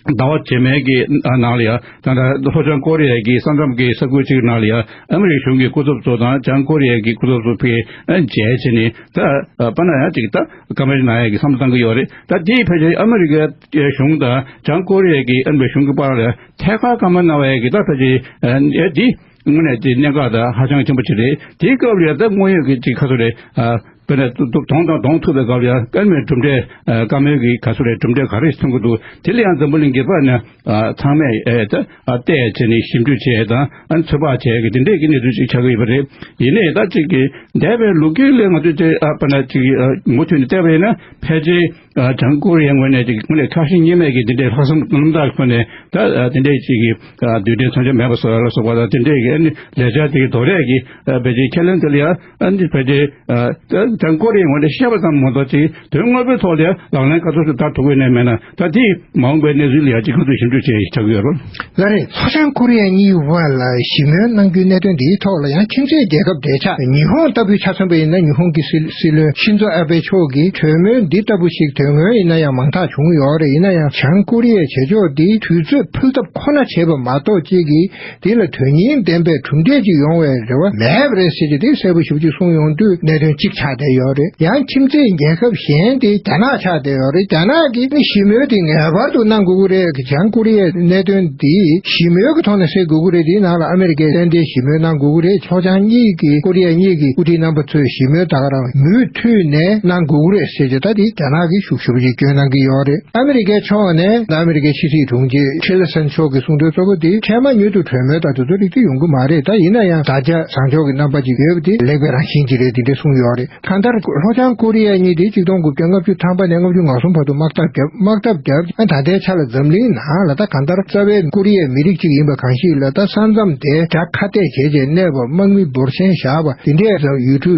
ཟླ་བ་རྗེས་མའི་གི་ནང་ལ་ཡ་ད་ལྟ་ལྷོ་བྱང་ཀོ་རི་ཡའི་གི་ས་མཚམས་ཀྱི་ས་ཁུལ་ཅིག་ནང་ལ་ཡ་ཨ་མི་རི་ཀའི་གཞུང་གི་སྐུ་ཚབ་ཚོ་དང་བྱང་ཀོ་རི་ཡའི་གི་སྐུ་ཚབ་ཚོ་ཕེབས་མཇལ་བྱས་ནས་ད་བར་ན་ཡང་ཅིག་ད། བཀའ་མོལ་གནང་ཡག་གི་བསམ་བློ་བཏང་གི་ཡོད་རེད། ད་དེའི་ཕལ་ཆེར་ཨ་མི་རི་ཀའི་གཞུང་དང་བྱང་ཀོ་རི་ཡ་གི་ཨ་མི་རི་གཞུང་གི་བར་ལ་ཐད་ཀར་བཀའ་མོལ་གནང་བ་ཡག་གི་ད་ཕལ་ཆེར་ཨ་འདི་དངོས་གནས་དེ་གནད་འགག་དང་ཧ་ཅང་ཆེན་པོ་ཅིག་རེད། དེའི་སྐབས་ལ་ད་དངོས་ཡོད་ཀྱི་ཅིག་ཁ་སོ་རེད། ཨ་དཔེར་ན་དོ་དོ་གདོང་དང་གདོང་ཐུག་པའི་སྐབས་ལ་ཡང་ཨ་མི་རི་གྲུབ་འབྲས་ཨ་བཀའ་མོལ་གྱི་ག་སོ་རེད། གྲུབ་འབྲས་ག་རེ་ཐོན་གྱི་འདུག་དེ་ལ་ཡང་འཛམ་བུ་གླིང་གི་བར་ན་ཨ་ཚང་མས་ཨེ་ད་ཨ་བལྟས་བྱས་ནས་ཞིབ་འཇུག་བྱས་དང་ཨ་ཚོད་དཔག་བྱས་ཀྱི་དེ་འདྲས་ཀྱི་གནས་ཚུལ་ཅིག་ཆགས་ཀྱི་ཡོད་པ་རེད། ཡིན་ནའི་ད་ཅིག་གི་འདས་པའི་ལོ་རྒྱུས་ལས་ང་ཚོས་དེ་ཨ་པ་ན་ཅིག་ཨ་མུ་མཐུད་ནས་བལྟས་པ་ཡིན་ན་ཕལ་ཆེར་ཨ་བྱང་ཀོ་རི་ཡའི་ངོས་ནས་ཅིག་དངོས་གནས་ཁ་ཞེ་གཉིས་མེད་ཀྱི་དེ་འདྲའི་ལྷག་བསམ་རྣམ་དག་ཁོ་ནས་ད་ཨ་དེ་འདྲའི་ཅིག་གི་ཨ་རྡུལ་ཕྲན་མཚོན་ཆ་མེད་པ་བཟོ་ཡ་ལ་སོགས་པ་དང་དེ་འདྲའི་གི་ཨ་ནི་ལས་འཆར་དེ་གི་དོ་རས་ཀྱི་ཨ་ཕལ་ཆེར་ཁས་ལེན་དེ་ལ་ཡ་ཨ་ནི་ཕལ་ཆེར་ཨ་ད་བྱང་ཀོ་རི་ཡའི་ངོས་ནས་བཤད་པ་ཙམ་མ་གཏོགས་ཅིག་དོན་དངོས་པོའི་ཐོག་ལ་ཡ་ལག་ལེན་ག་ཚོད་ཅིག་བསྟར་ཐུབ་ཀྱི་ཡོད་ན་མེད་ན་ད་དེ། མ་འོངས་པའི་གནས་ཚུལ་ལ་ཡང་ཅིག་ཁ་ཐུག་ཞིབ་འཇུག་བྱས་ཡིན་ཆགས་ཀྱི་ཡོད་རེད། ལགས་རེད། ལྷོ་བྱང་ཀོ་རི་ཡ་གཉིས་བར་ལ་ཞི་མོལ་གནང་རྒྱུའི་གནད་དོན་འདིའི་ཐོག་ལ་ཡང་ཁྱིམ་མཚེས་རྒྱལ་ཁབ་འབྲེལ་ཆགས་ཉི་ཧོང་ལྟ་བུའི་ཆ་མཚོན་པ་ཡིན་ན་ཉི་ཧོང་གི་སྲིད་སྲིད་བློན་ཤིན་ཛོ་ཨ་བྷེ་མཆོག་གིས་གྲོས་མོལ་འདི་ལྟ་བུ་ཞིག་དོན་སྔོན་ཡིན་ན་ཡང་མང་དག་བྱུང་ཡོད་རེད། ཡིན་ན་ཡང་བྱང་ཀོ་རི་ཡའི་བྱེད་ཕྱོགས་འདི་དུས་ཚོད་འཕུལ་ཐབས་ཁོ་ན་བྱས་པ་མ་གཏོགས་གཅིག་གིས་འདི་ལ་དོན་སྙིང་ལྡན་པའི་གྲུབ་འབྲས་ཅིག་ཡོང་བའི་རེ་བ་མེད་པ་རེད་ཟེར་གྱི་འདི་གསལ་པོ་ཞེ་པོ་ཅིག་གསུངས་ཡོང་དུས་གནད་དོན་གཅིག་ཆགས་བསྡད་ཡོད་རེད། ཡང་ཁྱིམ་མཚེས་རྒྱལ་ཁབ་གཞན་དེ་རྒྱ་ནག་ཆགས་བསྡད་ཡོད་རེད། རྒྱ་ནག་གིས་ནི་ཞི་མོལ་དེ་ངེས་པར་དུ་གནང་དགོས་ཀྱི་རེད། བྱང་ཀོ་རི་ཡའི་གནད་དོན་འདི་ཞི་མོལ་གྱི་ཐོག་ནས་སེལ་དགོས་ཀྱི་རེད། དེའི་ནང་ལ་ཨ་མི་རི་ཀས་ཏན་ཏན་ཞི་མོལ་གནང་དགོས་ཀྱི་རེད། ལྷོ་བྱང་གཉིས་ཀྱི་ཀོ་རི་ཡ་གཉིས་ཀྱི་དབུ་ཁྲིད་རྣམ་པ་ཚོས་ཞི་མོལ་ད་ག་རང་མུ་མཐུད་ནས་གནང་དགོས་ཀྱི་རེད་ཟེར་གྱི་ད་དེ་རྒྱ་ནག་གིས་ཤུགས་ཞེ་པོ་ཅིག་སྐྱོན་གནང་གི་ཡོད་རེད། ཨ་མི་རི་ཀའི་ཕྱོགས་ནས་ཨ་མི་རི་ཀའི་ཕྱི་སྲིད་དྲུང་ཆེ་ཊི་ལར་སན་མཆོག་གིས་གསུངས་དོན་གཙོ་བོ་དེ་འཕྲལ་མ་མྱུར་དུ་གྲོས་མོལ་དང་དེ་ཚོ་རིགས་དེ་ཡོང་གི་མ་རེད། ད་ཡིན་ན་ཡང་དྲ་རྒྱ་བཟང་ཕྱོགས་ཀྱི་རྣམ་པ་ཅིག་ཡོད་པ་དེ་ལེགས་པའི་རང་བཞིན་ཅིག་རེད། དེ་འདྲ་གསུངས་ཡོད་རེད། གང་ལྟར་ལྷོ་བྱང་ཀོ་རི་ཡ་གཉིས་དེ་ཆིག་སྟོང་དགུ་བརྒྱ་ལྔ་བཅུ་ཐམ་པ་ནས་ལྔ་བཅུ་ང་གསུམ་བར་དུ་དམག་འཐབ་བརྒྱབ། དམག་འཐབ་བརྒྱབ་ཨ་ད་ལྟའི་ཆ་ལ་འཛམ་གླིང་ནང་ལ་ད་གང་ལྟར་རྩ་བའི་ཀོ་རི་ཡའི་མི་རིགས་གཅིག་ཡིན་པ་གང་ཞིག་ལ་ད་ས་མཚམས་དེ་རྒྱ་ཁ་གཏད་བྱས་རྗེས་གནས་པ་དམག་མི་འབོར་ཆེན་བཞག་པ་དེ་འདྲའི་ཡུལ་གྲུ་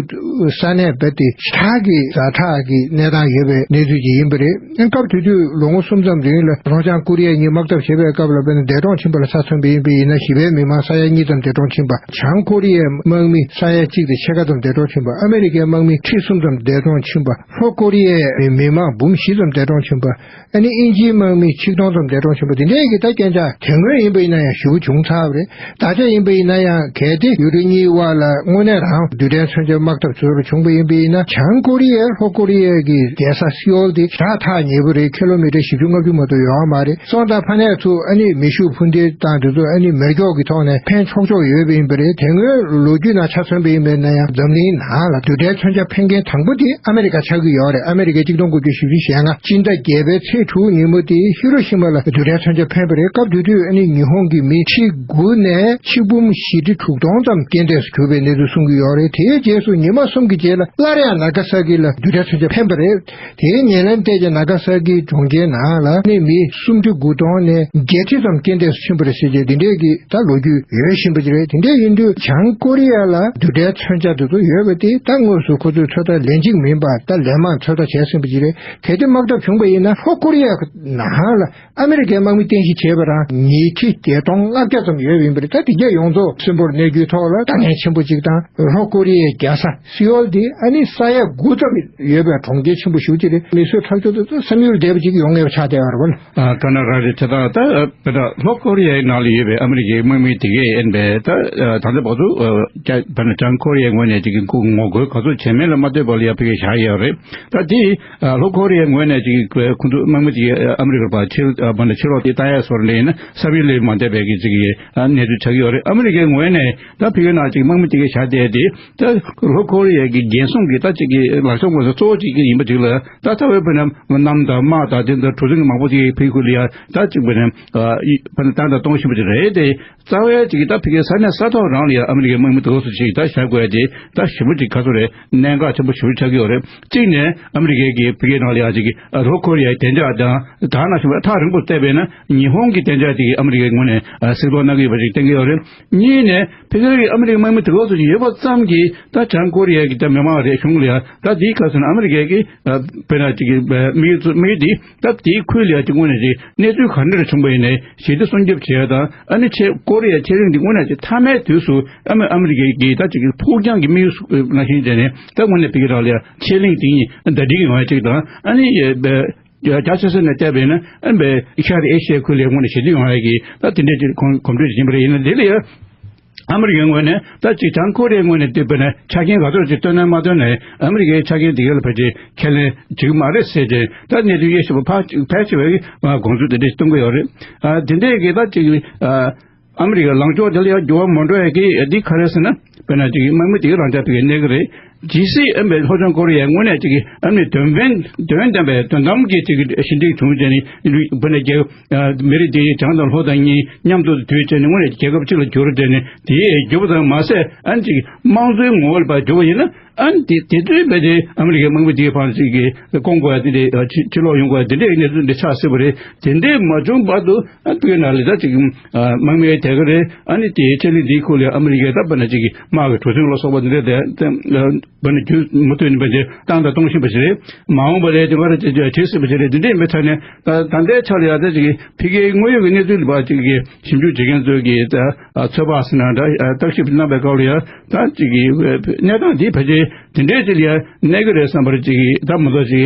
ས་གནས་རྦད་དེ་ཞེ་དྲག་གི་ཛ་དྲག་གི་གནས་སྟངས་ཡོད་པའི་གནས་ཚུལ་ཅིག་ཡིན་པ་རེད། སྐབས་དེ་དུས་ལོ་ངོ་གསུམ་ཙམ་རིང་ལ་ལྷོ་བྱང་ཀོ་རི་ཡ་གཉིས་དམག་འཐབ་བྱེད་པའི་སྐབས་ལ་དཔེར་ན་འདས་གྲོངས་ཕྱིན་པ་ལ་ཆ་མཚོན་པ་ཡིན་པ་ཡིན་ན་ཞི་བའི་མི་མང་ས་ཡ་གཉིས་ཙམ་འདས་གྲོངས་ཕྱིན་པ། བྱང་ཀོ་རི་ཡའི་དམག་མི་ས་ཡ་གཅིག་དང་ཕྱེད་ཀ་ཙམ་འདས་གྲོངས་ཕྱིན་པ། ཨ་མི་རི་ཀའི་དམག་མི་ཁྲི་གསུམ་ཙམ་འདས་གྲོངས་ཕྱིན་པ། ལྷོ་ཀོ་རི་ཡའི་མི་མང་འབུམ་བཞི་ཙམ་འདས་གྲོངས་ཕྱིན་པ། ཨ་ནི་དབྱིན་ཇིའི་དམག་མི་ཆིག་སྟོང་ཙམ་འདས་གྲོངས་ཕྱིན་པ་དེ་འདྲའི་གི་ད་རྐྱེན་ཆག་དེ་སྔོན་ཡིན་པ་ཡིན་ན་ཡང་ཞེ་པོ་བྱུང་ཚར་བ་རེད། ད་ཆ་ཡིན་པ་ཡིན་ན་ཡང་གལ་ཏེ་ཡུལ་གྲུ་གཉིས་དབར་ལ་དངོས་གནས་རང་རྡུལ་ཕྲན་མཚོན་ཆ་དམག་འཐབ་ཚུལ་བྱུང་པ་ཡིན་པ་ཡིན་ན་བྱང་ཀོ་རི་ཡས་ལྷོ་ཀོ་རི་ཡའི་གི་རྒྱལ་ས་སེའོལ་དེ་ཞེ་དྲག་ཐག་ཉེ་པོ་རེད། ཁི་ལོ་མི་ཊར་བཞི་བཅུ་ལྔ་བཅུ་མ་གཏོགས་ཡོད་མ་རེད། སོང་ཙང་ཕ་ནས་ཚུར་ཨ་ནི་མེ་ཤུགས་འཕུར་མདེལ་དང་དེ་ཚོ་ཨ་ནི་མེ་སྒྱོགས་ཀྱི་ཐོག་ནས་འཕེན་ཆོག་ཆོག་ཡོད་པ་ཡིན་པ་རེད། དེ་སྔོན་ལོ་རྒྱུས་ནང་ཆ་མཚོན་པ་ཡིན་པ་ཡིན་ན་ཡང་འཛམ་གླིང་ནང་ལ་རྡུལ་ཕྲན་མཚོན་ཆ་འཕེན་མཁན་དང་པོ་དེ་ཨ་མེ་རི་ཀ་ཆགས་ཀྱི་ཡོད་རེད། ཨ་མེ་རི་ཀས་གཅིག་སྟོང་དགུ་བརྒྱ་བཞི་བཅུ་ཞེ་ལྔ་སྤྱི་ཟླ་བརྒྱད་པའི་ཚེས་དྲུག་ཉིན་མོ་དེ་ཧི་རོ་ཤི་མ་ལ་རྡུལ་ཕྲན་མཚོན་ཆ་འཕེན་པ་རེད། སྐབས་དེ་དུས་ཨ་ནི་ཉི་ཧོང་གི་མི་ཁྲི་དགུ་ནས་ཆིག་འབུམ་བཞི་ཁྲི་དྲུག་སྟོང་ཙམ་རྐྱེན་འདས་སུ་གྱུར་པའི་གནས་ཚུལ་གསུང་གི་ཡོད་རེད། དེའི་རྗེས་སུ་ཉི་མ་གསུམ་གྱི་རྗེས་ལ་སླར་ཡང་ནཱ་ག་ས་ཀི་ལ་རྡུལ་ཕྲན་མཚོན་ཆ་འཕེན་པ་རེད། དེའི་ཉིན། ཨེ་ལན་ཏེ་ཀྱི་ནཱ་ག་ས་ཀི་གྲོང་ཁྱེར་ནང་ལ་ནི་མི་སུམ་ཁྲི་དགུ་སྟོང་ནས་བརྒྱད་ཁྲི་ཙམ་རྐྱེན་འདས་སུ་ཕྱིན་པ་རེད་ཟེར་གྱི་དེ་འདྲས་ཀྱི་ད་ལོ་རྒྱུས་ཡོད་བཞིན་པ་ཅིག་རེད། དེ་འདྲས་ཡིན་དུས་བྱང་ཀོ་རི་ཡ་ལ་འདི་འདྲའི་མཚོན་ཆ་དེ་ཚོ་ཡོད་པ་དེ་ད་དངོས་སུ་ཁོ་ཚོས་ཚོད་ལྟ་ལན་གཅིག་མིན་པར་ད་ལན་མང་ཚོད་ལྟ་བྱས་ཟིན་པ་ཅིག་རེད། གལ་ཏེ་དམག་འཐབ་བྱུང་པ་ཡིན་ན་ལྷོ་ཀོ་རི་ཡ་ནང་ལ་ཨ་མི་རི་ཀའི་དམག་མི་རྟེན་གཞི་བྱས་པ་རང་ཉིས་ཁྲི་བརྒྱད་སྟོང་ལྔ་བརྒྱ་ཙམ་ཡོད་ཡིན་པ་རེད། ད་དེ་གས་ཡོངས་རྫོགས་སྲིན་པོར་གནས་རྒྱུའི་ཐོག་ལ་དཀའ་ངལ་ཆེན་པོ་ཅིག་དང་། ལྷོ་ཀོ་རི་ཡའི་རྒྱལ་ས་སི་ཨོལ་དེ་ཨ་ནི་ས་ཡ་དགུ་ཙམ་ཡོད་པའི་གྲོང་ཁྱེར་ཆེན་པོ་ཞེ་པོ་ཅིག་རེད། མི་གསོད་ཁྲག་སྦྱོར་དེ་ཚོ་བསམ་ཡུལ་འདས་པ་ཅིག་ཡོང་ངེས་པ་ཆགས་བསྡད་ཡོད་རེད་པ། ཨ་ད་ནི་རང་རེད། དེ་དག་ད་བོད་ལྷོ་ཀོ་རི་ཡའི་ནང་ལ་ཡོད་པའི་ཨ་མི་རི་ཀའི་དམག་མི་དེ་གས་ཡིན་པས་ད་ད་ལྟ་བར་དུ་བོད་ནས་བྱང་ཀོ་རི་ཡའི་ངོས་ནས་ཅིག་ངོ་རྒོལ་ག་ཚོད་བྱས་མིན་ལ་མ་ལྟོས་པར་ལ་ཡ་ཕ་གིར་བཞག་ཡོད་རེད། ད་དེ་ལྷོ་ཀོ་རི་ཡའི་ངོས་ནས་ཅིག་ཁོ་ཚོ་དམག་མི་དེ་ཨ་མི་རི་ཀར་ཕར་ཕྱིར་བོད་ནས་ཕྱིར་ལོག་དེ་བཏང་ཡ་སོགས་འདྲ་ཡིན་ན་ས་བོན་ལས་མ་འདས་པའི་གི་ཅིག་གནས་ཚུལ་ཆགས་ཀྱི་ཡོད་རེད། ཨ་མི་རི་ཀའི་ངོས་ནས་ད་ཕ་གིའི་ནང་ཅིག་དམག་མི་དེ་གས་བཞག་བསྡད་དེ། ད་ལྷོ་ཀོ་རི་ཡ་གི་རྒྱལ་སྲུང་གི་ད་ཅིག་གི་ལག་ཆ་དངོས་སུ་གཙོ་བོ་ཅིག་ཡིན་པ་ཅིག་ལ་ད་ལྟ་བའི་བོད་ནས་གནམ་དང་དམག་དང་དེ་འདྲ་གྲུ་གཟིངས་མང་པོ་ཅིག་ཕ་གི་ཁུལ་ལ་ཡ་ད་ཅིག་བོད་ནས་བོད་ནས་བཏང་དང་གཏོང་བཞིན་པ་ཅིག་རེད་དེ། རྩ་བའི་ཅིག་ད་ཕ་གིའི་ས་གནས་ས་ཐོག་རང་ལ་ཡ་ཨ་མི་རི་ཀའི་དམག་མི་དེ་འདྲ་ཅིག་ད་བཞག་དགོས་ཡ་དེ་ད་ཞེ་པོ་ཅིག་ག་ཚོད་རེད། གནད་འགག་ཆེན་པོ་ཞེ་པོ་ཆགས་ཀྱི་ཡོད་རེད། གཅིག་ནས་ཨ་མི་རི་ཀའི་གི་ཕ་གིའི་ནང་ལ་ཡ་ཅིག་གི་ལྷོ་ཀོ་རི་ཡའི་བདེ་འཇགས་དང་ད་ནང་བཞིན་པ་ཐག་རིང་པོ་བལྟས་པས་ན་ཉི་ཧོང་གི་བདེ་འཇགས་ཅིག་ཨ་མི་རི་ཀའི་ངོས་ནས་གཟིགས་རྟོག་གནང་གི་ཡོད་པ་ཅིག་བསྟན་གྱི་ཡོད་རེད། གཉིས་ནས་ཕ་གིའི་ཨ་མི་རི་ཀའི་དམག་མི་དེ་འདྲ་ཅིག་ཡོད་པ་ཙམ་གྱིས་ད་བྱང་ཀོ་རི་ཡ་གི་ད་མི་མང་རེད་གཞུང་ལ་ཡ་ད་དེའི་སྐབས་སུ་ཨ་མི་རི་ཀའི་གི་དཔེར་ན་ཅིག་གི་དམིགས་ཡུལ་དམིགས་ཡུལ་དེ་ད་དེའི་ཁུལ་ལ་ཡ་ཅིག་དངོས་གནས་ཅིག་གནས་ཚུལ་ག་འདྲ་བྱུང་པ་ཡིན་ནའི་ཞི་བདེ་སྲུང་སྐྱོབ་བྱེད་ཡ་དང་། ཨ་ནི་ཆེས་ཀོ་རི་ཡ་ཆེ་གླིང་འདི་དངོས་གནས་ཅིག་མཐའ་མའི་དུས་སུ་ཨ་མི་ཨ་མི་རི་ཀའི་གི་ད་ཅིག་གི་ཕུགས་རྒྱང་གི་དམིགས་ཡུལ་ནང་བཞིན་བྱས་ནས་ད་དངོས་གནས་ཕ་གི་རང་ལ་ཡ་ཆེ་གླིང་དེ་ཉིད་ཟླ་སྒྲིལ་ཡོང་ཡ་ཅིག་དང་། ཨ་ནི་རྒྱ་ཆེ་ས་ནས་བལྟས་པས་ན་ཨ་ནི་ཤར་ཨེ་ཤི་ཡའི་ཁུལ་ལ་དངོས་གནས་ཞི་བདེ་ཡོང་ཡ་གི་ད་དེ་འདྲའི་ཅིག་གོམ་གོམ་བགྲོད་ཅིག་ཡིན་པ་རེད། ཡིན་ན་འདི་ལ་ཡ། ཨ་མི་རི་ཀའི་ངོས་ནས་ད་ཅིག་བྱང་ཀོ་རི་ཡའི་ངོས་ནས་བལྟས་པ་ན་ཆ་རྐྱེན་ག་ཚོད་ཅིག་བཏོན་ན་མ་བཏོན་ནའི་ཨ་མི་རི་ཀའི་ཆ་རྐྱེན་དེ་ག་ལ་ཕལ་ཆེར་ཁས་ལེན་བྱེད་ཀྱི་མ་རེད་ཟེར་ཏེ་ད་གནས་ཚུལ་དབྱེ་ཞིབ་པ་ཕལ་ཆེ་བས་དགོངས་ཚུལ་དེ་འདྲ་ཞིག་གཏོང་གི་ཡོད་རེད། ཨ་དེ་འདྲའི་གི་ད་ཅིག་ཨ་ཨ་མི་རི་ཀའི་ལངས་ཕྱོགས་དེ་ལ་ཡང་འགྱུར་བ་མ་འགྲོ་ཡ་གི་འདི་ག་རེ་ཟེར་ན། དཔེར་ན་ཅིག་དམག་མི་དེ་ག་རང་ཅག་ཕ་གིར་གནས་ཀྱི་རེད། ཇི་སྲིད་ཨ་མི་ལྷོ་བྱང་ཀོ་རི་ཡའི་ངོས་ནས་ཅིག་ཨ་མི་དོན་ཕན་དོན་ལྡན་པའི་དོན་དམ་གྱི་ཅིག་ཞི་འགྲིག་བྱུང་བྱས་ནས་བོད་ནས་རྒྱལ་མི་རིགས་དེ་བྱང་དང་ལྷོ་དང་གཉིས་མཉམ་དུ་དུས་བྱས་ནས་དངོས་གནས་རྒྱལ་ཁབ་གཅིག་ལ་འགྱུར་བྱས་ནས་དེའི་འགྱུར་བ་དང་མ་ཟད་ཨ་ནི་ཅིག་དམངས་གཙོའི་ངོ་བོ་ལ་ཕར་འགྱུར་བ་ཡིན་ན། ཨ་ནི་དེ་དེ་དུས་བས་དེ་ཨ་མི་རི་ཀའི་དམག་མི་དེའི་བར་ཅིག་གི་སྐོང་དགོས་ཡ་དེ་འདྲའི་ཕྱིར་ལོག་ཡོང་དགོས་ཡ་དེ་འདྲའི་གནས་ཚུལ་འདི་ཆགས་སྲིད་པ་རེད། དེ་འདྲའི་མ་བྱུང་བར་དུ་ཨ་ཕ་གིའི་ནང་ལ་ད་ཅིག་དམག་མི་དེ་ག་རེད། ཨ་ནི་དེའི་ཆེ་གླིང་དེའི་ཁུལ་ལ་ཨ་མི་རི་ཀའི་ད་དཔེར་ན་ཅིག་གི་དམག་གི་གྲུ་གཟིངས་ལ་སོགས་པ་དེ་འདྲ་དེ་བོད་ནས་རྒྱུན་མུ་མཐུད་ནས་བྱས་བཏང་དང་གཏོང་བཞིན་པ་ཞིག་རེད། མ་འོངས་པ་ལ་དེ་ག་རེ་བྱེད་བྱེད་སྲིད་པ་ཞིག་རེད། དེ་འདྲ་ཡིན་པའི་ཆ་ནས་ད་ད་ལྟའི་ཆ་ལ་ཡ་ད་ཅིག་ཕ་གིའི་དངོས་ཡོད་ཀྱི་གནས་ཚུལ་ལ་ཕར་ཅིག་གི་ཞིབ་འཇུག་བྱེད་མཁན་ཚོས་ཀྱི་ད་ཚོད་དཔག་ཟེར་ན་འདྲ་བརྟག་ཞིབ་གནང་པའི་སྐབས་ལ་ཡ་ད་ཅིག་གི་གནས་སྟངས་འདི་ཕལ་ཆེར་དེ་འདྲའི་ཅིག་ལ་ཡ་གནས་ཀྱི་རེད་བསམ་པར་ཅིག་གི་ད་མ་གཏོགས་ཅིག་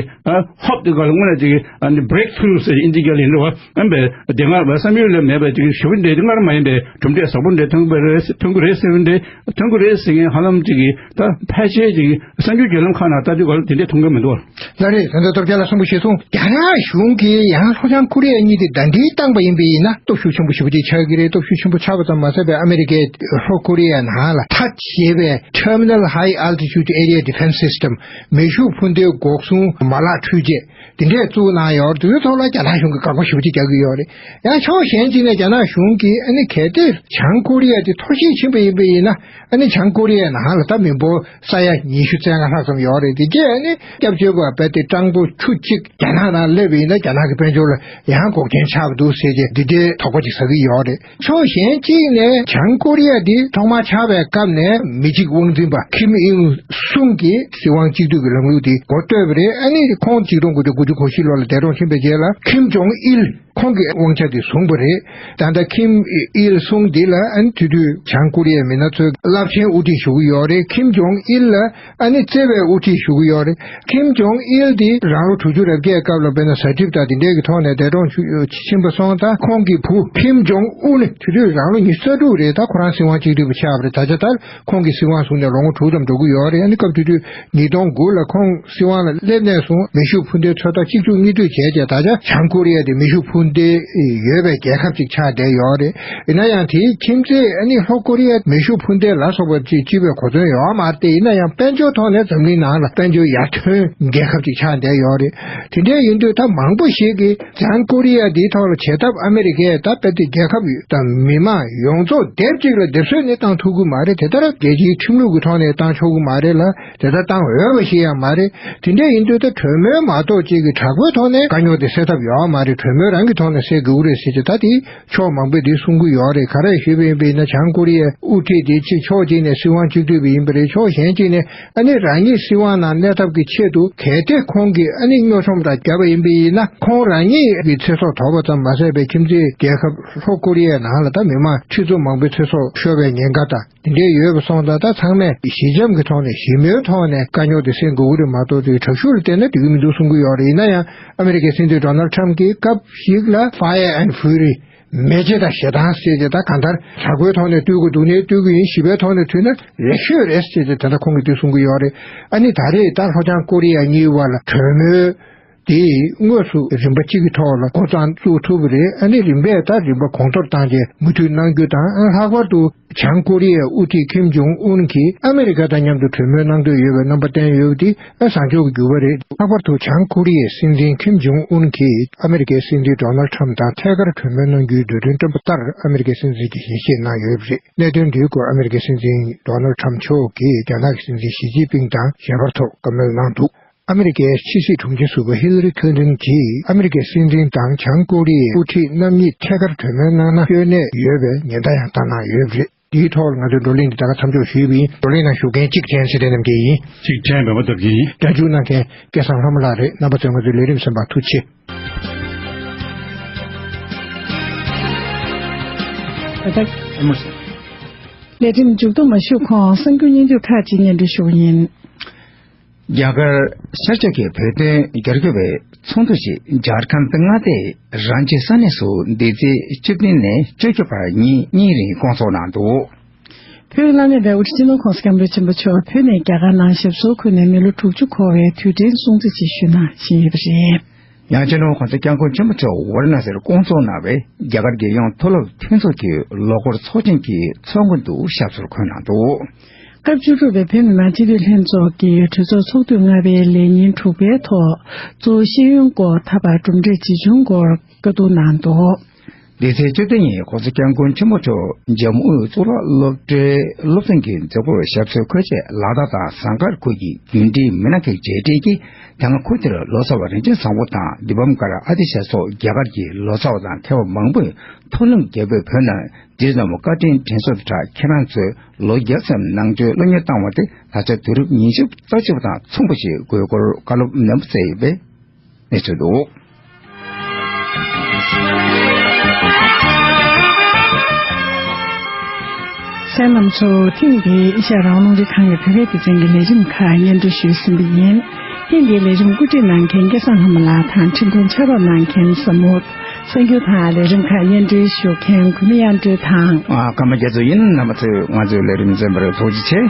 ཧོབ་དེ་ག་ལ་དངོས་གནས་ཅིག་ཨ་ནི་breakthrough་ཟེར་ཨིན་ཇི་སྐད་ལ་ཡིན་རེད་བ། ཨ་ནི་དེ་སྔ་བསམ་ཡུལ་ལས་མེད་པའི་ཅིག་ཞེ་པོ་འདྲ་སྔར་མ་ཡིན་པའི་གྲུབ་འབྲས་བཟང་པོ་འདྲ་ཐོན་གྱི་རེད། ཐོན་གྱི་རེད་ཟེར་བ་འདྲ་ཐོན་གྱི་རེད་ཟེར་མཁན་ཧ་ལམ་ཅིག་གི་ད་ཕལ་ཆེར་ཅིག་གསར་འགྱུར་བརྒྱུད་ལམ་ཁག་ནང་ལྟ་དུས་ག་ལ་དེ་འདྲས་མཐོང་གི་མི་འདུག་ལགས་རེད། ད་ལྟ་སྟོབས་རྒྱལ་ལགས་གསུང་པ་གཞིར་བཟུང་རྒྱ་ནག་གཞུང་གིས་ཡང་ལྷོ་བྱང་ཀོ་རི་ཡ་གཉིས་དེ་ཟླ་སྒྲིལ་བཏང་པ་ཡིན་པ་ཡིན་ན་སྟོབས་ཤུགས་ཆེན་པོ་ཞེ་པོ་ཅིག་ཆགས་ཀྱི་རེད། སྟོབས་ཤུགས་ཆེན་པོ་ཆགས་པ་ཙམ་མ་ཟད་པའི་ཨ་མི་རི་ཀས་ལྷོ་ཀོ་རི་ཡ་ནང་ལ་ཐ་ཞེས་པའི་Terminal High Altitude Area Defense System་མེ་ཤུགས་འཕུར་མདེལ་འགོག་སྲུང་མ་ལག་འཕྲུལ་ཆས་དེ་འདྲས་བཙུགས་གནང་ཡོད་རེད། དེ་ཚོའི་ཐོག་ལ་རྒྱ་ནག་གཞུང་གིས་དགག་པ་ཞེ་པོ་ཅིག་རྒྱག་གི་ཡོད་རེད། ཡང་ཕྱོགས་གཞན་གཅིག་ནས་རྒྱ་ནག་གཞུང་གིས་ཨ་ནི་གལ་ཏེ་བྱང་ཀོ་རི་ཡ་དེ་མཐོ་ཤོས་ཕྱིན་པ་ཡིན་པ་ཡིན་ན། ཨ་ནི་བྱང་ཀོ་རི་ཡའི་ནང་ལ་ད་མི་འབོར་ས་ཡ་ཉི་ཤུ་རྩ་ལྔ་ལྷག་ཙམ་ཡོད་རེད། དེ་རྗེས་ཨ་ནི་སྐྱབས་བཅོལ་བ་རྦད་དེ་སྤྲང་པོ་ཁྱུ་གཅིག་རྒྱ་ནག་ནང་སླེབས་པ་ཡིན་ན་རྒྱ་ནག་གི་དཔལ་འབྱོར་ལ་ཡང་འགོག་རྐྱེན་ཆགས་འདུག་ཟེར་རྗེས་འདི་འདྲའི་དོགས་པ་ཅིག་ཟ་གི་ཡོད་རེད། ཕྱོགས་གཞན་གཅིག་ནས་བྱང་ཀོ་རི་ཡ་འདི་ཐོག་མར་ཆགས་པའི་སྐབས་ནས་མི་གཅིག་དབང་འཛིན་པ་ཁིམ་ཨིང་སུང་གིས་སྲིད་དབང་གཅིག་སྡུད་ཀྱི་ལམ་ལུགས་འདི་འགོ་བསྟོད་པ་རེད། ཨ་ནི་ཁོང་གཅིག་སྟོང་དགུ་བརྒྱ་དགུ་བཅུ་གོ་བཞི་ལོ་ལ་འདས་གྲོངས་ཕྱིན་པའི་རྗེས་ལ་ཁིམ་ཇོང་ཨིལ། ཁོང་གིས་དབང་ཆ་དེ་བཟུང་བ་རེད། ད་ལྟ་ཁིམ་ཨིལ་སུང་འདི་ལ་ཨ་ནི་དེ་དུས་བྱང་ཀོ་རི་ཡའི་མི་སྣ་ཚོས་རླབས་ཆེན་དབུ་ཁྲིད་ཞུ་གི་ཡོད་རེད། ཁིམ་ཇོང་ཨིལ་ལ་ཨ་ནི་བརྩེ་བའི་དབུ་ཁྲིད་ཞུ་གི་ཡོད་རེད། ཁིམ་ཇོང་ཨིལ་འདི་རང་ལོ་དྲུག་ཅུ་རེ་བརྒྱད་སྐབས་ལ་དཔེར་ན་ཟ་འཁྲིབ་དང་དེ་འདྲའི་གི་ཐོག་ནས་འདས་གྲོངས་ཕྱིན་པ་སོང་ཙང་ཁོང་གི་བུ་ཁིམ་ཇོང་ཨུ་ནི་དེ་དུས་རང་ལོ་ཉི་ཤུ་རྩ་དྲུག་རེད། ད་ཁོ་རང་སྲིད་དབང་གཅིག་སྡུད་པ་ཆགས་པ་རེད། ད་ཆ་ད་ཁོང་གིས་སྲིད་དབང་བཟུང་ནས་ལོ་ངོ་དྲུག་ཙམ་འགྲོ་གི་ཡོད་རེད། ཨ་ནི་སྐབས་དེ་དུས་ཉིས་སྟོང་དགུ་ལ་ཁོང་སྲིད་དབང་ལ་སླེབས་ནས་བཟུང་མེ་ཤུགས་འཕུར་མདའི་ཚོད་ལྟ་གཅིག་མཇུག་གཉིས་མཐུད་བྱས་རྗེས་ད་ཆ་བྱང་ཀོ་རི་ཡ་དེ་མེ་ཤུགས་འཕུར་མདའ་ཡོད་པའི་རྒྱལ་ཁབ་ཅིག་ཆགས་བསྡད་ཡོད་རེད། ཡིན་ན་ཡང་དེའི་ཁྱིམ་མཚེས་ཨ་ནི་ལྷོ་ཀོ་རི་ཡ་མེ་ཤུགས་འཕུར་མདའ་ལ་སོགས་པ་ཅིག་སྤྱི་པའི་གོ་མཚོན་ཡོད་མ་རེད། ཡིན་ན་ཡང་དཔལ་འབྱོར་ཐོག་ནས་འཛམ་གླིང་ནང་ལ་དཔལ་འབྱོར་ཡར་ཐོན་རྒྱལ་ཁབ་ཅིག་ཆགས་བསྡད་ཡོད་རེད། དེ་འདྲ་ཡིན་དུས་ད་མང་པོ་ཞིག་གིས་བྱང་ཀོ་རི་ཡ་འདིའི་ཐོག་ལ་བྱེད་ཐབས་ཨ་མི་རི་ཀས་ད་དཔེ་དེ་རྒྱལ་ཁབ་དང་མི་མང་ཡོངས་རྫོགས་སྡེབ་གཅིག་ལ་སྡེབ་གསོད་ནི་བཏང་ཐུབ་ཀྱི་མ་རེད། དེ་ལྟར་རྒྱལ་སྤྱིའི་ཁྲིམས་ལུགས་ཀྱི་ཐོག་ནས་བཏང་ཆོག་གི་མ་རེད། ལ་དེ་ལྟར་བཏང་འོས་པ་ཞིག་ཡང་མ་རེད། དེ་འདྲ་ཡིན་དུས་ད་གྲོས་མོལ་མ་གཏོགས་ཅིག་གི་དྲག་པོའི་ཐོག་ནས་དཀའ་རྙོག་དེ་སེལ་ཐབས་ཡོད་མ་རེད། གྲོས་མོལ་རང་གི་ཐོག་ནས་སེལ་དགོས་རེད་ཟེར་གྱི་ད་དེ་ཕྱོགས་མང་པོས་དེ་གསུང་གི་ཡོད་རེད། ག་རེ་ཞུས་པ་ཡིན་པ་ཡིན་ན་བྱང་ཀོ་རི་ཡའི་དབུ་ཁྲིད་དེ་གཅིག་ཕྱོགས་གཅིག་ནས་སྲིད་དབང་གཅིག་སྡུད་པ་ཡིན་པ་རེད། ཕྱོགས་གཞན་གཅིག་ནས་ཨ་ནི་རང་ཉིད་སྲིད་དབང་ནང་གནས་ཐབས་ཀྱི་ཆེད་དུ་གལ་ཏེ་ཁོང་གིས་ཨ་ནི་སྨྱོ་ཤོམ་ར་བརྒྱབ་པ་ཡིན་པ་ཡིན་ན་ཁོང་རང་ཉིད་ཀྱི་ཚེ་སྲོག་དོར་བ་ཙམ་མ་ཟད་པའི་ཁྱིམ་མཚེས་རྒྱལ་ཁབ་ལྷོ་ཀོ་རི་ཡའི་ནང་ལ་ད་མི་མང་ཁྲི་ཚོ་མང་པོའི་ཚེ་སྲོག་ཤོར་བའི་ཉེན་ཁ་དང་དེ་འདྲའི་ཡོད་པ་སོང་ཙང་ད་ཚང་མས་ཞི་འཇམ་གྱི་ཐོག་ནས་ཞི་མོལ་ཐོག་ནས་དཀའ་རྙོག་དེ་སེལ་དགོས་ཀྱི་རེད་མ་གཏོགས་དེ་དྲག་ཤུགས་ལ་བརྟེན་ན་འགྲིག་གི་མི་འདུག་གསུང་གི་ཡོད་རེད། ཡིན་ན་ཡང་ཨ་མི་རི་ཀའི་སྲིད་འཛིན་ཌོ་ནལ་ཊམ་གྱིས་སྐབས་ཤིག་ལ་Fire and Fury མེ་ལྕེ་དང་ཞེ་སྡང་ཟེར་ཏེ་ད་གང་ལྟར་དྲག་པོའི་ཐོག་ནས་བཏུལ་དགོས་འདུག་ནའི་བཏུལ་གི་ཡིན། ཞི་བའི་ཐོག་ནས་བཏུལ་ན་ལེགས་ཤོས་རེད་ཟེར་ཏེ་དེ་འདྲ་ཁོང་གིས་དེ་གསུང་གི་ཡོད་རེད། ཨ་ནི་ད་རེས་ད་ལྷོ་བྱང་ཀོ་རི་ཡ་གཉིས་དབར་ལ་གྲོས་མོལ་དེ་དངོས་སུ་རིམ་པ་གཅིག་གི་ཐོག་ལ་འགོ་བརྩམས་བཙུགས་ཐུབ་པ་རེད། ཨ་ནི་རིམ་པས་ད་རིམ་པ་གོང་མཐོར་བཏང་རྗེས་མུ་མཐུད་གནང་རྒྱུ་དང་། ཨ་ལྷག་པར་དུ་བྱང་ཀོ་རི་ཡའི་དབུ་ཁྲིད་ཁིམ་ཇོང་ཨུན་གྱིས་ཨ་མི་རི་ཀ་དང་མཉམ་དུ་གྲོས་མོལ་གནང་འདོད་ཡོད་པའི་རྣམ་པ་བསྟན་ཡོད་པ་དེ་ཨ་བཟང་ཕྱོགས་ཀྱི་འགྱུར་བ་རེད། ལྷག་པར་དུ་བྱང་ཀོ་རི་ཡའི་སྲིད་འཛིན་ཁིམ་ཇོང་ཨུན་གྱིས་ཨ་མི་རི་ཀའི་སྲིད་འཛིན་ཌོ་ནལ་ཁྲམ་དང་ཐད་ཀར་གྲོས་མོལ་གནང་རྒྱུའི་འབད་བརྩོན་བསྐྲུན་པ་ལྟར། ཨ་མི་རི་ཀའི་སྲིད་འཛིན་གྱིས་ཞལ་བཞེས་གནང་ཡོད་པ་རེད། གནད་དོན་འདིའི་སྐོར་ཨ་མི་རི་ཀའི་སྲིད་འཛིན་ཌོ་ནལ་ཁྲམ་མཆོག་གིས་རྒྱ་ནག་གི་སྲིད་འཛིན་ཞི་ཅིན་ཕིང་དང་ཞལ་པར་ཐོག་བཀའ་མོལ་གནང་འདུག་ཨ་མི་རི་ཀའི་ཕྱི་སྲིད་དྲུང་ཆེ་ཟུར་པ་ཧི་ལ་རི་ཁིན་ཏོན་གྱིས་ཨ་མི་རི་ཀའི་སྲིད་འཛིན་དང་བྱང་ཀོ་རི་ཡའི་དབུ་ཁྲིད་རྣམ་གཉིས་ཐད་ཀར་གྲོས་མོལ་གནང་ན་སྐྱོན་གནད་ཡོད་པའི་ཉེན་བརྡ་ཡང་བཏང་གནང་ཡོད་པ་རེད། འདིའི་ཐོག་ལ་ང་ཚོའི་བགྲོ་གླེང་འདི་ད་ག་མཚམས་འཇོག་ཞུས་པ་ཡིན། བགྲོ་གླེང་ནང་ཞུགས་མཁན་གཅིག་ཁྲེན་ཚེ་བརྟན་རྣམ་རྒྱལ་ཡིན། གཅིག་ཁྲེན་པདྨ་སྟོབས་རྒྱལ་ཡིན། རྒྱ་མཇུག་གནང་མཁན་སྐལ་བཟང་ལྷ་མོ་ལགས་རེད། རྣམ་པ་ཚོས་ང་ཚོའི་ལས་རིམ་གསན་པར་ཐུགས་རྗེ་ཆེ། ལས་རིམ་མཇུག་བསྡོམས་མ་ཞུས་གོང་གསར་འགྱུར་སྙིང་བསྡུས་ཁག་ཅིག་སྙན་སྒྲོན་ཞུ་གི་ཡིན། རྒྱ་གར་ཤར་ཕྱོགས་ཀྱི་བོད་དོན་རྒྱབ་སྐྱོར་བའི་ཚོགས་འདུ་ཞིག་ཇར་ཁན་མངའ་སྡེའི་རང་ཆེ་ས་གནས་སུ་འདི་ཚེས་བཅུ་བདུན་ནས་བཅུ་བཞི་བར་ཉིན་གཉིས་རིང་བསྐོང་ཚོགས་གནང་འདུག་བོད་བླ་ན་མེད་པའི་དབུ་ཁྲིད་སྤྱི་ནོར་༸གོང་ས་༸སྐྱབས་མགོན་ཆེན་པོ་མཆོག་བོད་ནས་རྒྱ་གར་ནང་ཞབས་སོར་འཁོད་ནས་མི་ལོ་དྲུག་ཅུ་འཁོར་བའི་དུས་དྲན་སྲུང་བརྩི་ཞིག་ཞུས་གནང་བཞིན་ཡོད་པ་རེད། ཡང་སྤྱི་ནོར་༸གོང་ས་༸སྐྱབས་མགོན་ཆེན་པོ་མཆོག་ཝཱ་ར་ཎ་སིར་བསྐོང་ཚོགས་གནང་བའི་རྒྱ་གར་རྒྱལ་ཡོངས་མཐོ་སློབ་མཐུན་ཚོགས་ཀྱི་ལོ་འཁོར་ཚོགས་ཆེན་གྱི་ཚོགས་མགོན་དུ་ཞབས་སོར་འཁོད་གནང་འདུག་སྐབས་བཅུ་དྲུག་པའི་བོད་མི་མང་སྤྱི་འཐུས་ལྷན་ཚོགས་ཀྱི་གྲོས་ཚོགས་ཚོགས་དུས་ལྔ་པའི་ལས་ཉིན་དྲུག་པའི་ཐོག་གཙོ་བོ་ཤེས་ཡོན་སྐོར་ཐ་པ་གྲུབ་འབྲས་ཇི་བྱུང་སྐོར་བཀའ་བསྡུར་གནང་འདུག་འདི་ཚེས་བཅུ་བདུན་ཉིན་༸གོང་ས་༸སྐྱབས་མགོན་ཆེན་པོ་མཆོག་འཇམ་དབྱངས་གཙུག་ལག་སློབ་གྲྭའི་སློབ་ཚན་གྱི་མཛད་སྒོར་ཞབས་སོར་འཁོད་རྗེས་ལ་དྭགས་དང་ཟངས་དཀར་ཁུལ་གྱི་རྒྱུན་འགྲིལ་མི་སྣ་གི་མཇལ་འཕྲད་ཀྱིས་དེ་སྔ་ཁུལ་དེར་ལོ་གསར་བ་རིན་ཆེན་བཟང་པོ་དང་དི་པཾ་ཀར་ཨ་ཏི་ཤ་སོགས་རྒྱ་གར་གྱི་ལོ་གསར་བ་དང་མཁས་པ་མང་པོས་མཐོང་ལམ་རྒྱག་པའི་བོད་ནང་འདི་ཙམ་བཀའ་དྲིན་དྲན་གསོ་དང་སྦྲགས་ཁྱེད་རང་ཚོས་ལོ་བརྒྱ་ཙམ་ནང་ཆོས་སློབ་གཉེར་བཏང་བ་དེ་ད་ཆ་དུས་རབས་ཉི་ཤུ་རྩ་གཅིག་པ་དང་མཚུངས་པ་ཞིག་དགོས་སྐོར་བཀའ་སློབ་ནན་པོ་སྩལ་ཡོད་པའི་གནས་ཚུལ་འདུག་གསན་མཁན་རྣམ་པ་ཚོ། ཐེངས་འདིའི་ཨེ་ཤ་ཡ་རང་དབང་རླུང་འཕྲིན་ཁང་གི་བོད་སྐད་སྡེ་ཚན་གྱི་ལས་རིམ་ཁག་སྙན་སྒྲོན་ཞུས་ཟིན་པ་ཡིན། ཐེངས་འདིའི་ལས་རིམ་བཀོད་སྒྲིག་གནང་མཁན་སྐལ་བཟང་ལྷ་མོ་ལགས་དང་། འཕྲིན་ཐུང་ཕྱག་རོགས་གནང་མཁན་བསམ་འོད། གསར་འགྱུར་དང་ལས་རིམ་ཁག་སྙན་སྒྲོན་ཞུ་མཁན་གུས་མོ་དབྱངས་སྒྲོན་དང་། ཨ། ཀརྨ་རྒྱ་མཚོ་ཡིན། རྣམ་པ་ཚོས་ང་ཚོའི་ལས་རིམ་གསན་པར་ཐུགས་རྗེ་ཆེ།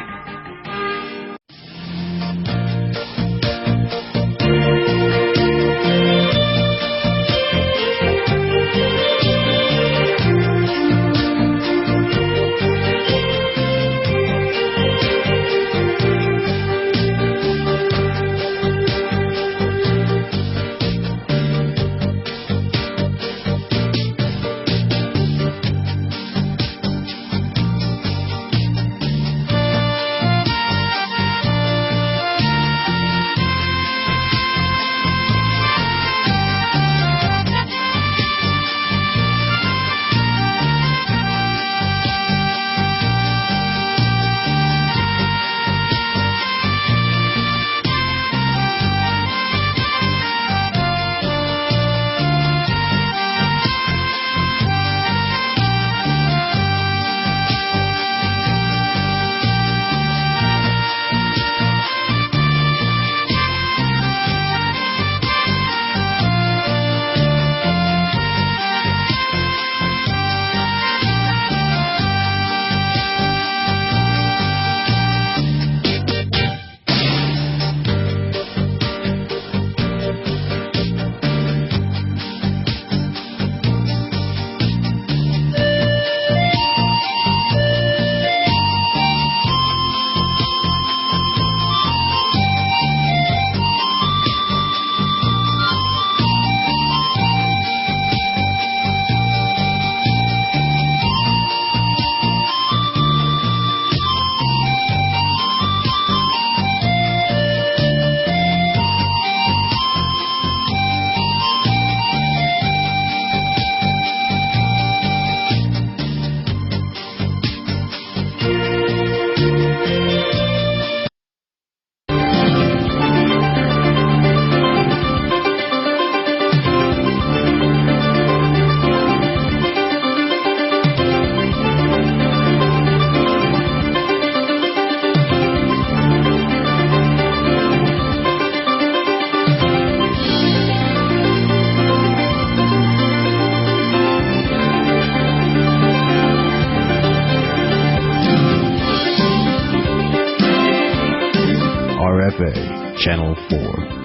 four.